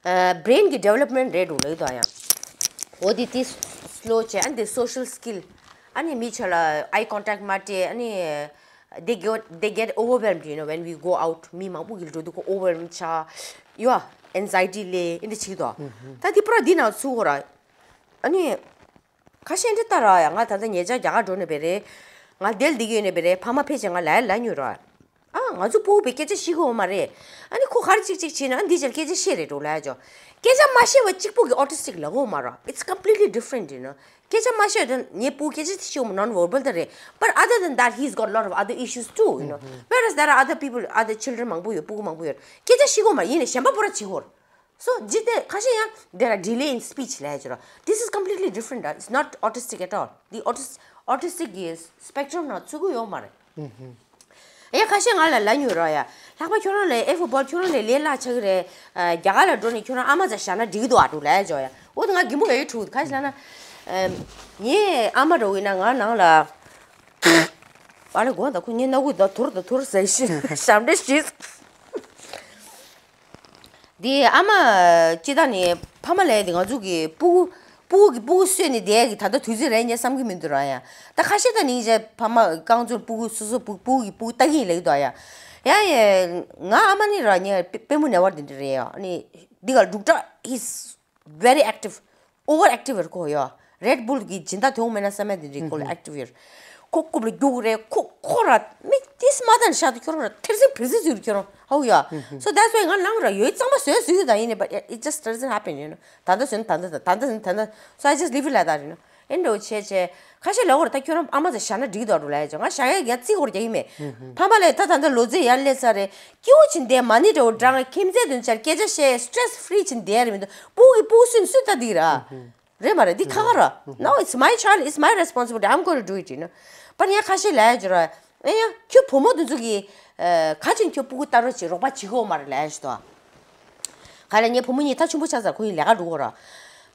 uh, brain གི་development རེད་འགྲོ་ལེ་དོ་ཡང་། འོ་དེ་དེ་slow བྱས་ཨ་ནི་དེ་social skill ཨ་ནི་མི་ཆ་ལ་eye contact མ་སྤྲད་ཨ་ནི། They get they get overwhelmed you know when we go out མི་མང་པོ་གིས་འགྲོ་དུས་ཁོ་overwhelm ཆགས་ཡོད། Anxiety ལས་ཨེ་འདྲ་བྱེད་དོ། ད་འདི་པུ་ར་འདི་ནང་ཚུད་ཁོ་ར། ཨ་ནི། ཁ་ཤས་འདྲ་ལྟ་ར་ཡ་ང་ད་ལྟ་ཉེ་ཆར་རྒྱ་གར་འགྲོ་ནས་བེ་རེད། ང་དེར་འདི་གི་ཡོད་ནས་བེ་རེད་ཕ་མ་ཕལ་ཆེར་ང་ལ་ལ་ཉོས་ར། ཨ་ང་ཚོ་སྤུ་གུ་བའི་སྐད་ཆ་ཤེས་གི་ཡོད་མ་རེད། ཨ་ནི་ཁོ་ག་རེ་གཅིག་གཅིག་བྱས་ན་ཨ་འདི་ཆར་སྐད་ཆ་བཤད་རེད་འགྲོ་ལ་ཡ་ཅོ། སྐད་ཆ་མ་ཤེས་པ་གཅིག་པུ་གི་autistic ལབ་ཡོད་མ་རེད། It's completely different, you know. སྐད་ཆ་མ་ཤེས་དང་ངའི་སྤུ་གུ་སྐད་ཆ་ཤེས་ཡོད་མ་non verbal དེ་རེད། But other than that, he's got lot of other issues too, you know. Whereas there are other people, other children མང་པོ་ཡོད། སྤུ་གུ་མང་པོ་ཡོད། སྐད་ཆ་ཤེས་ཡོད་མ་རེད། ཡིན་ནའི་གཞན་པ་པོ་ར་བྱེད་ཀྱི་ཡོད་རེད། So འཇིག་རྟེན་ཁ་ཤས་ཡང་there are delay in speech ལབ་ཡ་ཅིག་རེད། This is completely different. It's not autistic at all. The autis autistic གི་spectrum ནང་ཚུད་ཀྱི་ཡོད་མ་རེད། ཡ་ཁ་ཤས་ང་ལ་ལབ་མྱོང་ར་ཡ། ལྷག་པ་ཁྱོད་རང་ལ་F football ཁྱོད་རང་ལ་ལས་སླ་ཆགས་ཀྱི་རེད། རྒྱ་གར་ལ་འགྲོ་ནས་ཁྱོད་རང་ཨ་མ་རྩ་བཞག་ན་འགྲིག་གི་འདུག་ཨ་འགྲོ་ལབ་ཡ་ཅིག་ཡོད་ཡ། འོ་ད་ང་གི་མོ་ཡ་ཡི་འཁྲུག་ཁ་ཤས་ལབ་ན། ངའི་ཨ་མ་འདྲ་བོ་ཡིན་ན་ང་ནང་ལ། ཨ་ལེ་དགོངས་དག་ཁོ་ངའི་སྣ་ཁུག་ད་དུར་ད་དུར་ཟེར་ཞིག་ཞབས་འདྲེན་ཞིག་འདི་ཨ་མ་སྤྱི་བཏང་ནས་ཕ་མ་ལབ་ཡ་དེ་ང་ཚོ་གི་སྤུ་གུ་སྤུ་གུ་གི་སྤུ་གུ་གསོས་ནས་བསྡད་ཡ་གི་ད་ལྟ་དུས་ཚོད་རེད་ངས་བསམ་གི་མི་འདུག་ར་ཡ། ད་ཁ་ཤས་ད་ནིང་ཞག་ཕ་མ་རྐང་བཙུགས་སྤུ་གུ་སོ་སོ་སྤུ་སྤུ་གུ་གི་སྤུ་གུ་ལྟ་གི་ཡིན་ལབ་ཀྱི་འདུག་ཡ། ཡ་ཡ། ང་ཨ་མ་ནི་ར་ངས་དཔེ་དཔེ་མོ་ནེ་བར་དེ་འདྲ་རེད་ཡ། ཨ་ནི་འདི་ག་འབྲུག་སྒྲ་is very active, over active རེད་ཁོ་ཡ། Red Bull གི་སྦྱིན་བདག་དེ་འོང་མེད་ན་བསམ་ཡ་དེ་འདྲའི་ཁོ་ལ་active ཡོད། ཁོ་རྐུབ་ལ་རྒྱུག་རེད། ཁོ་ཁོ་ར་མི་ཏིས་མ་ད་ནི་ཤ་དུ་ཁྱོད་རང་ར་ཐེར་སིང་བེར་སིང་ཟུར་ཁྱོད་རང་ཧའུ་ཡ། So that's why ང་ལངས་ར་ཡོད་གཙང་མ་བཟོས་ཟུར་ད་ཡིན་ནི། But it just doesn't happen, you know. ད་ལྟ་བཟོས་ན་ད་ལྟ་ད་ལྟ་བཟོས་ན་ད་ལྟ། So I just leave it like that, you know. ཨེ་འགྲོ་བྱས་བྱས། ཁ་ཤས་ལབ་ཀྱི་རེད། ད་ཁྱོད་རང་ཨ་མ་ཚོ་བཞག་ན་འགྲིག་འདུག་རུ་ལབ་ཡ་ཅིག་ང་བཞག་ཡ་ཡ་རྩིས་སྐོར་རྒྱག་གི་མེད། ཕ་མ་ལ་ད་ད་ལྟ་ལོ་ཙེ་ཡར་སླེབས་ཚར་རེད། སྐྱིད་པོ་བྱས་བསྡད་མ་ཎི་འདྲ་བོ་བགྲངས། ཁྱིམ་མཚེས་དོན་ཆར་སྐད་ཆ་བཤད། stress free བྱས་བསྡད་རེད་མི་འདུག་སྤུ་གུ་གི་སྤུ་གུ་སུས་སུས་ལྟ་འདི་ར། རེད་མ་རེད། འདི་ཁག་ཁག་ར། No, it's my child, it's my responsibility, I'm going to do it, you know. But ཡ་ཁ་ཤས་ལབ་ཡ་ཅིག་ར། ཨེ་ཡ་ཁྱོད་བུ་མོ་དེ་ཚོ་གི་ག་ཅིག་ཁྱོད་སྤུ་གུ་ལྟ་རོགས་བྱེད་རོགས་པ་བྱེད་ཀྱི་ཡོད་མ་རེད་ལབ་ཡ་ཅིག་འདུག་ག་ལ་ངའི་བུ་མོ་གཉིས་ད་ཆུང་པོ་ཆགས་ཚར། ཁོ་གཉིས་ལས་ཀ་འགྲོ་གི་ར།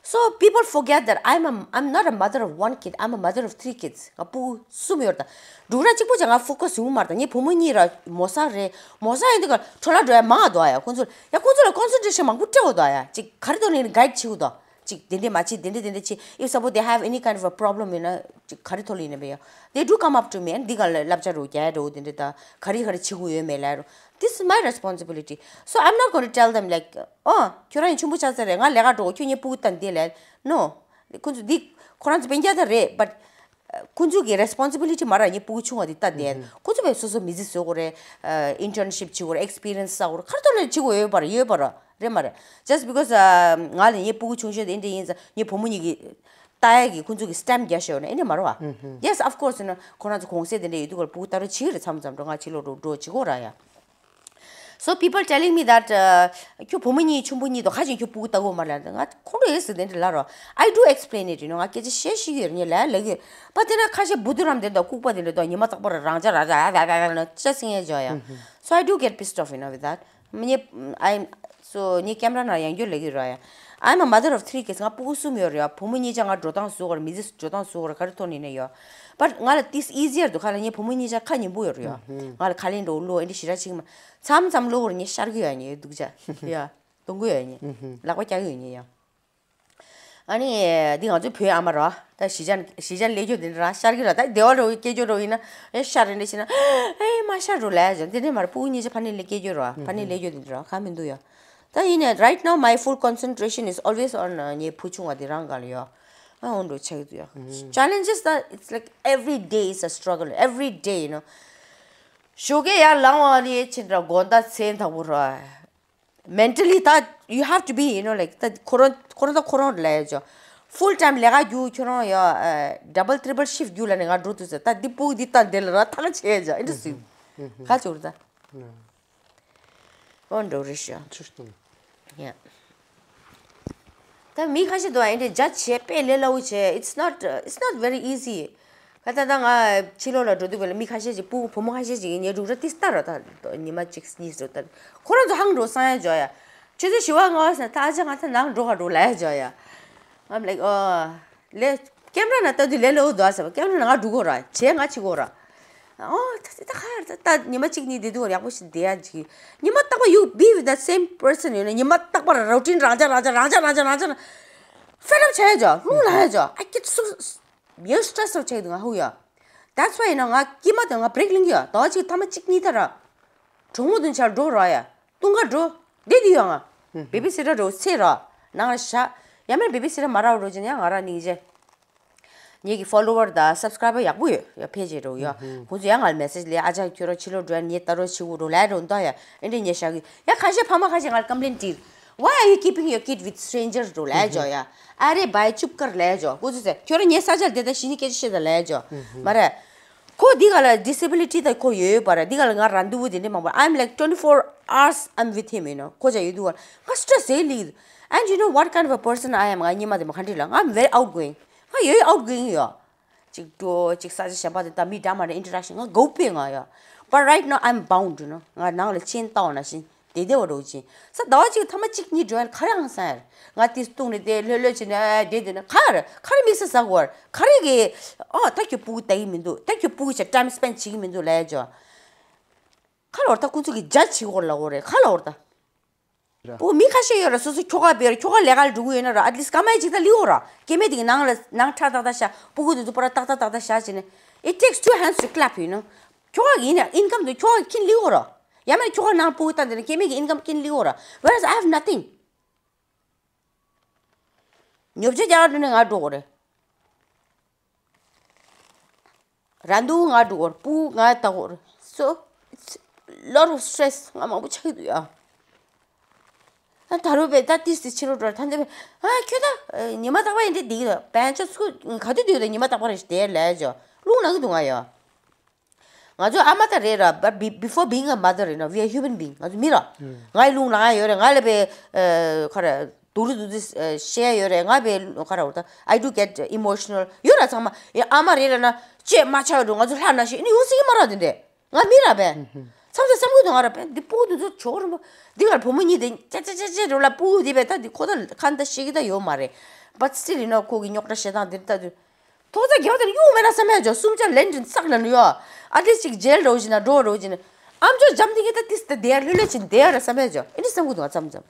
So people forget that I'm a, I'm not a mother of one kid, I'm a mother of three kids. ང་སྤུ་གུ་གསུམ་ཡོད་རེད་ད། འབྲུག་སྒྲ་གཅིག་པོ་ཅིག་ང་focus ཡོང་མ་རེད་ད། ངའི་བུ་མོ་གཉིས་ར་མོ་གསར་རེད། མོ་གསར་ཡིན་དུས་ག་འཕྲོ་བརླག་འགྲོ་ཡ་མང་ང་འདུག་ཡ། ཁོང་ཚོ་ཡ་ཁོང་ཚོ་ལ་concentration མང་པོ་སྤྲད་དགོས་འདུག་ཡ། ཅིག་ག་རེ་ཐོག་ནས་guide བྱེད་དགོས་འདུག་ཅིག་དེ་འདྲས་མ་བྱེད། དེ་འདྲས་དེ་འདྲས་བྱེད། If suppose they have any kind of a problem ཡིན་ན་ཅིག་ག་རེ་ཐོག་ལ་ཡིན་ན་བས་ཡ། They do come up to me and འདི་ག་ལ་བསླབ་བྱ་རུ་རྒྱག་ཡ་འདྲ་བོ་དེ་འདྲས་ད་ག་རེ་ག་རེ་བྱེད་དགོས་ཡོད་མེད་ལབ་རུ། This is my responsibility. So I'm not going to tell them like, oh, ཁྱོད་རང་ཡང་ཆུང་པོ་ཆགས་ཚར་རེད། ང་ལས་ཀ་འགྲོ། ཁྱོད་ངའི་སྤུ་གུ་ལྟ་འདི་ལབ། No. ཁོང་ཚོ་འདི་ཁོ་རང་ཚོ་སྤུན་ཀྱག་ད་རེད། But ཁོང་ཚོ་གི་responsibility མ་རེད། ངའི་སྤུ་གུ་ཆུང་བ་འདི་ལྟ་འདི། ཁོང་ཚོ་བས་སོ་སོ་མི་ཚེ་བཟོ་དགོས་རེད། ཨ་internship བྱེད་དགོས་རེད། experience བསགས་དགོས་རེད། ག་རེ་ཐོག་ནས་བྱེད་དགོས་ཡོད་པ་རེད། ཡོད་པ་རེད། རེད་མ་རེད། Just because ང་ལ་ངའི་སྤུ་གུ་ཆུང་ཤོས་དེ་འདི་འདྲ་ཡིན་ཙང་ངའི་བུ་མོ་གཉིས་ཀྱི་ལྟ་ཡ་གི་ཁོང་ཚོ་གི་stamp རྒྱག་ཤོར་ན་འདི་འདྲ་མ་རེད་བ། Yes, of course, you know, ཁོ་རང་ཚོ་གུང་སེང་དེ་འདྲ་ཡོད་དུས་སྐོར་སྤུ་གུ་ལྟ་རོགས་བྱེད་ཀྱི་རེད། མཚམས་མཚམས་འགྲོ་ང་ཕྱི་ལོགས་འགྲོ་འགྲོ་བྱེད་དགོས་ར་ཡ། So people telling me that ཁྱོད་བུ་མོ་གཉིས་ཆུང་པོ་གཉིས་དོ་ཁ་ཅིག་ཁྱོད་སྤུ་གུ་ལྟ་དགོས་མ་རེད་ལབ། ང་ཁོང་ཁྲོ་ཡོད་ཟེར་དེ་འདྲ་ལབ་རོགས། I do explain it, you know. ང་སྐད་ཆ་བཤད་ཤེས་ཀྱི་ཡོད་རེད། ངས་ལབ་ལབ་ཀྱི་ཡོད། པ་དེ་ན་ཁ་ཤས་བུ་དུ་རམ་དེ་འདྲ་ལྐུགས་པ་དེ་འདྲ་འདུག་ཉི་མ་རྟག་པར་རང་ཅག་ར་ར་ར་ར་ལ་ཅ་སེང་ཡས་འཇོག་ཡ། So I do get pissed off, you know, with that. ངས་I so ངས་camera ནང་ཡང་བསྐྱར་ལབ་ཀྱི་ར་ཡ། I'm a mother of three kids. ང་སྤུ་གུ་གསུམ་ཡོད་རེད་ཡ། བུ་མོ་གཉིས་ཆ་ང་འགྲོ་སྟངས་བཟོ་དགོས་རེད། མི་ཚེ་འགྲོ་སྟངས་བཟོ་དགོས་རེད། ག་རེ་ཐོག་ནས་ཡིན་ན་ཡ། But ང་ལ་this easier འདུག་ག་ལ་ངའི་བུ་མོ་གཉིས་ཆ་ཁ་ཉན་པོ་ཡོད་རེད་ཡ། ང་ལ་ཁ་ལེན་འགྲོ་གློ་འདི་ཞེ་དྲག་ཅིག་མ། མཚམས་མཚམས་གློ་བུར་ངས་ཤར་གི་ཡོད་ནི་སྡུག་ཅག་ཡ། གཏོང་གི་ཡོད་ནི། ལག་པ་བཀྱག་གི་ཡོད་ནི་ཡ། ཨ་ནི་འདི་ང་ཚོའི་བོད་ཨ་མ་ར། ད་གཞིས་ཆགས་གཞིས་ཆགས་སླེབས་རྒྱུ་འདི་འདྲ་ཤར་གི་ར། ད་སྡེ་བ་ར་སྐད་ཅོར་ར་ཡིན་ན་ཨེ་ཤར་རེ་འདྲ་བྱས་ན་ཨེ་མ་ཤར་རོ་ལབ་ཡ། འདི་འདྲ་མ་རེད། སྤུ་གུ་གཉིས་ཆ་ཕ་ནས་སླེབས་སྐད་ཅོར་ར། ཕ་ནས་སླེབས་རྒྱུ་འདི་འདྲ་གང་མི་འདུག་ཡ། ད་ཡིན་ནའི་right now my full concentration is always on ངའི་བུ་ཆུང་བ་དེ་རང་ག་ལ་ཡོད། ཨ་འོང་འགྲོ་ཆགས་ཀྱི་འདུག་ཡ། Challenges ད་it's like every day is a struggle, every day, you know. ཞོགས་ཀས་ཡར་ལངས་པ་ནས་ཕྱིན་དྲ་དགོང་དག་མཚན་དང་པོ་ར། Mentally ད་you have to be, you know, like ད་ཁོ་རང་ཁོ་རང་ད་ཁོ་རང་ལ་ཡ་ཅོ། Full time ལས་ཀ་རྒྱུག་ཁྱོད་རང་ཡ་double triple shift རྒྱུག་ལ་ནས་ང་འགྲོ་ཐུབ་ཟེར། ད་འདི་སྤུ་གུ་འདི་ལྟ་འདི་ལ་ར་ཐང་ཆད་ཅ་ཨེ་འདྲ་སུས་ཁ་ཅོར་ད། འོ་འགྲོ་རེ་ཤོ། ཡ། ད་མི་ཁ་ཤས་འདུག་ཨ་འདྲ་རྒྱ་ཆེ་དཔེ་ལས་སླ་བོ་བྱས། It's not, it's not very easy. ཁ་ད་ད་ང་ཕྱི་ལོགས་ལ་འགྲོ་དུས་ལ་མི་ཁ་ཤས་ཅིག་སྤུ་གུ་བུ་མོ་ཁ་ཤས་ཅིག་ངའི་འབྲུག་སྒྲ་ཏིས་ལྟ་ར་ད་ཉི་མ་གཅིག་གཉིས་རུ་ད་ཁོ་རང་ཚོ་ཧང་འགྲོ་སང་ཡ་འཇོག་ཡ། ཆུ་ཚོད་བཞི་པ་ལྔ་པ་ཟེར་ད་ཨ་ཅག་ང་ད་ནང་འགྲོ་ག་འགྲོ་ལ་ཡ་འཇོག་ཡ། I'm like, oh. ལས་ཀེམ་ར་ན་ལྟ་དུས་ལས་སླ་བོ་འདུག་ཨ་ཟེར་བ། ཀེམ་ར་ན་ང་འགྲོ་གོ་ར་བྱས་ང་ཕྱི་གོ་ར། ཨོ་ད་ད་ཁ་ད་ད་ཉི་མ་གཅིག་གཉིས་བསྡད་དུས་ཡག་པོ་ཞིག་བསྡད་ཡ་ཅིག་ཉི་མ་རྟག་པར་you be with that same person ཡོད་ན་ཉི་མ་རྟག་པར་རོ་ཊིན་རང་ཅག་རང་ཅག་རང་ཅག་རང་ཅག་རང་ཅག་ན་fed up བྱས་ཡ་ཅོ་རླུང་ལངས་ཡ་ཅོ། I get so ཡོད་stress out བྱས་འདུག་ང་ཧུ་ཡ། That's why ཡིན་ན་ང་སྐྱིད་མ་དང་ང་break ལེན་གི་ཡ། ཟླ་བ་གཅིག་ཐ་མ་གཅིག་གཉིས་ད་ར་གྲོགས་མོ་དང་ཆར་འགྲོ་ར་ཡ། ཏུང་ག་འགྲོ། འདི་འདི་ཡོང་ང་། བེ་བི་སི་ཊར་འགྲོ་ཚེ་ར། ནང་ལ་བཞག་ཡ་མེད་བེ་བི་སི་ཊར་མ་རག་འགྲོ་ཅན་ཡ་ང་ར་ནིང་རྗེ། ངེད་ཀྱི་follower དང་subscriber ཡག་པོ་ཡོད་ཡ་ཕལ་ཆེར་འགྲོ་ཡ། ཁོང་ཚོ་ཡ་ང་ལ་message ལས་ཨ་ཅག་ཁྱོད་རང་ཕྱི་ལོགས་འགྲོ་ཡ་ངས་ལྟ་རོགས་བྱེད་དགོས་འགྲོ་ལས་འགྲོ་འདུག་ཡ་ཨེ་འདྲ་ངས་བཞག་གི་ཡ། ཁ་ཤས་ཕ་མ་ཁ་ཤས་ང་ལ་complain བྲིས། Why are you keeping your kid with strangers འགྲོ་ལས་ཇོ་ཡ། ཨ་རེ་བའི་ཅུབ་ཀར་ལས་ཇོ། ཀུ་ཙི་ཟེར་ཁྱོད་རང་ངའི་ས་ཆར་བསྡད་ད་ཤི་ནི་སྐད་ཆ་བཤད་ད་ལས་ཇོ། མ་རེད། ཁོ་འདི་ག་ལ་disability ད་ཁོ་ཡོད་ཡོད་པ་ར། འདི་ག་ལ་ང་རང་འདུག་དེ་འདྲ་མང་པོ། I'm like twenty four hours I'm with him, you know. ཁོ་ཅག་ཡོད་འདུག་ག་ང་stress ཟེར་ལི། And you know what kind of a person I am? ང་ཉི་མ་དེ་མ་ག་འདྲ་ལ། ང་I'm very outgoing. ང་ཡོད་outgoing ཡོད། ཅིག་འགྲོ་ཅིག་ས་ཆ་གཞན་པ་དེ་ད་མི་འདྲ་མ་འདྲ་interaction ང་དགའ་པོ་ང་ཡོད། But right now I'm bound, you know. ང་ནང་ལ་ཆེན་བཏང་བ་ན་བཞིན་བསྡད་བསྡད་པ་འདྲ་བོ་ཅིག་ཡིན། ས་ཟླ་བ་གཅིག་ཐ་མ་གཅིག་གཉིས་འགྲོ་ཡ་ག་རེ་ཨང་ས་ཡ་རེད། ང་དེ་བཏུང་ནས་བསྡད་ལྷོད་ལྷོད་བྱས་ནས་ཨ་བསྡད་བསྡད་ན་ག་རེ་ག་རེ་དམིགས་བསལ་ཟ་དགོས་རེད། ག་རེ་གི་ཨོ་ད་ཁྱོད་སྤུ་གུ་ལྟ་གི་མི་འདུག་ད་ཁྱོད་སྤུ་གུ་ཆ་time spend བྱེད་ཀྱི་མི་འདུག་ལབ་ཡ་ཅོ། ག་ལ་བར་ད་ཁོ་ཚོ་གི་judge བྱེད་དགོས་ལབ་དགོས་རེད། ག་ལ་བར་ད། ར། པུ་མི་ཁ་ཤས་ཡོད་ར། སོ་སོ་ཁྱོ་ག་བེར་ཁྱོ་ག་ལས་ཀ་ལ་འགྲོ་གི་ཡོད་ན་ར། At least སྐར་མ་གཅིག་ད་ལི་འོ་ར། སྐྱེ་དམན་དེ་གི་ནང་ལ་ནང་ཁྲ་ཏག་ཏག་བཞག་སྤུ་གུ་དེ་ཚོ་པོ་ར་ཏག་ཏག་ཏག་ཏག་བཞག་བྱས་ནས། It takes two hands to clap, you know. ཁྱོ་ག་གི་ཡིན་ན་income དེ་ཁྱོ་ག་གི་ཁྱིན་ལི་འོ་ར། ཡང་མིན་ཁྱོ་ག་ནང་སྤུ་གུ་བཏང་དེ་ན་སྐྱེ་དམན་གི་income ཁྱིན་ལི་འོ་ར། Whereas I have nothing. ཉོ་ཆ་རྒྱག་འགྲོ་ནས་ང་འགྲོ་གི་རེད། ར་འདུག་ང་འགྲོ་གོ་ར། སྤུ་གུ་ང་ལྟ་གོ་ར། So it's lot of stress. ང་མང་པོ་ཆགས་ཀྱི་འདུག་ཡ། ད་ད་རུང་བས་ད་ཏིས་ཏི་ཕྱི་རུ་འགྲོ་ར། ད་འདི་བས་ཨ་ཁྱོད་ད་ཉི་མ་རྟག་པ་ཡིན་དེ་འདི་གི་ད་བན་ཆ་ཚུ་ག་དུས་འདི་གི་ད་ཉི་མ་རྟག་པ་རེད་ཞིག་དེ་ལས་ཇོ། རླུང་ལངས་ཀྱི་འདུག་ང་ཡ། ང་ཚོ་ཨ་མ་ད་རེད་ར། But be- before being a mother, you know, we are human being. ང་ཚོ་མི་ར། ང་ཡི་རླུང་ལངས་ཡ་ཡོད་རེད། ང་ལ་བས་ཨ་ག་རེ་སྡུག་རུས་སྡུག་རུས་བཤད་ཡ་ཡོད་རེད། ང་བས་ག་རེ་འོ་ད་I do get emotional. ཡོད་ར། ཚང་མ་ཡ་ཨ་མ་རེད་ར་ན་ཅེས་མ་ཆགས་འགྲོ། ང་ཚོ་ལྷ་ན་ཞིག་ཨ་ནི་ཡོང་སྲིད་ཀྱི་མ་ར། དེ་འདྲས་ང་མི་ར་བས། མཚམས་མཚམས་བསམ་གི་འདུག་ང་ར་བས་འདི་སྤུ་གུ་འདི་ཚོ་ཆོག་རེད་མོ། འདི་གར་བུ་མོ་གཉིས་དེ་ཅེ་ཅེ་ཅེ་ཅེ་འགྲོ་ལ་སྤུ་གུ་འདི་བས་ད་འདི་ཁོ་ད་ཁ་འདི་ཤེས་ཀྱི་ད་ཡོད་མ་རེད། But still, you know, ཁོ་གི་རྙོག་དྲ་བཤད་སྟངས་འདི་ལྟ་དུས། ཐོག་ཚ་རྒྱལ་བ་དེར་གཡུག་མེད་ན་བསམ་ཡ་ཇོ། སུམ་ཆ་ལན་དྲིན་བསགས་ལ་ནུ་ཡོ། ཨ་ཏི་ཅིག་ཇེལ་འགྲོ་བཞིན་ན་འགྲོ་འགྲོ་བཞིན་ཨམ་ཅོག་འཇམ་དེ་གི་ད་ཏིས་ད་དེ་ཡ་ལྷོད་ལྷོད་ཅིག་དེ་ཡ་ར་བསམ་ཡ་ཇོ། ཨེ་འདྲ་བསམ་གི་འདུག་ང་མཚམས་མཚམས།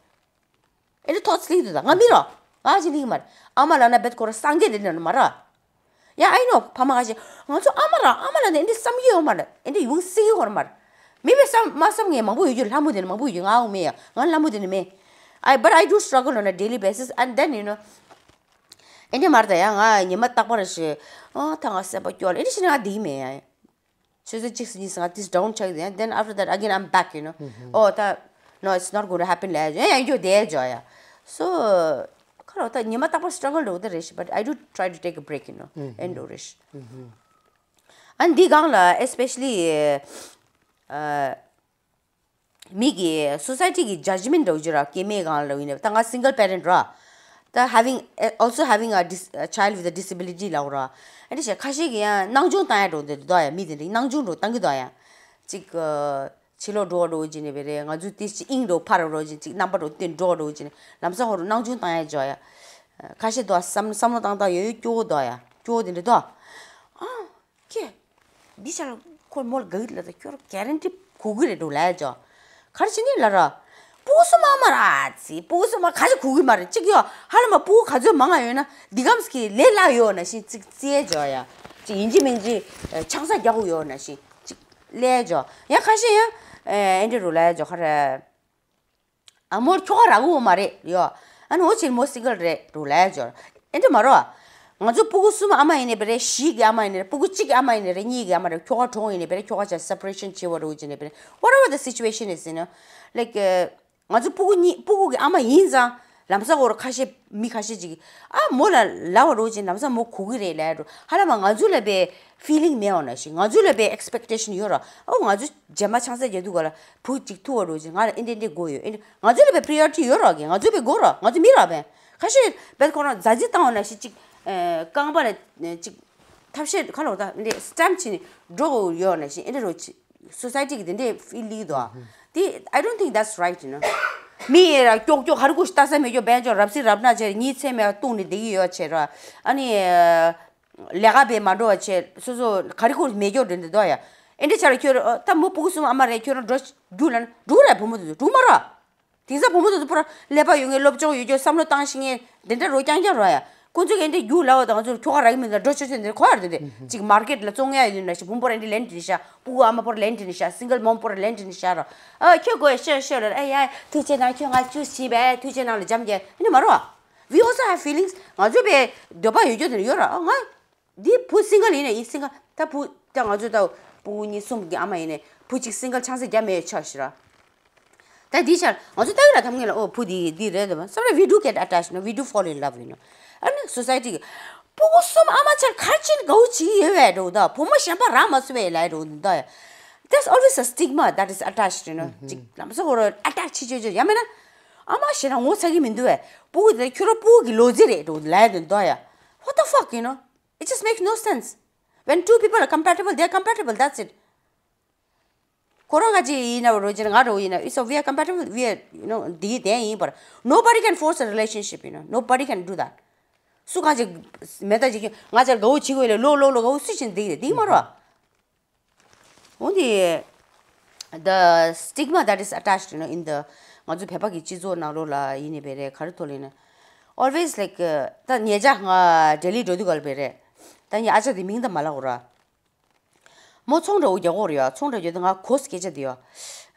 ཨེ་འདྲ་ཐོག་ཚ་ལིག་འདུག་ད་ང་མི་རོ། ང་ཅི་ལིག་མ་རེད། ཨ་མ་ལ་ན་བེད་ཁོ་ར་སངས་རྒྱས་དེ་ནི་མ་ར། ཡ་ཨའི་ནོ་ཕ་མ་ཁ་ཤས་ང་ཚོ་ཨ་མ་ར་ཨ་མ་ལ་ནི་ཨེ་འདྲ་བསམ་གི་ཡོད་མ་རེད། ཨེ་འདྲ་ཡོང་སྲིད་གི་ཡོད་མ་རེད། མི་བས་བསམ་མ་བསམ་ངས་མང་པོ་ཡོད་རྒྱུ་ལྷ་མོ་དེ་ནི་མང་པོ་ཡོད་རྒྱུ་ང་འོང་མེད་ཡ། ང་ལྷ་མོ་དེ་ནི་མེད། I but I do struggle on a daily basis and then, you know, ཨེ་འདྲ་མ་རེད་ད་ཡ། ང་ཉི་མ་རྟག་པར་ཞེས་ཨ་ད་ང་སེམས་པ་སྐྱོ་ལ་ཨེ་འདྲ་ཞིག་ང་བསྡད་མེད་ཡ། ཆུ་ཚོད་གཅིག་ཙམ་གཉིས་ཙམ་ང་ཏིས་ཌའུན་ཆགས་ཡོད། Then after that again I'm back, you know. ཨོ་ད་no, it's not going to happen ལབ་ཡ་ཡང་ཡོད་དེ་ཇོ་ཡ། So ཁ་རོ་ད་ཉི་མ་རྟག་པར་struggle འགྲོ་དེ་རེད་ཤི། But I do try to take a break, you know, and do རེད་ཤི། ཨ་འདི་སྒང་ལ་especially ཨ། མི་གི་society གི་judgment འདྲ་བོ་ཅིག་ར། སྐྱེ་དམན་སྒང་ལ་ཡིན་ན་ད་ང་single parent ར། ད་having also having a dis- a child with a disability ལབ་ར། ཨ་ནི་ཞེ་ཁ་ཤས་ཀྱི་ཡང་སྣང་ཆུང་བཏང་ཡ་འགྲོ་འདི་འདུག་ཡ། མི་དེ་འདྲ་སྣང་ཆུང་འགྲོ་བཏང་གི་འདུག་ཡ། ཅིག་ཕྱི་ལོགས་འགྲོ་འགྲོ་བྱས་ནས་བེ་རེད། ང་ཚོ་དེ་ཅིག་དབྱིངས་འགྲོ་ཕར་འགྲོ་བྱས་ཅིག་རྣམ་པ་འགྲོ་དེ་འགྲོ་འགྲོ་བྱས་ནས་ལམ་སང་ཧོ་རུ་སྣང་ཆུང་བཏང་ཡ་འཇོག་ཡ། ཁ་ཤས་འདུག་བསམ་བསམ་བློ་བཏང་བཏང་ཡོད་ཡོད་སྐྱོ་བོ་འདུག་ཡ། སྐྱོ་བོ་དེ་འདྲ་འདུག་ཨ། ཁྱེད། འདི་ཤར་ཁོ་མོལ་ག་གི་ལ་ད་ཁྱོད་གེ་རན་ཊི་གོ་གི་རེད་འགྲོ་ལས་ཇོ། ག་རེ་བྱེད་ནི་ལ་ར། སྤུ་གུ་སུ་མ་མ་ར་ཚི་སྤུ་གུ་སུ་མ་ག་ཅི་གོ་གི་མ་རེད་ཅིག་ཡོ། ཧ་ལ་མ་སྤུ་གུ་ག་ཚོད་མང་ང་ཡོད་ན་འདི་གམ་སི་ལས་སླ་ཡོད་ན་ཤི་ཅིག་རྩིས་ཇོ་ཡ། ཅིག་ཡིན་གཅིག་མིན་གཅིག་ཆང་ས་རྒྱག་གོ་ཡོད་ན་ཤི་ཅིག་ལས་ཇོ། ཡ་ཁ་ཤས་ཡ། ཨེ་འདྲ་རུ་ལས་ཇོ་ག་རེ། ཨ་མོར་ཁྱོ་ག་རག་གོ་མ་རེད་ཡོ། ཨ་ནི་འོ་ཅིག་མོ་སི་གལ་རེད་འགྲོ་ལས་ཇོ། ཨེ་འདྲ་མ་རོ། ང་ཚོ་སྤུ་གུ་གསུམ་ཨ་མ་ཡིན་ནའི་བེ་རེ། བཞི་གི་ཨ་མ་ཡིན་ནའི་རེད། སྤུ་གུ་གཅིག་གི་ཨ་མ་ཡིན་ནའི་རེད། གཉིས་གི་ཨ་མ་རེད། ཁྱོ་ག་གྲོངས་ཡིན་ནའི་བེ་རེ། ཁྱོ་ག་ཅག་སེ་པ་རེ་ཤན་བྱེད་པ་རོ་ཅིག་ནའི་བེ་རེ། Whatever the situation is, you know, like, ང་ཚོ་སྤུ་གུ་གཉིས་སྤུ་གུ་གི་ཨ་མ་ཡིན་ཙང་ལམ་སང་འོ་ར་ཁ་ཤས་མི་ཁ་ཤས་ཅིག་གིས་ཨ་མོ་ལ་ལབ་པ་རོ་ཅིག་ལམ་སང་མོ་གོ་གི་རེད་ལབ་རོ། ཧ་ལ་མ་ང་ཚོ་ལ་བེ་ཕི་ལིང་མེད་འོ་ན་ཞིག་ང་ཚོ་ལ་བེ་ཨེག་སི་པེག་ཊེ་ཤན་ཡོད་རོ། ཨོ་ང་ཚོ་རྗེས་མ་ཆང་ས་རྒྱག་དུས་ག་ལ་བུ་གཅིག་ཐུག་པ་འགྲོ་ཅིག་ང་ལ་ཨེ་འདྲ་འདྲ་དགོས་ཡོད། ཨེ་འདྲ་ང་ཚོ་ལ་བའི་པི་རི་ཡོ་རི་ཊི་ཡོད་རོགས་ཀྱི། ང་ཚོ་བའི་དགོས་རོགས། ང་ཚོ་མི་རོགས་བས། ཁ་ཤས་བས་ཁོ་རང་མཛའ་བརྩེ་བཏང་བ་ན་ཞིག་ཅིག་རྐང་པ་ལ་ཅིག་ཐབས་ཤེས་ཁ་ལོ་ད་འདྲ་སི་ཊེམ་བྱས་ནས་འགྲོ་དགོས་ཡོད་ན་ཞིག་ཨེ་འདྲ་རོགས་ཀྱི། སོ་སའི་ཊི་གི་དེ་འདྲའི་ཕི་ལིང་འདུག་ཨ། དེ་I don't think that's right, you know. མི་ཡི་ར་ཀྱོག་ཀྱོག་ག་རེ་ཀུ་ཤི་ལྟ་ས་མེད་ཀྱོག་བས་ཀྱོག་རབ་སི་རབ་ན་བྱས་ཉིན་མཚན་མེད་བཏུང་ནས་བསྡད་ཀྱི་ཡོད་བྱས་ར། ཨ་ནི། ལས་ཀ་བས་མ་འགྲོ་བ་བྱས་སོ་སོ་ག་རེ་ཁུར་མེད་སྐྱོར་འདྲ་འདི་འདུག་ཡ། ཨེ་འདྲ་ཆ་ལ་ཁྱོད་ད་མོ་སྤུ་གུ་གསུམ་ཨ་མ་རེད། ཁྱོད་རང་འགྲོ་རྒྱུགས་ལ་ན་འགྲུག་ར། བུ་མོ་དེ་ཚོ་འགྲུག་མ་ར། དེང་སང་བུ་མོ་དེ་ཚོ་པུ་ར་ཀླད་པ་ཡོད་ངེས་སློབ་སྦྱོང་ཡོད་རྒྱུ་བསམ་བློ་བཏང་ཤེས་ངེས་དེ་འདྲ་རོ་རྐྱང་རྐྱང་རོ་ཡ། ཁོ་ཚོ་གི་ཨེ་འདྲ་རྒྱུགས་ལ་བ་དང་ང་ཚོར་ཁྱོ་ག་རག་གི་མི་འདུག་འགྲོ་ཆོག་ཆོག་འདིར་ཁོ་ཡར་དེ་འདྲ་ཅིག་མར་ཀེཊ་ལ་བཙོང་ཡ་ཡོད་ན་ཤ། བུ་མོ་པོ་ར་འདི་ལེན་དྲི་ནི་ཤ། སིང་གལ་མོམ་པོ་ར་ལེན་དྲི་ནི་ཤ་ར། ཨ་ཁྱོད་དགོས་ཤ་ཤ་ར། ཨ་ཡ་ཐུགས་རྗེ་གནང་། ཁྱོད་ང་ཅུས་བྱིས་པས་ཐུགས་རྗེ་གནང་ལ་འཇམ་རྒྱལ་ཨེ་འདྲ་མ་རོ། We also have feelings. ང་ཚོ་པའི་འདོད་པ་ཡོད་རྒྱུ་དེ་འདྲ་ཡོད་ར། ཨ་ང་འདི་བུ་སིང་གལ་ཡིན་ན་ཡིན། སིང་གལ་ད་བུ་ད་ང་ཚོ་ད་བུ་གཉིས་གསུམ་གྱི་ཨ་མ་ཡིན་ནས་བུ་གཅིག་སིང་གལ་ཆང་ས་རྒྱ་མེད་ཆགས་ཤི་ར། ད་འདི་ཆར་ང་ཚོ་ལྟ་གི་ར་ཐམ་ངེ་ལ་ཨོ་བུ་འདི་འདི་རེད་འདུག་བསམ་ར། We do get attached, you know, we do fall in love, you know. ཨ་ནི་society གི་སྤུ་གུ་གསུམ་ཨ་མ་ཆར་གར་ཕྱིན་དགའ་བོ་བྱེད་ཀྱི་ཡོད་བས་འགྲོ་ད། བུ་མོ་གཞན་པ་རག་མ་སོང་བས་ལ་འགྲོ་ད། There's always a stigma that is attached, you know. ཅིག་ལམ་སང་ཁོ་ར་ཨ་ཊེཆ་བྱེད་བྱེད་བྱེད་ཡ་མེད་ན། ཨ་མ་ཞེ་ན་ངོ་ཚ་གི་མི་འདུག་བས། སྤུ་གུ་དེ་ཁྱོད་ར་སྤུ་གུ་གི་ལོ་རྒྱུས་རེད་འགྲོ་ལ་འདུག་ད་ཡ། What the fuck, you know? It just makes no sense. When two people are compatible, they're compatible, that's it. ཁོ་རང་ང་ཅི་ཡིན་ན་རོ་ཅི་ང་རོ་ཡིན་ན། It's a, we are compatible, we are, you know, འདི་དེ་ཡིན་པར། Nobody can force a relationship, you know, nobody can do that. སུ་གང་ཅི་མེད་ད་ཅི་ང་ཅར་དགའ་བོ་བྱེད་དགོས་ལས་ལོ་ལོ་ལོ་དགའ་བོ་སུ་ཞིག་འདི་འདི་མ་རོ། འོན་ཏེ། The stigma that is attached, you know, in the ང་ཚོ་བོད་པ་གི་སྤྱི་ཚོགས་ནང་ལོགས་ལ་ཡིན་ནི་བས་རེད། ག་རེ་ཐོག་ལ་ཡིན་ན། Always like, ད་ཉེ་ཆར་ང་ལྡི་ལི་འགྲོ་དུས་ག་ལ་བས་རེད། ད་ངའི་ཨ་ཅག་དེ་མིང་ད་མ་ལབ་དགོས་ར། མོ་ཚོང་འདྲ་བོ་རྒྱག་གོ་རེད་ཡ། ཚོང་འདྲ་རྒྱག་དུས་ང་གོ་སྐད་ཆ་དེ་ཡ།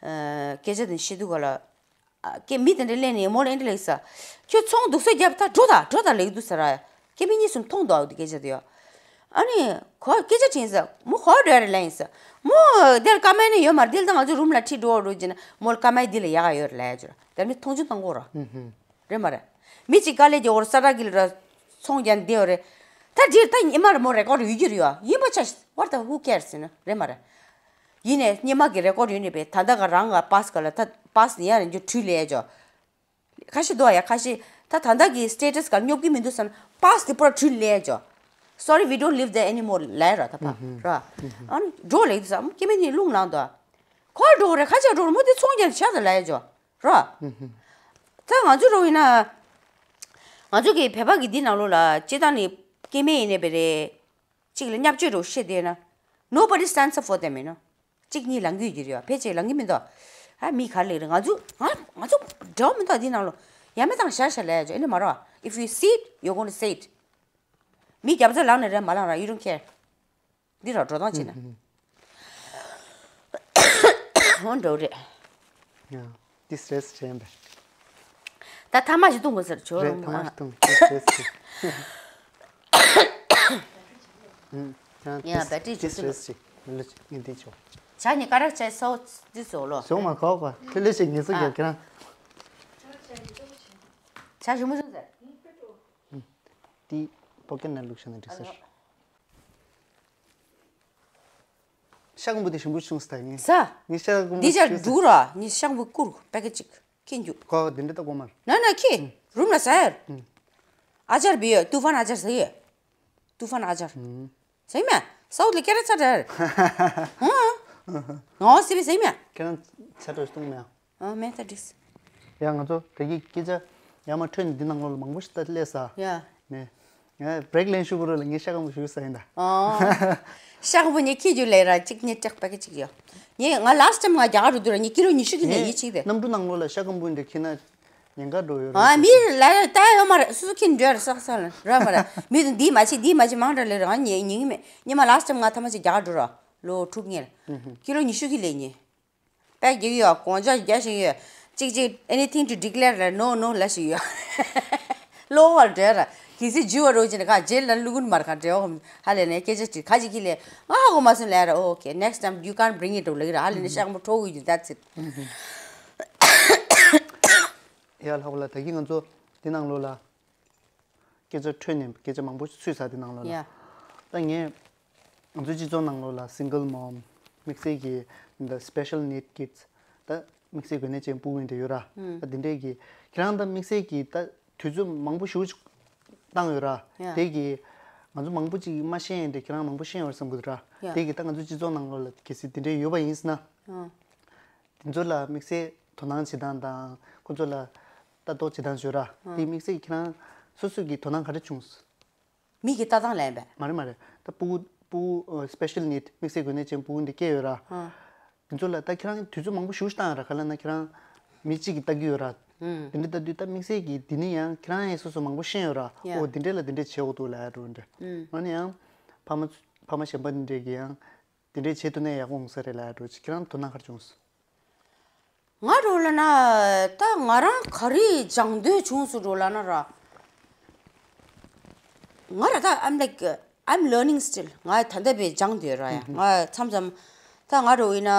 སྐད་ཆ་དེ་བཤད་དུས་ག་ལ། ཨ། ཀྱེ་མི་དེ་འདྲ་སླེབས་ནས་མོ་ལ་ཨེ་འདྲ་ལབ་ས། ཁྱོད་ཚོང་སྡུག་ས་རྒྱབ་ད་འགྲོ་ད་འགྲོ་ད་ལབ་འདུག་ཟེར་ར། ཀྱེ་མི་གཉིས་སུ་མཐོང་འདུག་ཨ་འདི་སྐད་ཆ་དེ་ཡ། ཨ་ནི་ཁོ་སྐད་ཆ་དྲིས་ས། མོ་ཁོ་འགྲོ་ཡ་རེད་ལབ་ཡིན་ས། མོ་དེར་ཀ་མེད་ནི་ཡོད་མ་རེད། དེ་ལ་ད་ང་ཚོ་རུམ་ལ་ཁྲིད་འགྲོ་འགྲོ་བྱས་ན་མོ་ལ་ཀ་མེད་འདི་ལ་ཡག་ག་ཡོད་རེད་ལབ་ཡ་ཅོ་ར། དེ་མི་མཐོང་ཆུང་བཏང་གོ་ར། རེད་མ་རེད། མི་གཅིག་དཀའ་ལས་རྒྱག་གོ་ར་ས་ཏྲ་གི་ལ་ར་ཚོང་རྒྱག་བསྡད་ཡོད་རེད། ད་འདིར་ད་ཉི་མ་ར་མོ་རེ་ཀོར་ཡོད་རྒྱུ་རེད་ཡ། ཡིན་པ་ཆ་what the who cares, you know, རེད་མ་རེད། ཡིན་ནས་སྙེ་མ་གི་རེ་ཀོར་ཡོད་ནི་པས། ད་ལྟ་ག་རང་ག་པཱས་ག་ལ་ད་པཱས་ནི་ཡ་རེ་འཇུ་ཁྲུས་ལས་ཇོ། ཁ་ཤི་དོ་ཡ་ཁ་ཤི་ད་ད་ལྟ་གི་སི་ཊེ་ཊས་ག་ལ་སྙོབ་ཀྱི་མི་འདུག་བསམ་པཱས་དེ་པུ་ར་ཁྲུས་ལས་ཇོ། Sorry, we don't live there anymore ལས་ར་ད་ཕ་ར། ཨ་ནི་འགྲོ་ལས་འདུག་བསམ་ཀྱི་མི་ནི་རླུང་ལངས་དོ། ཁོ་འགྲོ་རེ་ཁ་ཆ་འགྲོ་རེ་མོ་དེ་ཚོང་རྒྱག་ཆ་ད་ལས་ཇོ་ར། ད་ང་ཚོ་རོ་ཡིན་ན། ང་ཚོ་གི་བོད་པ་གི་འདི་ནང་ལོགས་ལ་སྤྱི་བཏང་ནི་སྐྱེ་དམན་ཡིན་ནའི་བས་རེད། གཅིག་ལ་བརྙས་བཅོས་རོགས་བཤད་དེ་ན། Nobody stands up for them, you know. གཅིག་གཉིས་ལངས་རྒྱུ་ཡོད་ཀྱི་རེད་བ། ཕལ་ཆེར་ལངས་ཀྱི་མི་འདུག་ཨ་མི་ག་རེ་ལབ་རེད། ང་ང་ཚོ་འབྲེལ་བ་མི་འདུག་འདི་ནང་ལོགས་ཡ་མེད་དང་བཞག་བཞག་ལབ་ཡ་ཅོ་ཨེ་ནི་མ་རོ། If you see it, you're going to say it. མི་རྒྱབ་རྩ་ལངས་ནས་རེད་མ་ལངས་ར། You don't care. འདི་ར་འགྲོ་སྟངས་བྱེད་ན། ཧུམ། འོ་འགྲོ་རེད། ཡ། འདི་སི་ཊེ་རེ་སི་ཅན་པས། ད་ཐ་མག་ཞིག་བཏུང་དགོས་ཟེར་ཇོ་རེད། རུང་ཐ་མག་ཞིག་བཏུང་། འདི་སི་ཊེ་རེ་སི་ཅན། ཡ་བེ་ཊི་རི་འདི་སི་ཊེ་རེ་སི་ཅན། ལུ་ངས་འདི་ཆོ། ཇ་ནི་ཀ་རག་ཆ་སོ་འདི་སོ་ལོ། ཟོ་མ་ཁོག་པ་ལྷི་ལྷི་ཞིག་ངེས་སོ་རྒྱབ་ཁྱེད་རང་། ཇ་ཞིམ་པོ་བྱུང་ཟེར། འདི་པོ་ཀེ་ཊི་ནང་བླུགས་ཤིང་ན་འགྲིག་ཟེར། ཤ་ཀུན་པོ་དེ་ཞིམ་པོ་བྱུང་ས་ད་ངས། ས། ངས་ཤ་ཀུན་པོ་འདི་ཅར་བྱུང་ས། འདུག་ར་ངས་ཤ་ཀུན་པོ་བསྐུར་པེ་ཀེ་ཊི་གཅིག་ཁྱེར་འཇུག་ཁོ་འདི་འདྲ་ལྟ་གོ་མར། ན་ན་ཁྱེར་རུམ་ལ་ཟ་ཡར། ཨུམ། ཨ་ཅར་བི་ཡོད། ཏུ་ཧྥན་ཨ་ཅར་ཟ་ཡོད། ཏུ་ཧྥན་ཨ་ཅར། ཨུམ། ཟ་ཡི་མེད། སའུ་ཐི་ལ་ཀེ་ར་ཚ་དྲར། ཧུམ། ངའོ་སི་བི་ཟ་ཡི་མེད། ཁྱེད་རང་ཚ་དྲོད་གཏོང་མེད། ཨ་མེད་ད་འགྲིགས། ཡ་ང་ཚོ་དེ་གི་སྐད་ཆ་ཡར་མར་འཕྲོས་ནས་འདི་ནང་ལོགས་ལ་མང་པོ་ཞིག་ད་སླེབས་ས། ཡ། ནས། ང་བྷི་རེག་ལེན་ཤུ་བུ་རུ་ལ་ངས་ཤ་ཀུན་པོ་ཞུ་ས་ཡིན་ད། ཨོ། ཤ་ཀུན་པོ་ངས་ཁྱེར་རྒྱུ་ལས་ར་གཅིག་ངས་སྐྲག་པ་གི་གཅིག་ཡོད། ངས་ང་ལཱ་སི་ཊི་ཊེམ་ང་རྒྱ་གར་རུ་འདུག་ར་ངས་ཀི་ལོ་ཉི་ཤུ་གི་ལས་ངས་ཡིད་ཆེས་དེ། གནམ་གྲུ་ནང་ལོགས་ལ་ཤ་ཀུན་པོ་འདི་ཁྱེར་ན་ཉེན་ཁ་འགྲོ་ཡོད་ར། ཨ་མི་ལ་ལ་ད་ཡོད་མ་རེད། སོ་སོ་ཁྱེར་འགྲོ་ར་ས་ས་ལ་ར་མ་ར། མི་དུ་འདི་མ་བྱེད་འདི་མ་བྱེད་མང་དྲགས་ལས་ར་ང་ཉེ་ཉིན་མེད་ཉི་མ་ལཱ་སི་ཊི་ཊེམ་ང་ཐ་མ་ཅིག་རྒྱ་གར་འགྲོ་ར་ལོ་དྲུག་ཉེར། ཀི་ལོ་ཉི་ཤུ་གི་ལས་ཉེ། པད་རྒྱག་ཡོད། གོང་ཇ་རྒྱག་བཞིན་ཡོད། གཅིག་གཅིག anything to declare ལ་no no ལབ་བཞིན་ཡོད། གློ་བུར་བྲོས་ར། གལ་སྲིད་འཇུ་བ་རོགས་བྱས་ན་ཁ་རྗེས་ལ་བླུག་གིན་མར་ཁ་བྲལ་བ་ཧ་ལས་ནས་སྐད་ཆ་དྲིས་ཁ་ཅིག་གིས་ལས་ང་ཧ་གོ་མ་སོང་ལབ་ར། Okay, next time you can't bring it ལབ་ཀྱི་ར། ཧ་ལས་ནས་ཤ་ཀུན་པོ་འཕྲོག་དགོས་ཀྱི་that's it. ཡ་ལྷག་པ་ལ་ད་གིན་ང་ཚོ་འདི་ནང་ལོགས་ལ། སྐད་ཆ་འཕྲོས་ནས་སྐད་ཆ་མང་པོ་ཚུད་ས་དེ་ནང་ལོགས་ལ། ཡ། ད་ངས་ང་ཚོའི་སྤྱི་ཚོགས་ནང་ལོགས་ལ་single mom དམིགས་བསལ་གྱི་the special need kids ད་དམིགས་བསལ་གྱི་གོ་གནས་ཅན་སྤུ་གུ་འདྲ་ཡོད་ར། ཨུམ། ད་དེ་འདྲས་ཀྱི་ཁྱེད་རང་ད་དམིགས་བསལ་གྱི་ད་དུས་ཚོད་མང་པོ་ཞེ་པོ་ཅིག་བཏང་ཡོད་ར། ཡ། དེ་གི་ང་ཚོ་མང་པོ་ཅིག་མ་ཤེས་ཡིན་དེ་ཁྱེད་རང་མང་པོ་ཤེས་ཡོད་རེད་བསམ་གྱི་འདུག་ར། ཡ། དེ་གི་ད་ང་ཚོའི་སྤྱི་ཚོགས་ནང་ལོགས་ལ་གལ་སྲིད་དེ་འདྲས་ཡོད་པ་ཡིན་ཟེར་ན། ཨ། དེ་ཚོ་ལ་དམིགས་བསལ་དོ་སྣང་བྱེད་སྟངས་དང་ཁོ་ཚོ་ལ་ལྟ་རྟོག་བྱེད་སྟངས་བྱོས་ར། ཨ། དེ་དམིགས་བསལ་ཁྱེད་རང་སོ་སོ་གི་དོ་སྣང་ག་རེ་བྱུང་། མི་གི་ལྟ་སྟངས་ལ་ཡིན་པས། མ་རེད་མ་རེད། ད་སྤུ་གུ་སྤུ་གུ་special need དམིགས་བསལ་གོ་གནས་ཅན་སྤུ་གུ་འདི་སྐྱེས་ཡོད་ར། ཨ། དེ་ཚོ་ལ་ད་ཁྱེད་རང་དུས་ཚོད་མང་པོ་ཞེ་པོ་ཞིག་བཏང་ཡོད་ར། ག་ལབ་ན་ཁྱེད་རང་མི་གཅིག་གིས་ལྟ་གི་ཡོད་ར། ཨུམ། དེ་འདྲ་ལྟ་དུས་ད་དམིགས་བསལ་གྱི་འདི་ནི་ཡང་ཁྱེད་རང་ཡང་སོ་སོ་མང་པོ་ཤེས་ཡོད་ར། ཡ། ཨོ་འདི་འདྲས་ལ་འདི་འདྲས་བྱེད་དགོས་འདུག་ལབ་ཡ་འགྲོ་འདྲ། ཨུམ། ང་ནི་ཡང་ཕ་མ་ཕ་མ་གཞན་པ་འདི་འདྲས་ཀྱིས་ཡང་འདི་འདྲས་བྱེད་ཐུབ་ན་ཡག་པོ་འོང་ས་རེད་ལབ་ཡ་འགྲོ། ཅིག་ཁྱེད་རང་དོ་སྣང་ག་རེ་བྱུང་སོང་། ང་འགྲོ་ལབ་ན་ད་ང་རང་ག་རེ་སྦྱང་འདོད་བྱུང་སོང་འགྲོ་ལབ་ན་ར། ང་ར་ད་I'm like, I'm learning still. ང་ད་ལྟ་བས་སྦྱང་འདོད་ར་ཡ། ང་མཚམས་མཚམས་ད་ང་འགྲོ་ཡིན་ན།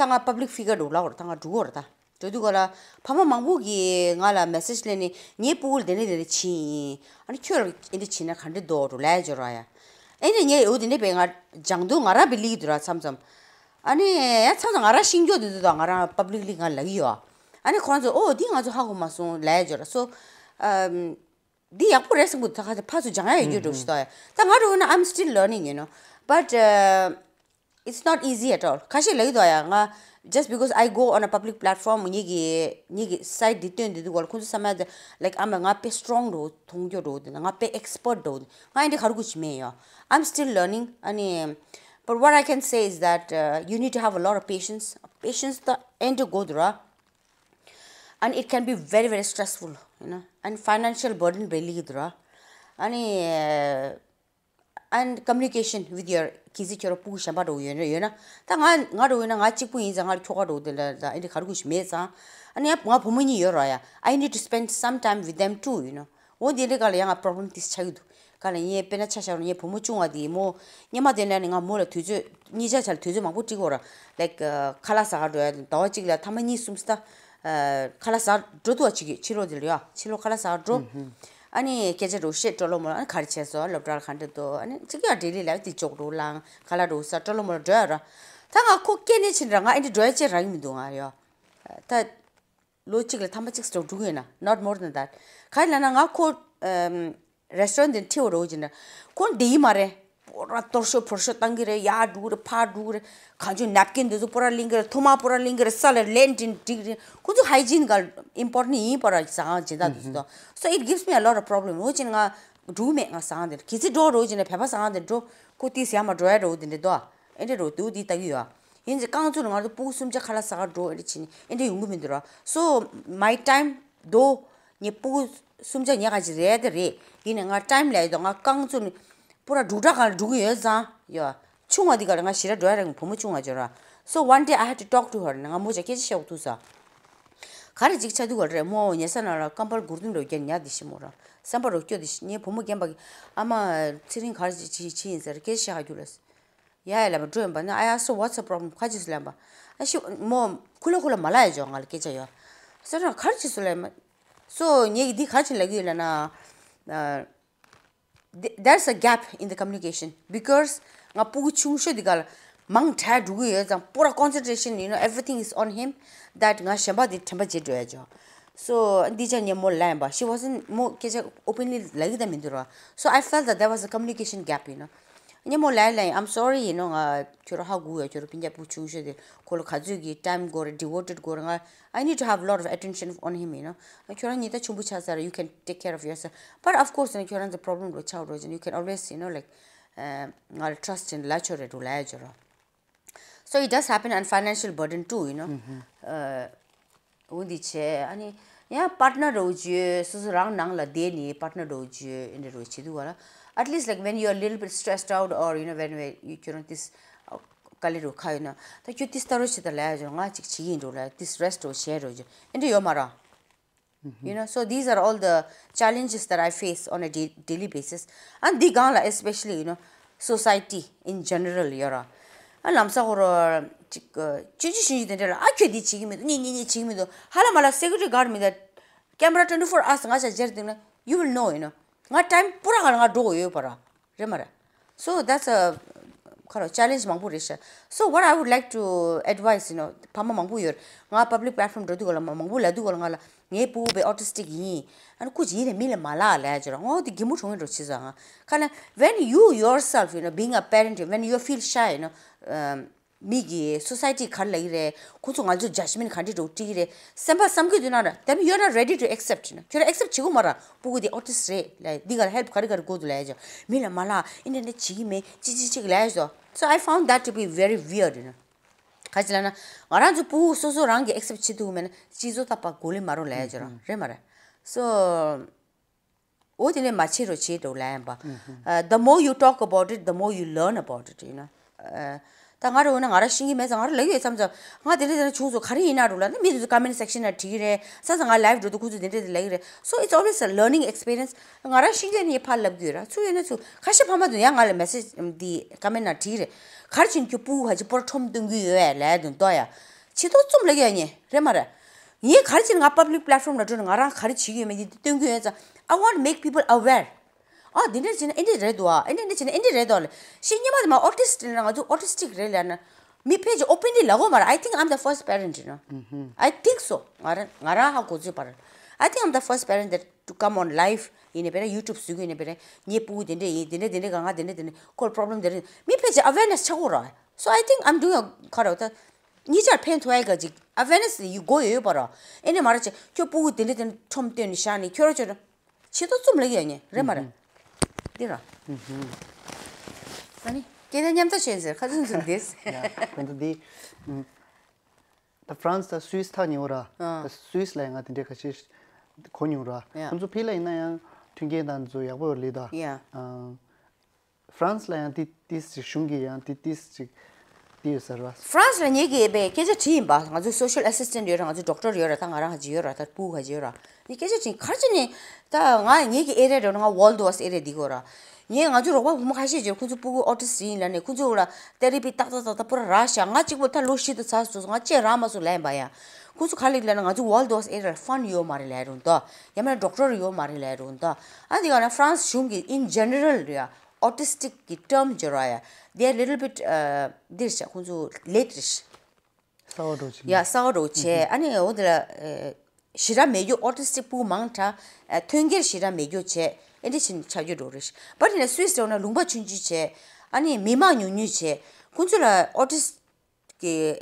ད་ང་public figure་འདྲ་བོ་ལབ་དགོས་རེད། ད་ང་འགྲོ་གི་ཡོད་རེད་ད། འགྲོ་དུས་ག་ལ་ཕ་མ་མང་པོ་གིས་ང་ལ་message་སླེབས་ནས་ངའི་སྤུ་གུ་ལ་དེ་འདྲ་དེ་འདྲ་བྱས་ཡིན། ཨ་ནི་ཁྱོད་ལ་ཨེ་འདྲ་བྱས་ན་ག་འདྲ་འདུག་འདྲ་བོ་ལབ་ཡ་ཅིག་ཡོད་རེད་ཡ། ཨེ་འདྲ་ངས་འོ་དེ་འདྲ་བས་ང་སྦྱང་དུས་ང་རང་བས་སླེབས་ཀྱི་འདུག་ར་མཚམས་མཚམས། ཨ་ནི་ཡ་མཚམས་མཚམས་ང་རང་ཤེས་རྒྱུ་དེ་ཚོ་དང་ང་རང་publicly་ང་ལབ་ཀྱི་ཡོད། ཨ་ནི་ཁོ་རང་ཚོ་ཨོ་འདི་ང་ཚོ་ཧ་གོ་མ་སོང་ལབ་ཡ་ཅིག་ཡོད་ར། So འདི་ཡག་པོ་རེད་བསམ་གི་འདུག་ད་ཁ་ཕར་ཚུར་སྦྱང་ཡ་ཡོད་རྒྱུ་འདྲ་བོ་ཞིག་འདུག་ཡ། ད་ང་འདྲ་བོ་ན་I'm still learning, you know, but uh, it's not easy at all. ཁ་ཤས་ལབ་ཀྱི་འདུག་ཡ། ང་just because I go on a public platform, ངེད་ཀྱི་ངེད་ཀྱི་site འདི་སྟོན་དེ་འདུག་ག་ལ། ཁོང་ཚོ་བསམ་ཡ་དེ་like I'm a, ང་དཔེ་strong་འདྲ་བོ་མཐོང་རྒྱུ་འདྲ་བོ། དེ་ང་དཔེ་expert་འདྲ་བོ། ང་ཨེ་འདྲ་ག་རེ་དགོས་ཀྱི་མེད་ཡ། I'm still learning. ཨ་ནི་but what I can say is that uh, you need to have a lot of patience. Patience་ད་ཨེ་འདྲ་དགོས་འདུག་ར། And it can be very, very stressful, you know, and financial burden་བས་སླེབས་ཀྱི་འདུག་ར། ཨ་ནི་uh, and communication with your kids, གལ་སྲིད་ཁྱོད་རང་སྤུ་གུ་གཞན་པ་འདྲ་བོ་ཡོད་ན་ཡོད་ན། ད་ང་ང་འདྲ་བོ་ཡིན་ན་ང་གཅིག་པུ་ཡིན་ཙང་ང་ལ་ཁྱོ་ག་འདྲ་བོ་དེ་འདྲ་ད་ཨེ་འདྲ་ག་རེ་དགོས་ཀྱི་མེད་ཙང་། ཨ་ནི་ཡང་ང་བུ་མོ་གཉིས་ཡོད་ར་ཡ། I need to spend some time with them too, you know. འོ་འདི་འདྲའི་སྐབས་ལ་ཡང་ང་problem་དེ་ཆགས་ཀྱི་འདུག་ག་ལ་ངས་དཔེར་ན་ཆ་བཞག་ན་ངའི་བུ་མོ་ཆུང་བ་དེ་མོ་སྔོན་མ་དེ་ནས་ནི་ང་མོ་ལ་དུས་ཚོད་གཉིས་ཆ་ཆ་ལ་དུས་ཚོད་མང་པོ་སྤྲད་ཀྱི་ཡོད་ར། Like ཁ་ལག་ཟ་ག་འགྲོ་ཡ་ཟླ་བ་གཅིག་ལ་ཐེངས་མ་གཉིས་གསུམ་ཙམ་ད་ཁ་ལག་ཟ་འགྲོ་ཐུབ་པ་བྱེད་ཀྱི། ཕྱི་ལོགས་དེ་ལ་ཡ། ཕྱི་ལོགས་ཁ་ལག་ཟ་ག་འགྲོ། ཨ་ནི་སྐད་ཆ་འདྲ་བོ་བཤད། སྤྲོ་ལོ་མོ་ལ་ཨ་ནི་ག་རེ་བྱས་སོང་། སློབ་གྲྭ་ལ་ག་འདྲ་འདུག་ཨ་ནི་གཅིག་ཡ་daily life་དེ་ཅོག་འདྲ་བོ་ལངས། ཁ་ལག་འདྲ་བོ་ཟ། སྤྲོ་ལོ་མོ་ལ་འགྲོ་ཡ་ར། ད་ང་ཁོ་སྐྱེས་ནས་ཕྱིན་ར་ང་ཨེ་འདྲ་འགྲོ་ཡ་ཅིག་རག་གི་མི་འདུག་ང་ཡ། ད་ལོ་གཅིག་ལ་ཐེངས་མ་གཅིག་ཙམ་འགྲོ་གི་ཡོད་ན། Not more than that. ག་རེ་ལབ་ན་ང་ཁོ་ཨམ་restaurant་དེ་ཁྲིད་པར་འགྲོ་གི་ཡིན་ན། ཁོ་བསྡད་ཀྱི་མ་རེད། པོ་ར་གཏོར་ཤོག་ཕོར་ཤོག་བཏང་གི་རེད། ཡར་འགྲོ་གི་རེད། ཕར་འགྲོ་གི་རེད། གང་བྱུང་napkin་དེ་ཚོ་པོ་ར་ལེན་གི་རེད། ཐུར་མ་པོ་ར་ལེན་གི་རེད། ས་ལ་ལན་ཏིན་སྒྲིག་རེད། ཁོ་ཚོ་hygiene་ག་important་ཡིན་པ་ར། ཟ་ཁང་སྦྱིན་བདག་དེ་ཚོ་དང་། So it gives me a lot of problem. འོ་ཅིག་ང་འགྲོ་གི་མེད། ང་ཟ་ཁང་དེ་ལ་གལ་སྲིད་འགྲོ་འགྲོ་གི་ཡིན་ན་བོད་པ་ཟ་ཁང་དེ་འགྲོ། ཁོ་ཏིས་ཡར་མར་འགྲོ་ཡ་འདྲ་བོ་དེ་འདྲ་འདུག་ཨེ་འདྲ་འདྲ་བོ་འདུག་དེ་ལྟ་གི་ཡོད། ཡིན་ཙང་རྐང་བཙུགས་ནས་ང་ཚོ་སྤུ་གུ་གསུམ་ཆ་ཁ་ལག་ཟ་ག་འགྲོ་ཨེ་འདྲ་བྱས་ནས་ཨེ་འདྲ་ཡོང་གི་མི་འདུག་ར། So my time though ངའི་སྤུ་གུ་གསུམ་ཆ་ཉལ་ག་ཅིག་རེད་དེ་རེད། ཡིན་ནའི་ང་time་ལས་དང་ང་རྐང་བཙུགས་ནས་པོ་ར་འབྲུག་སྒྲ་སྒང་ལ་འགྲོ་གི་ཡོད་ཙང་ཡ། ཆུང་བ་འདི་ག་ལ་ང་ཞེ་དྲག་འགྲོ་ཡ་ར། ངའི་བུ་མོ་ཆུང་བ་ཅིག་ཡོད་ར། So one day I had to talk to her. ང་མོ་ཅག་སྐད་ཆ་བཤད་དགོས་ཐུག་ས། ག་རེ་ཅིག་ཆགས་དུས་ག་ལ་རེད། མོ་ཉལ་ས་ནང་ལ་ཀམ་པལ་གུར་ཏུམ་འདྲ་བོ་བརྒྱབ་ཉལ་བསྡད་ཤག་མོ་ར། སེམས་པ་རོ་སྐྱོ་བསྡད་ཤག་ངའི་བུ་མོ་རྒན་པ་གིས་ཨ་མ་ཚེ་རིང་ག་རེ་ཅིག་བྱས་བྱས་ཡིན་ཟེར་སྐད་ཆ་བཤད་ག་རྒྱུགས་ལ། ཡ་ཡ་ལབ་པ་འགྲོ་ཡིན་པ་ན། I asked her what's the problem, ག་ཅིག་ལབ་པ། ཨ་ཤི་མོ་ཁུ་ལ་ཁུ་ལ་མ་ལབ་ཡ་ཅོག་ང་ལ་སྐད་ཆ་ཡོད་ཟེར་ན། ག་རེ་ཅིག་སུ་ལབ་ཡ་མ། So ངས་ཀྱིས་འདི་ག་རེ་ཅིག་ལབ་ཀྱི་ཡོད་ལབ་ན། Th- there's a gap in the communication because ང་སྤུ་གུ་ཆུང་ཤོས་འདི་ག་ལ་མང་དྲགས་འགྲོ་གི་ཡོད་ཙང་པོ་ར་concentration, you know, everything is on him, that ང་གཞན་པ་འདི་དྲན་པ་བརྗེད་འགྲོ་ཡ་ཅོག So འདི་ཅག་ངས་མོ་ལབ་ཡིན་པ། She wasn't, མོ་སྐད་ཆ་openly་ལབ་ཀྱི་ད་མི་འདུག་ར། So I felt that there was a communication gap, you know. ངས་མོ་ལབ་ཡིན་ལབ་ཡིན། I'm sorry, you know, ང་ཁྱོད་རང་ཧ་གོ་ཡ། ཁྱོད་རང་སྤུན་ཀྱག་སྤུ་གུ་ཆུང་ཤོས་དེ་ཁོ་ལ་ག་ཚོད་ཀྱི་time་དགོས་རེད། Devoted་དགོས་རེད། ང་I need to have a lot of attention on him, you know. ཁྱོད་རང་ཉིད་ད་ཆུང་པོ་ཆགས་ཚར། You can take care of yourself. But of course, you know, ཁྱོད་རང་ཚོ་problem་འདྲ་བོ་ཆགས་འགྲོ་ཅིག you can always, you know, like, ང་ལ་trust་བྱས་ནས་ལབ་ཆོག་རེད་འགྲོ་ལབ་ཡ་ཅོག་ར། So it does happen, and financial burden too, you know. Uh, འོ་འདི་བྱས། ཨ་ནི་ཡང་partner་འདྲ་བོ་བརྗོད། སོ་སོ་རང་ནང་ལ་བསྡད་ནས་partner་འདྲ་བོ་བརྗོད། ཨེ་འདྲ་འདྲ་བོ་བྱེད་དུས་ག་ལ། At least, like, when you are a little bit stressed out or, you know, when, when you, ཁྱོད་རང་ཏིས་དཀའ་ལས་འདྲ་བོ་ཁག་ཡོད་ན། ད་ཁྱོད་ཏིས་ལྟ་རོགས་བྱེད་དང་ལབ་ཡ་ཅོག་ང་ཅིག་བྱེད་ཀྱི་ཡིན་འགྲོ་ལབ། ཏིས་rest་འདྲ་བོ་བྱས་འགྲོ་ཅོག་ཨེ་འདྲ་ཡོད་མ་ར། You know, so these are all the challenges that I face on a da- daily basis. And འདི་སྒང་ལ་especially, you know, society in general ཡོད་ར། ཨ་ལམ་སང་ཁོ་རང་ཅིག་ཅི་ཅི་ཞིག་དེ་འདྲ་ལ། ཨ་ཁྱོད་འདི་བྱེད་ཀྱི་མི་འདུག་ངས་ངས་ངས་བྱེད་ཀྱི་མི་འདུག་ཧ་ལམ་ལ་security guard་མི་འདུག camera twenty four hours ང་ཅག་སྦྱར་འདུག་ན། You will know, you know. ང་time་པོ་ར་ག་ལ་ང་འགྲོ་གི་ཡོད་པ་ར། རེད་མ་རེད། So that's a ཁ་རོ་challenge་མང་པོ་རེད་ཤག So what I would like to advise, you know, ཕ་མ་མང་པོ་ཡོད། ང་public platform་འགྲོ་དུས་ག་ལ་མ་མང་པོ་ལབ་དུས་ག་ལ་ང་ལ་ངའི་སྤུ་གུ་དཔེ་autistic་ཡིན། ཨ་ནི་སྐུ་མཁྱེན་ནས་མི་ལ་མ་ལབ་ལབ་ཡ་ཅོག་ར། ངོ་དེ་གད་མོ་ཧྲོམ་འདྲ་བོ་བྱེད་ས། ང་ཁ་ན་when you yourself, you know, being a parent, when you feel shy, you know, um, མི་གི་society་ག་རེ་ལབ་ཀྱི་རེད། ཁོ་ཚོ་ང་ཚོ་judgement་ག་འདྲ་འདྲ་བོ་སྤྲད་ཀྱི་རེད་བསམ་པ་བསམ་གྱི་འདུག་ན་ར། Then you are not ready to accept, you know. ཁྱོད་རང་accept་བྱེད་དགོས་མ་ར། སྤུ་གུ་དེ་autistic་རེད་ལབ། འདི་ག་ལ་help་ག་རེ་ག་རེ་དགོས་འདུག་ལབ་ཡ་ཅོག་མི་ལ་མ་ལབ། ཨེ་འདྲ་འདྲ་བྱེད་ཀྱི་མེད། ཅི་ཅི་ཅིག་ལབ་ཡ་ཅོག So I found that to be very weird, you know. ག་ཅི་ལབ་ན་ང་རང་ཚོ་སྤུ་གུ་སོ་སོ་རང་གིས་accept་བྱེད་ཐུབ་ཀྱི་མེད་ན་སྤྱི་ཚོགས་ད་ཕར་གོ་ལེ་མ་རོ་ལབ་ཡ་ཅོག་ར། རེད་མ་རེད། So འོ་དེ་ནས་མ་བྱེད་རོགས་བྱེད་འགྲོ་ལབ་ཡིན་པ། Uh, the more you talk about it, the more you learn about it, you know. Uh, ད་ང་རང་འོ་ན་ང་རང་ཤེས་ཀྱི་མེད་ཙང་ང་རང་ལབ་ཀྱི་ཡོད་མཚམས་མཚམས། ང་དེ་འདྲ་དེ་འདྲ་བྱུང་སོང་ག་རེ་ཡིན་ན་འགྲོ་ལབ་ན། མི་དེ་ཚོ་comment section་ན་བྲིས་ཀྱི་རེད། མཚམས་མཚམས་ང་live་འགྲོ་དུས་ཁོ་ཚོས་དེ་འདྲ་དེ་ལབ་ཀྱི་རེད། So it's always a learning experience. ང་རང་ཤེས་ཀྱི་ནས་ཕར་ལབ་ཀྱི་ཡོད་ར། ཚུར་ཡོད་ན་ཚུར་ཁ་ཤས་ཕ་མ་ཚོ་ཡང་ང་ལ་message་འདི་comment་ན་བྲིས་རེད། ག་རེ་བྱས་ནས་ཁྱོད་སྤུ་གུ་ཧ་ཅི་པོ་ར་ཁྲོམ་གཏོང་གི་ཡོད་ལབ་དུས་ལྟོས་ཡ། ཆེ་ཏོག་ཙམ་ལབ་ཀྱི་ཡོད་ནི་རེད་མ་རེད། ངས་ག་རེ་བྱས་ན་ང་public platform་ལ་འགྲོ་ནས་ང་རང་ག་རེ་བྱེད་ཀྱི་ཡོད་མེད་འདི་སྟོན་གྱི་ཡོད་ཙང་། I want to make people aware. ཨ་འདི་འདྲ་བྱས་ན་འདི་འདྲ་རེད་འདུག་ཨ་འདི་འདྲ་བྱས་ན་འདི་འདྲ་རེད་འདུག་ལབ། ཤི་སྔོན་མ་དེ་མ་autistic་ལབ་ན་ང་ཚོ་autistic་རེད་ལབ་ན། མི་ཕལ་ཆེར་openly་ལབ་ཀྱི་མ་རེད། I think I'm the first parent, you know. I think so. ང་རང་ང་རང་ཧ་གོ་ཚོད་པར། I think I'm the first parent that to come on live. ཡིན་ནའི་བེ་ར་YouTube བཟོ་གི་ཡིན་ནའི་བེ་ར། ངའི་སྤུ་གུ་དེ་འདྲ་ཡིན། དེ་འདྲ་དེ་འདྲ་ག་ང་དེ་འདྲ་དེ་འདྲ་ཁོར་problem དེ་འདྲ། མི་ཕལ་ཆེར་awareness་ཆགས་ཀྱི་རེད། So I think I'm doing a ག་རེ་ད། གཉིས་ཆར་ཕན་ཐོགས་ཡ་ག་ཅིག awareness་ཡི་སྒོ་ཡོད་པ་རེད། ཨེ་ནས་མ་རེད་ཅེ། ཁྱོད་སྤུ་གུ་དེ་འདྲ་དེ་འདྲ་ཁྲོམ་སྟོན་ནས་བཞག་ནས་ཁྱོད་རང་ཁྱོད་རང་ཆེ་ཏོག་ཙམ་ལབ་ཀྱི་ཡོད་ནི་རེད་མ་རེད། འདི་ར། ཨ་ནི་སྐད་ཆ་མཉམ་ཐག་བྱས་ཟེར་ཁ་ཚུན་ཚུན་འདེས། ཡ་ཁོ་ཚོ་འདི། ད་ཧྥ་རན་སི་དང་སུད་སི་ཐག་ཉེ་བོ་ར། ཨ། ད་སུད་སི་ལ་ཡང་ང་དེ་འདྲའི་ཁ་ཤས་གོ་མྱོང་ར། ཡ། ཁོ་ཚོ་ཕི་ལ་ཡིན་ན་ཡང་མཐུན་རྐྱེན་དང་ཚོ་ཡག་པོ་ཡོད་ལི་ད། ཡ། ཨ། ཧྥ་རན་སི་ལ་ཡང་དེ་ཏིས་ཅིག་གཞུང་གིས་ཡང་དེ་ཏིས་ཅིག་དེ་ཡོད་ཟེར་བ། ཧྥ་རན་སི་ལ་ངེད་ཀྱིས་པའི་སྐད་ཆ་དྲིས་ཡིན་པ། ང་ཚོ་social assistant་ཡོད་ར། ང་ཚོ་doctor་ཡོད་ར། ད་ང་རང་ཧ་ཅི་ཡོད་ར། ད་སྤུ་གུ་ཧ་ཅི་ཡོད་ར། ངས་སྐད་ཆ་དྲིས་གར་ཅི་ནས། ད་ང་ངེད་ཀྱི་area་འགྲོ་ན་ང་Waldorf་area་འདི་གོ་ར། ངས་ང་ཚོ་རོགས་པ་བུ་མོ་ཁ་ཤས་ཀྱིས་ཁོ་ཚོ་སྤུ་གུ་autistic་ཡིན་ལབ་ནས་ཁོ་ཚོ་ལ་therapy་ཏག་ཏག་ཏག་ཏག་པུ་ར་རག་ཤག་ང་གཅིག་པུ་ད་ལོ་བཞི་དང་ཚ་སོ་སོ་ང་ཅི་རག་མ་སོང་ལབ་ཡིན་པ་ཡ། ཁོ་ཚོ་ག་ལེགས་ལབ་ན་ང་ཚོ་Waldorf་area་ལ་fund་ཡོད་མ་རེད་ལབ་རུང་ད། ཡང་མིན་ན་doctor་ཡོད་མ་རེད་ལབ་རུང་ད། ཨ་འདི་ག་ན་ཧྥ་རན་སི་གཞུང་གིས་in general་རེད་ཡ། autistic་གི་term་སྦྱོར་བ་ཡ། They are little bit uh, འདིར་བྱ་ཁོང་ཚོ་late་རེད། གསར་བ་འགྲོ་ཆེ། ཡ་གསར་བ་འགྲོ་ཆེ། ཨ་ནི་འོ་དེ་ལ་ཞེ་དྲག་མེད་རྒྱུ། autistic་སྤུ་གུ་མང་དྲགས་མཐུན་རྐྱེན་ཞེ་དྲག་མེད་རྒྱུ་བྱས། ཨེ་འདྲ་ཕྱིན་ཆགས་རྒྱུ་འགྲོ་རེད། བ་དེ་ནས་སུད་སི་འགྲོ་ན་ལུང་པ་ཆུང་ཆུང་བྱས། ཨ་ནི་མི་མང་ཉུང་ཉུང་བྱས། ཁོང་ཚོ་ལ་autistic གི་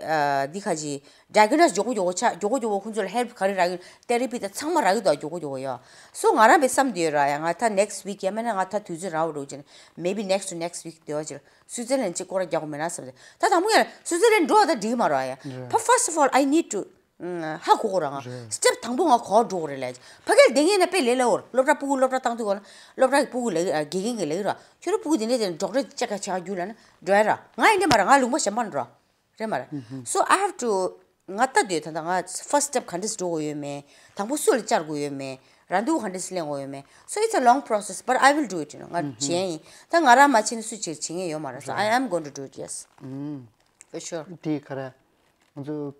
འདི་ཁ་ཅིག་diagnose་མགྱོགས་པོ་མགྱོགས་པོ་ཆགས། མགྱོགས་པོ་མགྱོགས་པོ་ཁོང་ཚོ་ལ་help་ག་རེ་རག་གི། therapy་དང་ཚང་མ་རག་གི་འདུག་མགྱོགས་པོ་མགྱོགས་པོ་ཡ། སོ་ང་རང་པའི་བསམ་དུས་ར་ཡ། ང་ད་next week་ཡ་མེད་ན་ང་ད་དུས་ཚོད་རག་པ་འགྲོ་ཅེ་ན། maybe next to next week་དེ་བ་ཅིར་སུའི་ཙེར་ལན་ཅིག་སྐོར་ར་རྒྱག་དགོས་མེད་ན་བསམ་སྟེ། ད་དང་པོ་ཡ་སུའི་ཙེར་ལན་འགྲོ་བ་ད་འགྲིག་མ་རེད་ཡ། ཕ་first of all I need to ཧ་གོ་གོ་ར། ང་step་དང་པོ་ང་གོ་འགྲོ་གོ་རེད་ལས། ཕ་གིར་བསྡད་མཁན་ན་དཔེ་ལས་སླ་བོར། སློབ་གྲྭ་སྤུ་གུ་སློབ་གྲྭ་བཏང་དུས་གོ་ན་སློབ་གྲྭ་གི་སྤུ་གུ་ལས་དགེ་རྒན་གྱི་ལས་ར། ཁྱོད་ར་སྤུ་གུ་དེ་འདྲས་དེ་འགྲོགས་འདྲ་ཅག་ཀ་ཆགས་རྒྱུ་ལ་ན་འགྲོ་ཡ་ར། ང་ཡིན་འདྲ་མ་ར། ང་ལུང་པ་གཞན་པ་འགྲོ་ར། རེད་མ་རེད། So I have to ང་ལྟ་དུས་ད་ལྟ་ང་first step་ག་འདྲས་འགྲོ་དགོས་ཡོད་མེད། དང་པོ་སུ་ལ་བཅར་དགོས་ཡོད་མེད། ར་འདུག་ག་འདྲས་ལེན་དགོས་ཡོད་མེད། So it's a long process, but I will do it, you know. ང་བྱེད་ཡིན། ད་ང་རང་མ་བྱེད་ན་སུ་བྱེད་བྱེད་མཁན་ཡོད་མ་རེད། So I am going to do it, yes. For sure. དེ་ག་རེ། ང་ཚོ་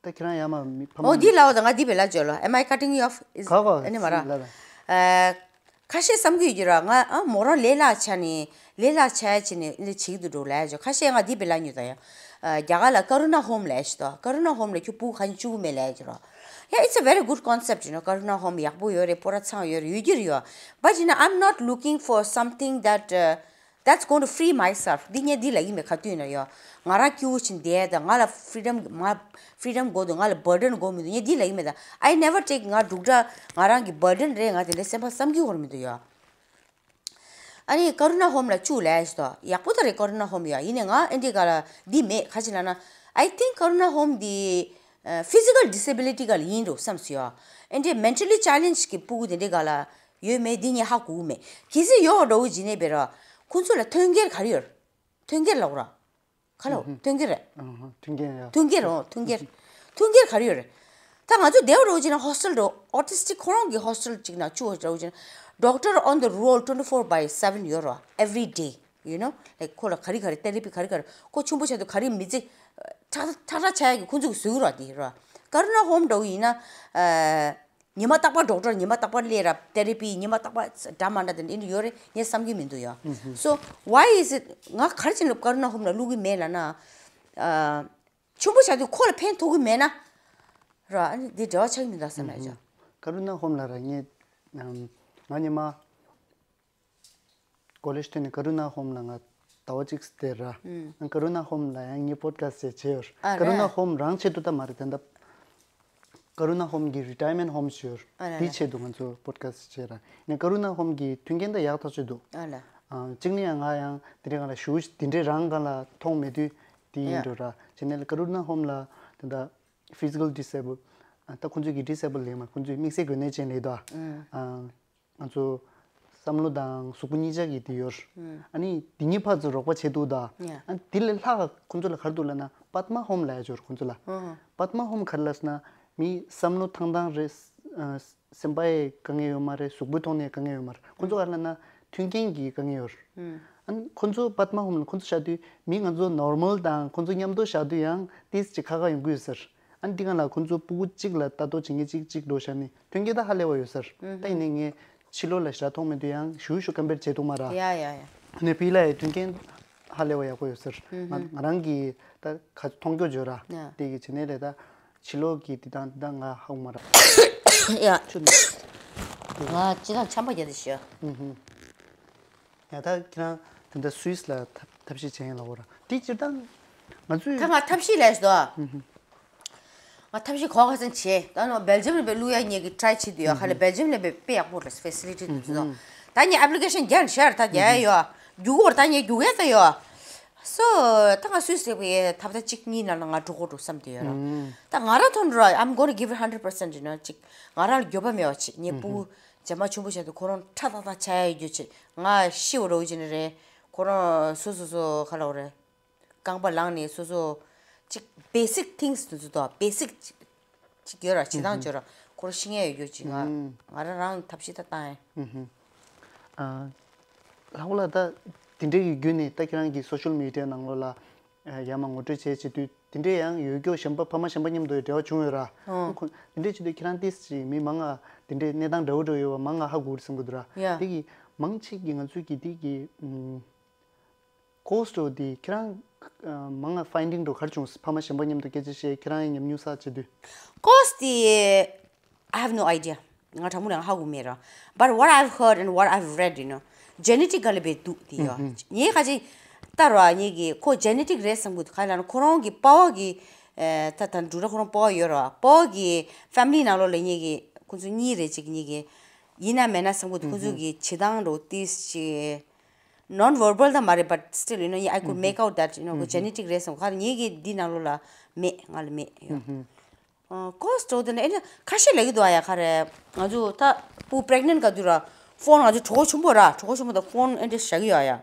ད་ཁྱེད་རང་ཡ་མ་མི་ཕ་མ། ཨོ་འདི་ལའོ་ད་ང་འདི་བེ་ལ་བཅོལ་ལོ། Am I cutting you off? Is ག་ག་ཨ་ནི་མ་ར། ལ་ལ། ཁ་ཤས་བསམ་གྱི་ཡོད་ཀྱི་ར། ང་ཨ་མོ་རང་ལས་སླ་ཆ་ནི་ལས་སླ་ཆ་ཡ་ཆེ་ནི་འདི་བྱེད་ཀྱི་འདུག་འགྲོ་ལས་ཆོ། ཁ་ཤས་ང་འདི་བེ་ལ་ཉོ་ད་ཡ། རྒྱ་གར་ལ་ཀ་རུ་ན་ཧོམ་ལས་ཤི་ཏོ། ཀ་རུ་ན་ཧོམ་ལ་ཁྱོད་སྤུ་གུ་ཁ་ཉིན་བཅུ་གུ་མེད་ལས་ཀྱི་ར། Yeah, it's a very good concept, you know. ཀ་རུ་ན་ཧོམ་ཡག་པོ་ཡོད་རེད། སྤོ་ར་ཚང་ཡོད་རེད། ཡོད་ཀྱི་རེད་ཡོ། But you know, I'm not looking for something that uh, that's going to free myself. འདི་ངས་འདི་ལ་ཡིན་མེད་ག་དུས་ན་ཡོ། ང་རང་སྐྱིད་པོ་ཕྱིན་བསྡད་ད་ང་ལ་freedom ང་freedom་དགོས་འདུག་ང་ལ་burden་དགོས་མི་འདུག་ངས་འདི་ལ་ཡིན་མེད་ད། I never take ང་འབྲུག་སྒྲ་ང་རང་གི་burden་རེད། ང་དེ་འདྲ་སེམས་པ་བསམ་གྱི་ཡོད་མི་འདུག་ཡོ། ཨ་ནི་ཀ་རུ་ན་ཧོམ་ལ་བཅུག་ལས་ཞིག་ཏོ། ཡག་པོ་ད་རེད་ཀ་རུ་ན་ཧོམ་ཡོ། ཡིན་ནའི་ང་ཨེ་འདྲའི་ག་ལ་འདི་མེད། ག་ཅི་ལ་ན། I think ཀ་རུ་ན་ཧོམ་འདི་physical disability་ག་ལ་ཡིན་འགྲོ་བསམ་སོ་ཡོ། ཨེ་འདྲའི་mentally challenge་གི་སྤུ་གུ་དེ་འདྲའི་ག་ལ་ཡོད་མེད་འདི་ངས་ཧ་གོ་གི་མེད། གལ་སྲིད་ཡོད་འགྲོ་གི་ཇི་ནས་བེ་ར། ཁོང་ཚོ་ལ་མཐུན་རྐྱེན་ག་རེ་ཡོད། མཐུན་རྐྱེན་ལབ་ར། ག་ལ་མཐུན་རྐྱེན་རེད། མཐུན་རྐྱེན་ཡ། མཐུན་རྐྱེན་རོ་མཐུན་རྐྱེན། མཐུན་རྐྱེན་ག་རེ་ཡོད་རེད། ད་ང་ཚོ་བསྡད་པ་འགྲོ་གི་ཅིག་ན་hostel་འགྲོ། autistic་ཁོ་རང་གི་hostel་ཅིག་ན་བཅུག་འགྲོ་གི་ཅིག་ན་doctor on the roll twenty four by seven་ཡོད་རོ། Every day, you know, like ཁོ་ལ་ག་རེ་ག་རེ་therapy་ག་རེ་ག་རེ་ཁོ་ཆུང་པོ་ཆགས་དུས་ག་རེ་མི་ཚེ་ཁྲག་ཁྲག་ཁྲག་ཆགས་ཡ་གི་ཁོ་ཚོ་གི་བཟོ་གི་རོ་དེ་རོ། ཀ་རུ་ན་ཧོམ་འགྲོ་གི་ཡིན་ན། ཉི་མ་རྟག་པར་doctor་ཉི་མ་རྟག་པར་སླེབས་ར། therapy་ཉི་མ་རྟག་པར་འདྲ་མ་འདྲ་དེ་འདྲ་ཡོད་རེད་ངས་བསམ་གྱི་མི་འདུག་ཡ། So why is it ང་ག་རེ་བྱས་ནས་ཀ་རུ་ན་ཧོམ་ལ་བླུག་གི་མེད་ལབ་ན། ཨ། ཆུང་པོ་བྱ་དུས་ཁོ་ལ་ཕན་ཐོགས་གི་མེད་ན། ར་ཨ་ནི་འདི་འབྲེལ་བ་ཆགས་ཀྱི་མི་འདུག་བསམ་ལ་ཡ། ཀ་རུ་ན་ཧོམ་ལ་ར་ངས་ང་ཉི་མ། ཀོ་ལེཇ་ཐོན་ནས་ཀ་རུ་ན་ཧོམ་ལ་ང་ཟླ་བ་གཅིག་སྟེར་ར། ཨང་ཀ་རུ་ན་ཧོམ་ལ་ཡང་ངས་པོ་ཌི་ཁ་སི་ཊི་བྱས་བྱས་ཡོད། ཨ་ཀ་རུ་ན་ར། ཧོམ་རང་ཆེད་དུ་ད་མ་རེད་དེ་འདྲ། ཀ་རུ་ན་ཧོམ་གྱི་རི་ཊ་ཡར་མེན་ཊི་ཧོམ་ཞིག་ཡོད། ཨ་ར་དེའི་ར། ཆེད་དུ་ང་ཚོ་པོ་ཌི་ཁ་སི་ཊི་བྱས་ར། ངས་ཀ་རུ་ན་ཧོམ་གྱི་མཐུན་རྐྱེན་ད་ཡག་ཐག་ཆོད་འདུག་ཨ་ལ། ཨང་གཅིག་ནས་ཡང་ང་ཡང་དེ་རིང་ང་ལ་ཞུ་དེ་འདྲའི་རང་གང་ལ་མཐོང་མེད་དུས་དེ་ཡིན་ཡ། འགྲོ་ར། བྱས་ནས་ཀ་རུ་ན་ཧོམ་ལ་དེ་འདྲ་physical disabled ད་ཁོང་ཚོས་ཀྱི་disabled་ལེགས་མ་ཁོང་ཚོས་དམིགས་བསལ་གྱོན་ནད་ཅན་ལས་ད། ཨང་། ང་ཚོ་བསམ་བློ་དང་གཟུགས་པོ་གཉིས་ཆ་གི་དེ་ཡོད། ཨ་ནི་དེ་གཉིས་ཕར་ཚུར་རོགས་པ་བྱེད་འདུག་ད། ཡ། ཨ་ནི་དེ་ལས་ལྷག་ཁོང་ཚོ་ལ་ག་རེ་འདུག་ལབ་ན་པད་མ་ཧོམ་ལབ་ཡ་ཅིག་ཡོད་ཁོང་ཚོ་ལ། ཨ་ཧ། པད་མ་ཧོམ་ག་རེ་ལབ་ཟེར་ན་མི་བསམ་བློ་ཐང་ཐང་རེད། ཨ་སེམས་པ་ཡི་དཀའ་ངལ་ཡོད་མ་རེད། གཟུགས་པོའི་ཐོག་ནས་དཀའ་ངལ་ཡོད་མ་རེད། ཁོང་ཚོ་ག་རེ་ལབ་ན་མཐུན་རྐྱེན་གྱི་དཀའ་ངལ་ཡོད། ཨ་ནི་ཁོང་ཚོ་པད་མ་ཧོམ་ལ་ཁོང་ཚོ་བཞག་དུས་མི་ང་ཚོ་normal་དང་ཁོང་ཚོ་མཉམ་དུ་བཞག་དུས་ཡང་ཏིས་ཅིག་ཁག་ཁག་ཡོང་གི་ཡོད་ཟེར། ཨ་ནི་འདི་ག་ལ་ཁོ་ཚོ་སྤུ་གུ་གཅིག་ལ་ལྟ་རྟོག་བྱེད་མཁན་གཅིག་གཅིག་འགྲོ་བཞག་ནས་མཐུན་རྐྱེན་ད་ཧ་ལས་པ་ཡོད་ས་རེད། ད་ཡིན་ནའི་ངས་ཕྱི་ལོགས་ལ་ཞེ་དྲག་མཐོང་མེད་དུས་ཡང་ཞུ་ཞུ་ཀམ་པེར་བྱེད་ཐུབ་མ་རེད། ཡ་ཡ་ཡ། ཨ་ནི་ཕི་ལ་ཡི་མཐུན་རྐྱེན་ཧ་ལས་པ་ཡག་པོ་ཡོད་ས་རེད། ང་ང་རང་གིས་ད་ག་མཐོང་རྒྱུ་བརྗོད་ར། ཡ། དེ་གི་བྱེད་ནས་ལས་ད་ཕྱི་ལོགས་ཀྱི་འདི་དང་འདི་དང་ང་ཧ་གོ་མ་རེད། ཡ། ཆུ་ནི། ང་ཅི་དང་ཆམ་པ་རྒྱག་དེ་ཤི། ཡ་ད་ཁྱེད་རང་དེ་འདྲ་སུད་སི་ལ་ཐབས་ཐབས་ཤེས་བྱས་ཡིན་ལ་འོ་ར་དེ་སྤྱིར་བཏང་ང་ཚོས། ད་ང་ཐབས་ཤེས་ལས་སོ། ང་ཐབས་ཤེས་གོ་ཁ་སང་བྱས་ད་ནོ་སྦེལ་ཇམ་ལ་བླུག་ཡ་ཉེ་གི་ཊ་རའི་བྱེད་དུ་ཡོད་ཧ་ལས་སྦེལ་ཇམ་ལ་དཔེ་ཡག་པོ་རེད་ཕེ་སི་ལི་ཊི་དེ་ཚོ། ད་ཉེ་ཨེབ་ལི་ཀེ་ཤན་རྒྱག་ཤར་ད་རྒྱག་ཡ་ཡོད། རྒྱུག་གོར་ད་ཉེ་རྒྱུག་ཡ་ད་ཡོད། སོ། ད་ང་སུད་སི་ཟེར་བའི་ཐབ་ད་གཅིག་གཉིས་ནང་ལ་ང་འགྲོ་གོ་འགྲོ་བསམ་དུ་ཡོད་ར། ད་ང་རང་ཐོན་ར། I'm gonna give it hundred percent you know ཅིག་ང་རང་ལ་འགྱོད་པ་མེད་པ་ཅིག་ངས་སྤུ་གུ་རྗེས་མ་ཆུང་པོ་བྱས་དུས་ཁོ་རང་ཁྲ་ཐག་ཐག་ཆགས་ཡ་ཡོད་རྒྱུ་ཅིག་ང་ཤི་བ་རོ་ཅི་ནི་རེད། ཁོ་རང་སོ་སོ་སོ་ག་ལ་བ་རེད། རྐང་པ་ལངས་ནས་སོ་སོ་ཅིག་basic things དེ་ཚོ་དང་basic ཅིག་ཅིག་ཡོད་ར་བྱེད་སྟངས་ཡོད་ར་ཁོ་རང་ཤི་ངེས་ཡོད་རྒྱུ་ཅིག་ང་ང་རང་རང་ཐབས་ཤེས་ད་བཏང་ཡ། ཨ། ལྷག་པ་ལ་ད་དེ་འདྲའི་གི་བརྒྱུད་ནས་ད་ཁྱེད་རང་གི་social media ནང་ལོགས་ལ་ཡར་མར་ངོ་སྤྲོད་བྱས་བྱེད་དུས་དེ་འདྲའི་ཡང་ཡོད་སྐྱོ་གཞན་པ་ཕ་མ་གཞན་པ་མཉམ་དུ་འབྲེལ་བ་བྱུང་ཡོད་ར། ཨོ། ཁོ་དེ་འདྲའི་བྱེད་དུས་ཁྱེད་རང་ཏིས་ཅིག་མི་མང་ང་དེ་འདྲའི་གནས་སྟངས་འདྲ་བོ་འདྲ་བོ་ཡོད་པ་མང་ང་ཧ་གོ་གི་རེད་བསམ་གི་འདུག་ར། ཡ། དེ་གི་མང་ཆེ་གི་ང་ཚོའི་གི་དེ་གི་ཨུམ། cost འོ་དེ་ཁྱེད་རང་ཨ་མང་ང་finding འགྲོ་གར་བྱུང་ཕ་མ་གཞན་པ་མཉམ་དུ་སྐད་ཆ་བཤད་ཁྱེད་རང་ཡང་ཉམས་མྱོང་བསགས་བྱེད་དུས། cost དེ་I have no idea. ང་དྲང་མོ་ལ་ཧ་གོ་མེད་ར། But what I've heard and what I've read you know genetic ག་ལ་བས་འདུག་དེ་ཡོ། ངའི་ཁ་ཅིག་ལྟ་ར་ངེད་ཀྱི་ཁོ་genetic རེད་བསམ་གི་འདུག་ག་ལ་ཁོ་རང་གི་པ་ཕ་གི་ད་ད་འབྲུ་ར་ཁོ་རང་པ་ཕ་ཡོད་ར་པ་ཕ་གི་family ནང་ལོགས་ལ་ངེད་ཀྱི་ཁོ་ཚོ་གཉིས་རེད་ཅིག་ངེད་ཀྱི་ཡིན་ན་མེད་ན་བསམ་གི་འདུག་ཁོ་ཚོ་གི་བྱེད་སྟངས་རོ་ཏིས་ཅིག non verbal ད་མ་རེད། But still you know I could make out that you know genetic རེད་བསམ་ག་ངེད་ཀྱི་འདི་ནང་ལོགས་ལ་མེད་ང་ལ་མེད་ཡོ། ཨ། cost འགྲོ་དེ་ནས་ཨེ་འདྲ་ཁ་ཤས་ལབ་ཀྱི་འདུག་ཨ་ཡ་ཁ་རེ། ང་ཚོ་ད་སྤུ་pregnant ག་དུས་ར་phone ང་ཚོ་གྲོགས་ཆུང་པོ་ར་གྲོགས་ཆུང་པོ་དང་phone ཨེ་འདྲ་བཞག་གི་ཡོད་ཨ་ཡ།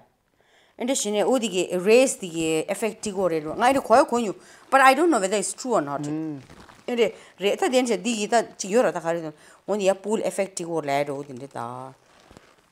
ཨེ་འདྲ་བྱས་ནས་འོ་དེ་གི་race དེ་གི་effect འགྲིག་གོ་རེད་རོ། ང་ཨེ་འདྲ་གོ་ཡ་གོ་མྱོང་། But I don't know whether it's true or not. ཨེ་འདྲ་རེད་ད་དེ་འདྲ་འདི་གི་ད་ཅིག་ཡོད་ར་ད་ག་རེ་དང་འོ་ནི་ཡ་སྤུ་effect འགྲིག་གོ་ལབ་རོ་དེ་འདྲ་ད།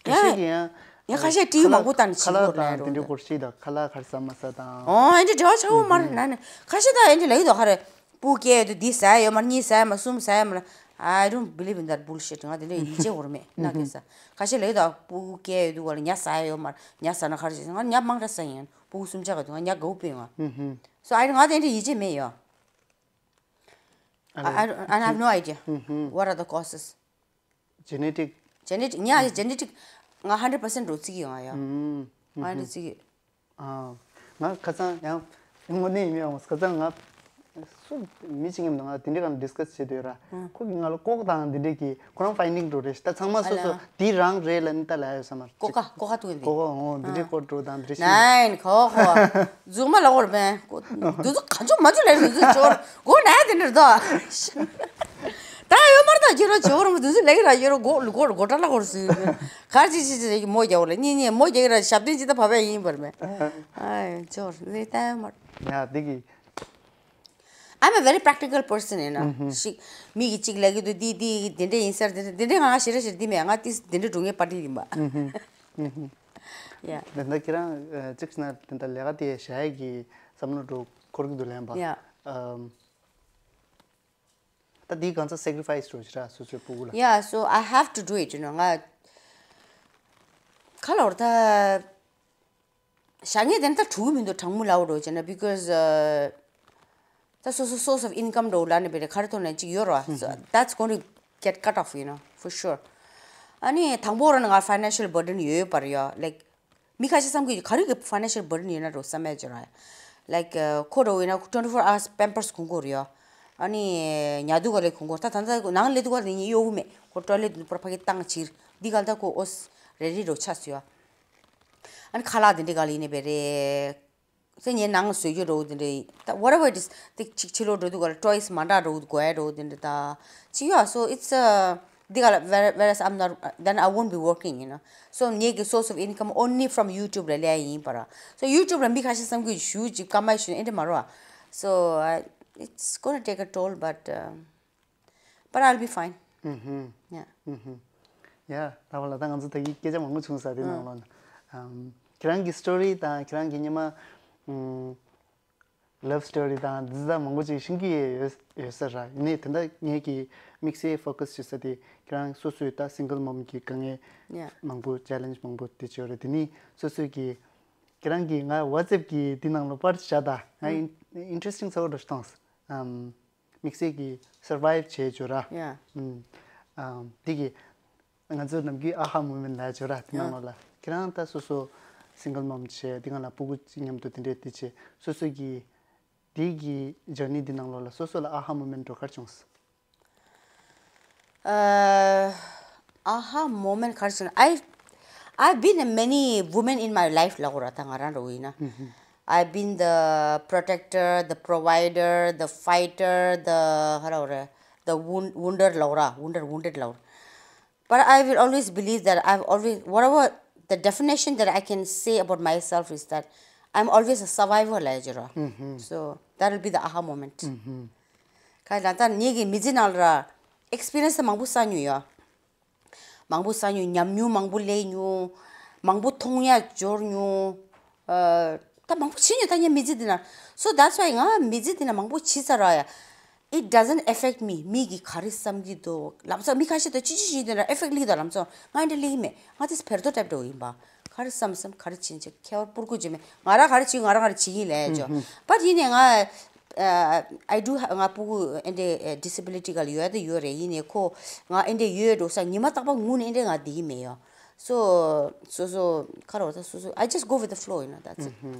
ཁ་ཤས་ཀྱིས་ཡང་ཡང་ཁ་ཤས་ཀྲིའུ་མང་པོ་བཏང་ནས་ཁ་ལག་བྱེད་དགོས་དང་དེ་འདྲའི་ལབ་རོ། སྐོར་ཞིག་དང་ཁ་ལག་ག་རེ་ཟ་མ་ཟ་དང་། ཨོ་ཨེ་འདྲ་འབྲེལ་བ་ཆགས་པོ་མ་རེད་ན་ནི་ཁ་ཤས་ད་ཨེ་འདྲ་ལབ་ཀྱི་འདུག་ག་རེ། སྤུ་སྐྱེས་ཡོད་དུས་འདི་ཟ་ཡ་ཡོད་མ་རེད། གཉིས་ཟ་ཡ་མ་རེད། གསུམ་ཟ་ཡ་མ་རེད། I don't believe in that bullshit. ང་དེ་འདྲ་ཡིད་ཆེས་ཡོད་མེད་ན་སྐད་ས། ཁ་ཤས་ལབ་ཀྱི་འདུག་སྤུ་སྐྱེས་ཡོད་དུས་ག་ལ་ཉ་ཟ་ཡ་ཡོད་མ་རེད། ཉ་ཟ་ན་ག་རེ་བྱེད་ང་ཉ་མང་དྲགས་ཟ་ཡིན། སྤུ་གུ་གསུམ་ཆ་ག་དུས་ང་ཉ་དགའ་བོ་དཔེ་ཡོང་ང་། So I ང་དེ་འདྲ་ཡིད་ཆེས་མེད་ཡོད། I, I, and I have no idea what are the causes. Genetic. Genetic ཉ་genetic ང་hundred percent འགྲོ་རྩིས་ཀྱི་ཡོང་ཡ། ང་འགྲོ་རྩིས་ཀྱི། ཨ། ང་ཁ་སང་ཡང་དངོས་གནས་ཡིན་ཡང་ཁ་སང་ང་སུ་མི་གཅིག་མཉམ་དུ་ང་དེ་འདྲའི་སྒང་discuss བྱེད་དུས་ར། ཁོ་གིས་ང་ལ་ལྐོག་དང་དེ་འདྲའི་གི་ཁོ་རང་finding འགྲོ་རེད་ད་ཚང་མ་སོ་སོ་དེ་རང་རེད་ལ་ནི་ད་ལ་ཡོད་ས་མ་རེད། ལྐོག་ཀ་ལྐོག་ཀ་ཐུག་ཡིན་པས། ལྐོག་ཀ་འོ་དེ་འདྲའི་སྐོར་འགྲོ་དང་དེ་འདྲའི་ཤེས། ནའིན་ཁོ་ཁོ། རྫུན་མ་ལ་འོར་མེ། འདི་ཚོ་གང་བྱུང་མ་བྱུང་ལས་རེད་འདི་ཚོ་ཇོར་གོ་ནའི་དེ་འདྲ་རེད་དོ། ད་ཡོད་མར་ད་ཁྱེད་རང་ཇོར་མ་འདི་ཚོ་ལས་ར་ཡོད་ར་གོ་གོ་གོ་ཏྲ་ལ་གོར་སུ་གར་ཅི་ཅི་ཅི་མོ་རྒྱག་འོ་ལ་གཉིས་གཉིས་མོ་རྒྱག་ར་ཞབས་བརྟན་ཅི་ད་བབ་ཡ་ཡིན་པར་མེ། ཨ་ཇོར་ལས་ད་ཡོད་མར། ཡ་འདི་གི I'm a very practical person ཡིན་ན་ཤིག་མི་གི་ཅིག་ལས་ཀྱི་འདུག་འདི་འདི་འདི་འདྲ་ཡིན་ཟེར་འདི་འདྲ་འདི་འདྲ་ང་ཞེ་ར་ཞེ་འདི་མེད་ང་ཏིས་འདི་འདྲ་སྒྲུང་ངའི་པར་ཏི་ཡིན་པ། Yeah. དེ་འདྲ་ཁྱེད་རང་ཅིག་ན་དེ་འདྲ་ལས་ཀ་དེ་བྱ་ཡས་ཀྱི་བསམ་བློ་འགྲོ་འཁོར་གྱི་འདུག་ལན་པ། Yeah. ཨམ། ད་འདི་གང་ཚ་sacrifice འགྲོ་ཞེ་དྲག་སོ་སོའི་སྤུ་གུ་ལ། Yeah, so I have to do it, you know. ང་ཁ་ལོར་ད། བྱ་ངན་དེ་འདྲ་ད་གྲུ་གུ་མི་འདུག་དྲང་མོ་ལབ་འགྲོ་བྱས་ན་because ད་སོ་སོ་source of income འགྲོ་ལབ་ནས་བེ་རེ་ག་རེ་ཐོག་ནས་ཅིག་ཡོད་རོ། That's going to get cut off, you know, for sure. ཨ་ནི་དང་པོ་ར་ནི་ང་financial burden ཡོད་ཡོད་པ་རེད་ཡ། Like མི་ཁ་ཤས་བསམ་གི་ག་རེ་གི་financial burden ཡོད་ན་རོ་བསམ་ཡ་ཅིག་ར། Like ཁོ་རོ་ཡིན་ན་twenty four hours pampers གོན་དགོས་རེད་ཡ། ཨ་ནི་ཉལ་དུས་ག་ལས་གོན་དགོས་ད་ད་ད་ནང་ལས་དུས་ག་ལས་ཉིན་གཡོ་གི་མེད་ཁོ་toilet དུ་པར་ཕ་གི་བཏང་ཕྱིར་འདི་ག་ལ་ད་ཁོ་ཨོ་རེ་རེ་རོ་ཆགས་སུ་ཡ། ཨ་ནི་ཁ་ལག་དེ་འདྲའི་ག་ལ་ཡིན་ནི་བེ་རེད། སེ་ངའི་ནང་བཟོས་རྒྱུ་འགྲོ་དེ་འདྲའི་ད་whatever it is དེ་ཅིག་ཕྱི་ལོགས་འགྲོ་དུས་ག་ལ་toys མ་འདྲ་འགྲོ་དགོས་ཡ་འགྲོ་དེ་འདྲ་ད་ཅིག་ཡོད། So it's a འདི་ག་ལ་where- whereas I'm not then I won't be working, you know. So ངེད་ཀྱི་source of income only from YouTube ལ་ལས་ཡིན་པ་ར། So YouTube ལ་མི་ཁ་ཤས་བསམ་གི་ཞུ་ཅིག་ཀ་མ་ཞུ་ཨེ་འདྲ་མ་རོ། So I- it's gonna take a toll, but um, but I'll be fine. Yeah. Yeah, ད་བ་ལ་ད་ང་ཚོ་ད་གི་སྐད་ཆ་མང་པོ་བྱུང་ས་དེ་ནང་ལོགས་ན། ཨམ། ཁྱེད་རང་གི་story དང་ཁྱེད་རང་གི་སྔོན་མ་ཨམ། love story་དང་འདི་ཚོ་མང་པོ་ཅིག་ཤེས་ཀྱི་ཡོད་ཡོད་ས་ར། ཡིན་ནའི་ད་ལྟ་ངེད་ཀྱི་དམིགས་བསལ་focus་བྱེད་ས་དེ་ཁྱེད་རང་སོ་སོའི་ད་single mom་གི་དཀའ་ངལ་Yeah. མང་པོ་challenge་མང་པོ་དེ་བྱོས་རེད། དེ་ནི་སོ་སོའི་གི་ཁྱེད་རང་གི་ང་WhatsApp་གི་དེ་ནང་ལ་པར་བཞག་ད་ང་interesting་ཚ་བོ་འདྲ་ཞིག་མཐོང་སོང་། དམིགས་བསལ་གྱི་survive་བྱས་བྱོས་ར། Yeah. ཨམ། ཨམ། དེ་གི་ང་ཚོ་ནམ་རྒྱུན་ཨ་ཧ་moment་ལབ་བྱོས་ར། དེ་ནང་ལོགས་ལ་ཁྱེད་རང་ད་སོ་སོ་single mom་བྱས་དེ་སྒང་ལ་སྤུ་གུ་གཅིག་མཉམ་དུ་དེ་འདྲས་དེ་བྱས་སོ་སོ་གི་དེ་གི་journey་དེ་ནང་ལོགས་ལ་སོ་སོ་ལ་ཨ་ཧ་moment་འགྲོ་གར་བྱུང་སོང་། Uh, aha moment ག་རེ་ཟེར་ན། I I've been a many women in my life་ལབ་དགོས་ར། ད་ང་རང་འདྲ་བོ་ཡིན་ན། I've been the protector, the provider, the fighter, the ག་རེ་ལབ་དགོས་རེད། The wound wounder་ལབ་དགོས་ར། Wounder, wounded་ལབ་དགོས་ར། But I will always believe that I've always, whatever the definition that I can say about myself is that I'm always a survivor་ལབ་ཡ་ཅིག་ར། So that will be the aha moment. ག་ལ་ད་ངེད་ཀྱི་མི་ཚེ་ནང་ལ་ར་experience་མང་པོ་བསགས་མྱོང་ཡོད། མང་པོ་བསགས་མྱོང་། ཉམས་མྱོང་མང་པོ་ལེན་མྱོང་། མང་པོ་མཐོང་ཡ་འབྱོར་མྱོང་། ཨ། ད་མང་པོ་བྱེད་མྱོང་། ད་ངའི་མི་ཚེ་འདི་ན། So that's why་ང་མི་ཚེ་འདི་ན་མང་པོ་བྱེད་ཚར་ར་ཡ། It doesn't affect me. མི་གིས་ག་རེ་བསམ་གྱི་འདུག་ལབ་ཙང་། མི་ཁ་ཤས་དང་ཅི་ཅི་བྱེད་ཀྱི་འདུག་ན་effect་སླེབས་ཀྱི་འདུག་ལབ་ཙང་ང་འདི་སླེབས་ཀྱི་མེད། ང་དེ་བེར་ཏོ་type་འདྲ་བོ་ཡིན་པ། ག་རེ་བསམ་བསམ་ག་རེ་བྱེད་བྱེད་ཁྱད་པར་པུར་གུ་བྱེད་མེད། ང་རང་ག་རེ་བྱེད་ང་རང་ག་རེ་བྱེད་ཀྱི་ལས་ཅོ། But་ཡིན་ནའི་ང་ཨ། I do have ང་སྤུ་གུ་ཨེ་འདྲས་disability་ག་ལ་ཡོད་དེ་ཡོད་རེད། ཡིན་ནའི་ཁོ་ང་ཨེ་འདྲས་ཡོད་འགྲོ་ས་ཉི་མ་རྟག་པར་ངུ་ནས་ཨེ་འདྲས་ང་བསྡད་ཀྱི་མེད་ཡ། So so so་ག་རེ་ད་so so I just go with the flow, you know, that's it.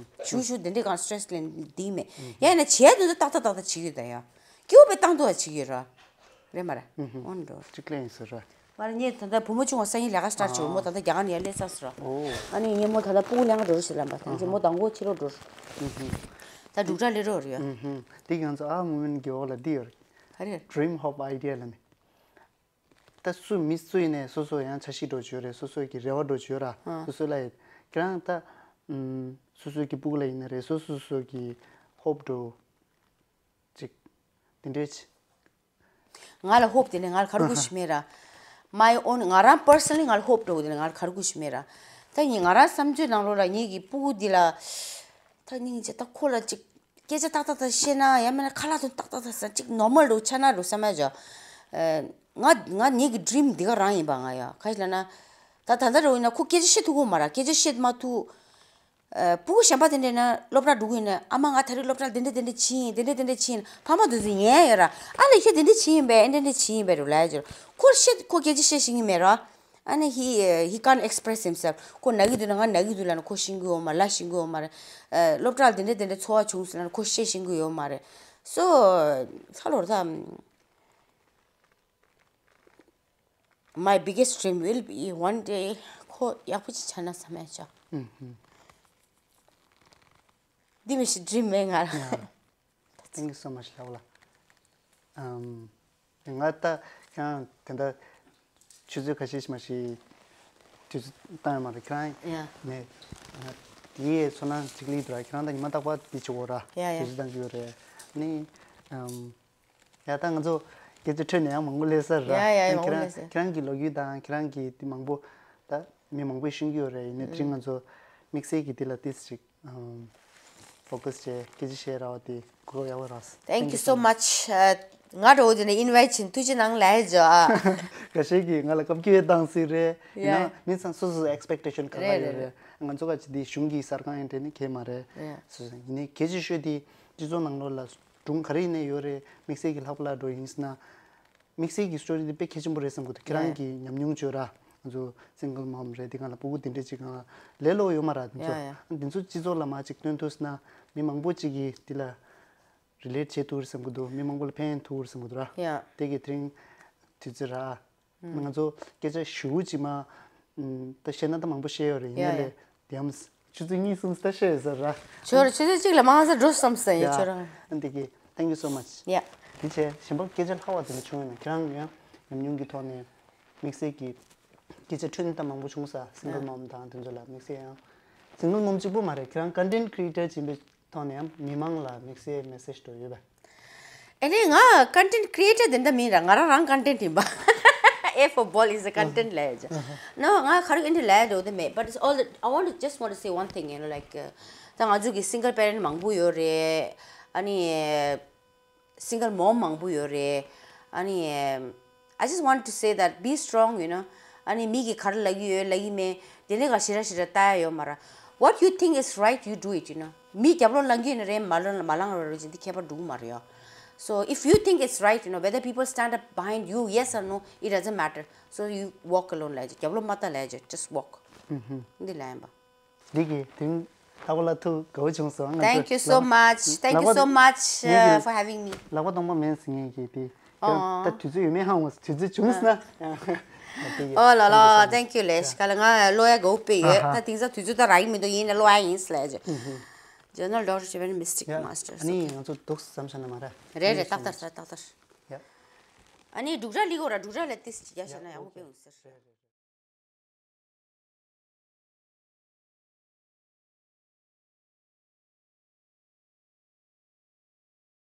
ཞུ་ཞུ་དེ་འདྲས་གང་stress་ལེན་བསྡད་ཀྱི་མེད། ཡང་ན་བྱས་དུས་ཏག་ཏག་ཏག་ཏག་བྱེད་ཀྱི་ཡོད་ད་ཡ། སྐྱིད་པོ་བཏང་ཐུབ་པ་བྱེད་ཀྱི་ཡོད་ར། རེད་མ་རེད། འོན་འགྲོ། གཅིག་ལེན་ཟེར་ར། མ་རེད། ངས་ད་ལྟ་བུ་མོ་ཆུང་བ་སང་ཉིན་ལས་ཀ་start་བྱེད། མོ་ད་ལྟ་རྒྱ་གར་ནས་ཡར་སླེབས་ཚར་སོང་ར། ཨོ། ཨ་ནི་ངས་མོ་ད་ལྟ་སྤུ་གུ་ལེན་ག་འགྲོ་རོགས་ཞེས་ལབ་པ། ད་ཅི་མོ་མདང་དགོང་ཕྱི་ལོགས་འགྲོ། ད་འབྲུག་སྒྲ་སླེབས་རོགས་རེད་ཡ། དེ་ང་ཚོ་ཨ་moment་གི་འོག་ལ་འདི་ཡོད་རེད། ག་རེ། Dream hope idea་ལབ་ནས། ད་སུ་མི་སུ་ཡིན་ནའི་སོ་སོ་ཡང་འཆར་གཞི་འདྲ་བོ་ཅིག་ཡོད་རེད། སོ་སོ་གི་རེ་བ་འདྲ་བོ་ཅིག་ཡོད་ར། སོ་སོ་ལ་ཡ། ཁྱེད་རང་ད་ཨམ། སོ་སོ་གི་སྤུ་གུ་ལ་ཡིན་ན་རེད། སོ་སོ་སོ་གི་hope་འདྲ་བོ་ཅིག་དེ་འདྲས་ཅིག་ང་ལ་hope་དེ་ནས་ང་ལ་ག་རེ་དགོས་ཞིག་མེད་ར། My own་ང་རང་personally་ང་ལ་hope་འདྲ་བོ་དེ་ནས་ང་ལ་ག་རེ་དགོས་ཞིག་མེད་ར། ད་ངས་ང་རང་བསམ་ཚུལ་ནང་ལོགས་ལ་ངེད་ཀྱི་སྤུ་གུ་འདི་ལ། ད་སྙིང་རྗེ། ད་ཁོ་ལ་ཅིག་སྐད་ཆ་ཏག་ཏག་ཏག་བཤད་ན། ཡང་མིན་ན་ཁ་ལག་དང་ཏག་ཏག་ཏག་ཟ། ཅིག་normal་འདྲ་བོ་ཆགས་ན་འདྲ་བསམ་ཡ་ཅིག་ཨ། ང་ང་ངེད་ཀྱི་dream་འདི་ག་རང་ཡིན་པ། ང་ཡ་ག་ཞིག་ལབ་ན། ད་ད་ལྟ་འདྲ་བོ་ཡིན་ན་ཁོ་སྐད་ཆ་བཤད་ཐུབ་ཀྱི་ཡོད་མ་རེད། སྐད་ཆ་བཤད་མ་ཐུབ། ཨ། སྤུ་གུ་གཞན་པ་དེ་འདྲས་ན་སློབ་གྲྭ་འགྲོ་གི་ཡིན་ན། ཨ་མ་ང་ད་རེས་སློབ་གྲྭ་ལ་དེ་འདྲས་དེ་འདྲས་ཕྱིན་ཡིན། དེ་འདྲས་དེ་འདྲས་ཕྱིན་ཡིན། ཕ་མ་དེ་ཚོ་ཉན་ཡ་ཡོད་ར། ཨ་ལས་ཁྱེད་དེ་འདྲས་ཕྱིན་ཡིན་པས། ཨེ་འདྲས་འདྲས་ཕྱིན་ཡིན་པས་འདྲ་བོ་ལབ་ཡ་ཅིག་ཁོ་བཤད། ཁོ་སྐད་ཆ་བཤད་ཤེས་ཀྱི་མེད་ར། ཨ་ནི་he he can't express himself. ཁོ་ན་གི་འདུག་ན་ང་ན་གི་འདུག་ལབ་ན་ཁོ་ཤེས་ཀྱི་ཡོད་མ་རེད། ལབ་ཤེས་ཀྱི་ཡོད་མ་རེད། ཨ། སློབ་གྲྭ་ལ་དེ་འདྲས་དེ་འདྲས་ཚོར་བ་བྱུང་ཟེར་ལབ་ན་ཁོ་བཤད་ཤེས་ཀྱི་ཡོད་མ་རེད། So ཚ་ལོར་ད། My biggest dream will be one day ཁོ་ཡག་པོ་ཅིག་ཆགས་ན་བསམ་ཡ་ཅིག་འདི་མི་ཞིག་dream་མེད་ང་ལ། Thank you so much ལགས་ལ། ཨམ། ང་ད་ཁྱེད་རང་དེ་འདྲ་ཆུ་ཚོད་ཁ་ཤས་ཤིག་མ་ཞིག་དུས་ཚོད་བཏང་ཡོད་མ་རེད། ཁྱེད་རང་ཡ། ནས་དེའི་ཚོར་སྣང་ཅིག་སླེབས་འདུག་ར། ཁྱེད་རང་ད་ཉི་མ་རྟག་པར་འདི་བྱེད་དགོས་ར། ཡ་ཡ། དུས་ཚོད་བཏང་གི་ཡོད་རེད། ནི་ཨམ། ཡ་ད་ང་ཚོ་སྐད་ཆ་འཕྲོས་ནས་ཡང་མང་པོ་སླེབས་ས་རེད་ར། ཡ་ཡ་ཡ། ནི་མང་པོ་ཁྱེད་རང་སླེབས་ས། ཁྱེད་རང་གི་ལོ་རྒྱུས་དང་ཁྱེད་རང་གི་དེ་མང་པོ་ད་མི་མང་པོས་ཤེས་ཀྱི་ཡོད་རེད། ཡིན་ནའི་དེ་རིང་ང་ཚོ་དམིགས་བསལ་གྱི་དེ་ལ་ཏིས་ཅིག་ཨམ། focus་བྱས་སྐད་ཆ་བཤད་ར་བ་དེ་གོ་སྐབས་ཡག་པོ་རག་སོང་། Thank you so much. ང་འདྲ་བོ་དེ་ནས་invite་བྱས་ཐུགས་རྗེ་གནང་ལབ་ཡ་ཅིག་ཨ། ཁ་ཤས་ཀྱིས་ང་ལ་བཀའ་བཀྱོན་བཏང་སྲིད་རེད། ཡིན་ན་ཡ། མི་ཚང་སོ་སོ་expectation་ག་ག་རེད་ཡོད་རེད། རེད། ང་ཚོ་ག་ཅིག་འདི་གཞུང་གི་གསར་ཁང་ཡིན་དྲན་ནི་གལ་མ་རེད། ཡ། སོ་སོ་ཡིན་ནའི་སྐད་ཆ་ཤོད་དེ་སྤྱི་ཚོགས་ནང་ལོགས་ལ་སྒྲུང་ག་རེ་ཡིན་ནའི་ཡོད་རེད། དམིགས་བསལ་གྱི་ལྷག་པ་ལ་འགྲོ་ཡིན་ཟེར་ན། དམིགས་བསལ་གྱི་story་དེ་དཔེ་གལ་ཆེན་པོ་རེད་བསམ་གྱི་འདུག་ཁྱེད་རང་གི་ཉམས་མྱོང་བརྗོད་ར། ང་ཚོ་single mom་རེད། དེ་སྒང་ལ་སྤུ་གུ་དེ་འདྲ་ཅིག་སྒང་ལ་ལས་སླ་པོ་ཡོད་མ་རེད། དེ་ཚོ་ཡ་ཡ། དེ་ཚོ་སྤྱི་ཚོགས་ལ་མར་ཅིག་སྟོན་ཐུབ་ཟེར་ན་མི་མང་པོ་ཅིག་གིས་དེ་ལ་relate་བྱེད་ཐུབ་རེད་བསམ་གྱི་འདུག་མི་མང་པོ་ལ་ཕན་ཐོགས་རེད་བསམ་གྱི་འདུག་ར། ཡ། དེ་གི་དེ་རིང་དུས་ཚོད་རག་ང་ཚོ་སྐད་ཆ་ཞེ་པོ་ཅིག་མར་ད་བཤད་ན་ད་མང་པོ་བཤད་ཡོད་རེད། ཡིན་ཡ་ནའི་ཡ། ལས་དེའམ་ཆུ་ཚོད་གཉིས་གསུམ་ད་བཤད་ཡོད་ས་ར། ཁྱོད་ར་ཆུ་ཚོད་གཅིག་ལ་མང་ས་འགྲོ་བསམ་ས་ཡིན་ཡ། ཁྱོད་ར། ཨ་འདི་གི thank you so much། ཡ། དེ་བྱས་གཞན་པ་སྐད་ཆ་ལྷག་པ་དེ་འདྲ་བྱུང་ཡོད་ན་ཁྱེད་རང་ཡང་ཉམས་མྱོང་གི་ཐོག་ནས་དམིགས་བསལ་གྱི་སྐད་ཆ་འཕྲོས་ནས་ད་མང་པོ་བྱུང་ས་single mom་དང་དེ་ཚོ་ལ་དམིགས་བསལ་ཡང་single mom་གཅིག་པུ་མ་རེད། ཁྱེད་རང་content creator་ཡིན་པའི་ཐོག་ནས་ཡང་མི་མང་ལ་དམིགས་བསལ་message་འགྲོ་ཡོད་པས། ཨ་ནི་ང་content creator་དེ་འདྲ་མིན་ར། ང་རང་རང་content་ཡིན་པ། A for ball is a content་ལབ་ཡ་ཅིག No, ང་ག་རེ་ཨེ་འདྲ་ལབ་ཡ་འགྲོ་གི་མེད། But it's all the, I want to just want to say one thing, you know, like uh, ད་ང་ཚོ་གི་single parent་མང་པོ་ཡོད་རེད། ཨ་ནི་single mom མང་པོ་ཡོད་རེད། ཨ་ནི་I just want to say that be strong, you know. ཨ་ནི་མི་གིས་ག་རེ་ལབ་ཀྱི་ཡོད་ལབ་ཀྱི་མེད་དེ་ནས་ག་ཞེ་དྲག་ཞེ་དྲག་ལྟ་ཡ་ཡོད་མ་རེད། What you think is right, you do it, you know. མི་རྒྱབ་ལོགས་ལངས་ཀྱི་ཡོད་ན་རེད། མ་ལངས་མ་ལངས་རེད་ཅིག་འདི་ཁྱད་པར་འགྲོ་གི་མ་རེད་ཡ། So if you think it's right, you know, whether people stand up behind you, yes or no, it doesn't matter. So you walk alone ལབ་ཅིག་རྒྱབ་ལོགས་མ་ལྟ་ལབ་ཅིག just walk. འདི་ལབ་ཡིན་པ། འདི་གི་དུས་རྟག་པར་ལ་ཐུག་དགའ་བོ་བྱུང་སོང་། ང་Thank ཚོ you so ལག much. Thank you ལག་པ- so much ངས uh, ཀྱི- for having me. ལག་པ་སྟོང་པ་མེད་ཟེར་ངེས་ཀྱི་དེ། ཨོ། ད་དུས་ཚོད་ཡོད་མེད་ཧ་གོ་དུས་ཚོད་བྱུང་སོང་ན། ཨོ་ལ་ལ། Thank you ལེ། ཤ་ལ་ང་ཀློག་ཡ་དགའ་བོ་དཔེ་ཡོད། ད་དེང་སང་དུས་ཚོད་ད་རག་གི་མི་འདུག་ཡིན་ན་ཀློག་ཡ་ཡིན་ཟེར་ལབ་ཅིག General Doctor Tibetan Mystic Masters. ཨ་ནི་ང་ཚོ་འདུག་བསམ་བྱས་ན་མ་རེད། རེད་རེད། ཏག་ཏག་རེད། ཏག་ཏག་ཡ། ཨ་ནི་འབྲུག་སྒྲ་ལི་གོ་ར་འབྲུག་སྒྲ་ལ་ཏིས་ཅིག་རྒྱག་བྱས་ན་ཡག་པོ་དཔེ་ཡོང་ཟེར།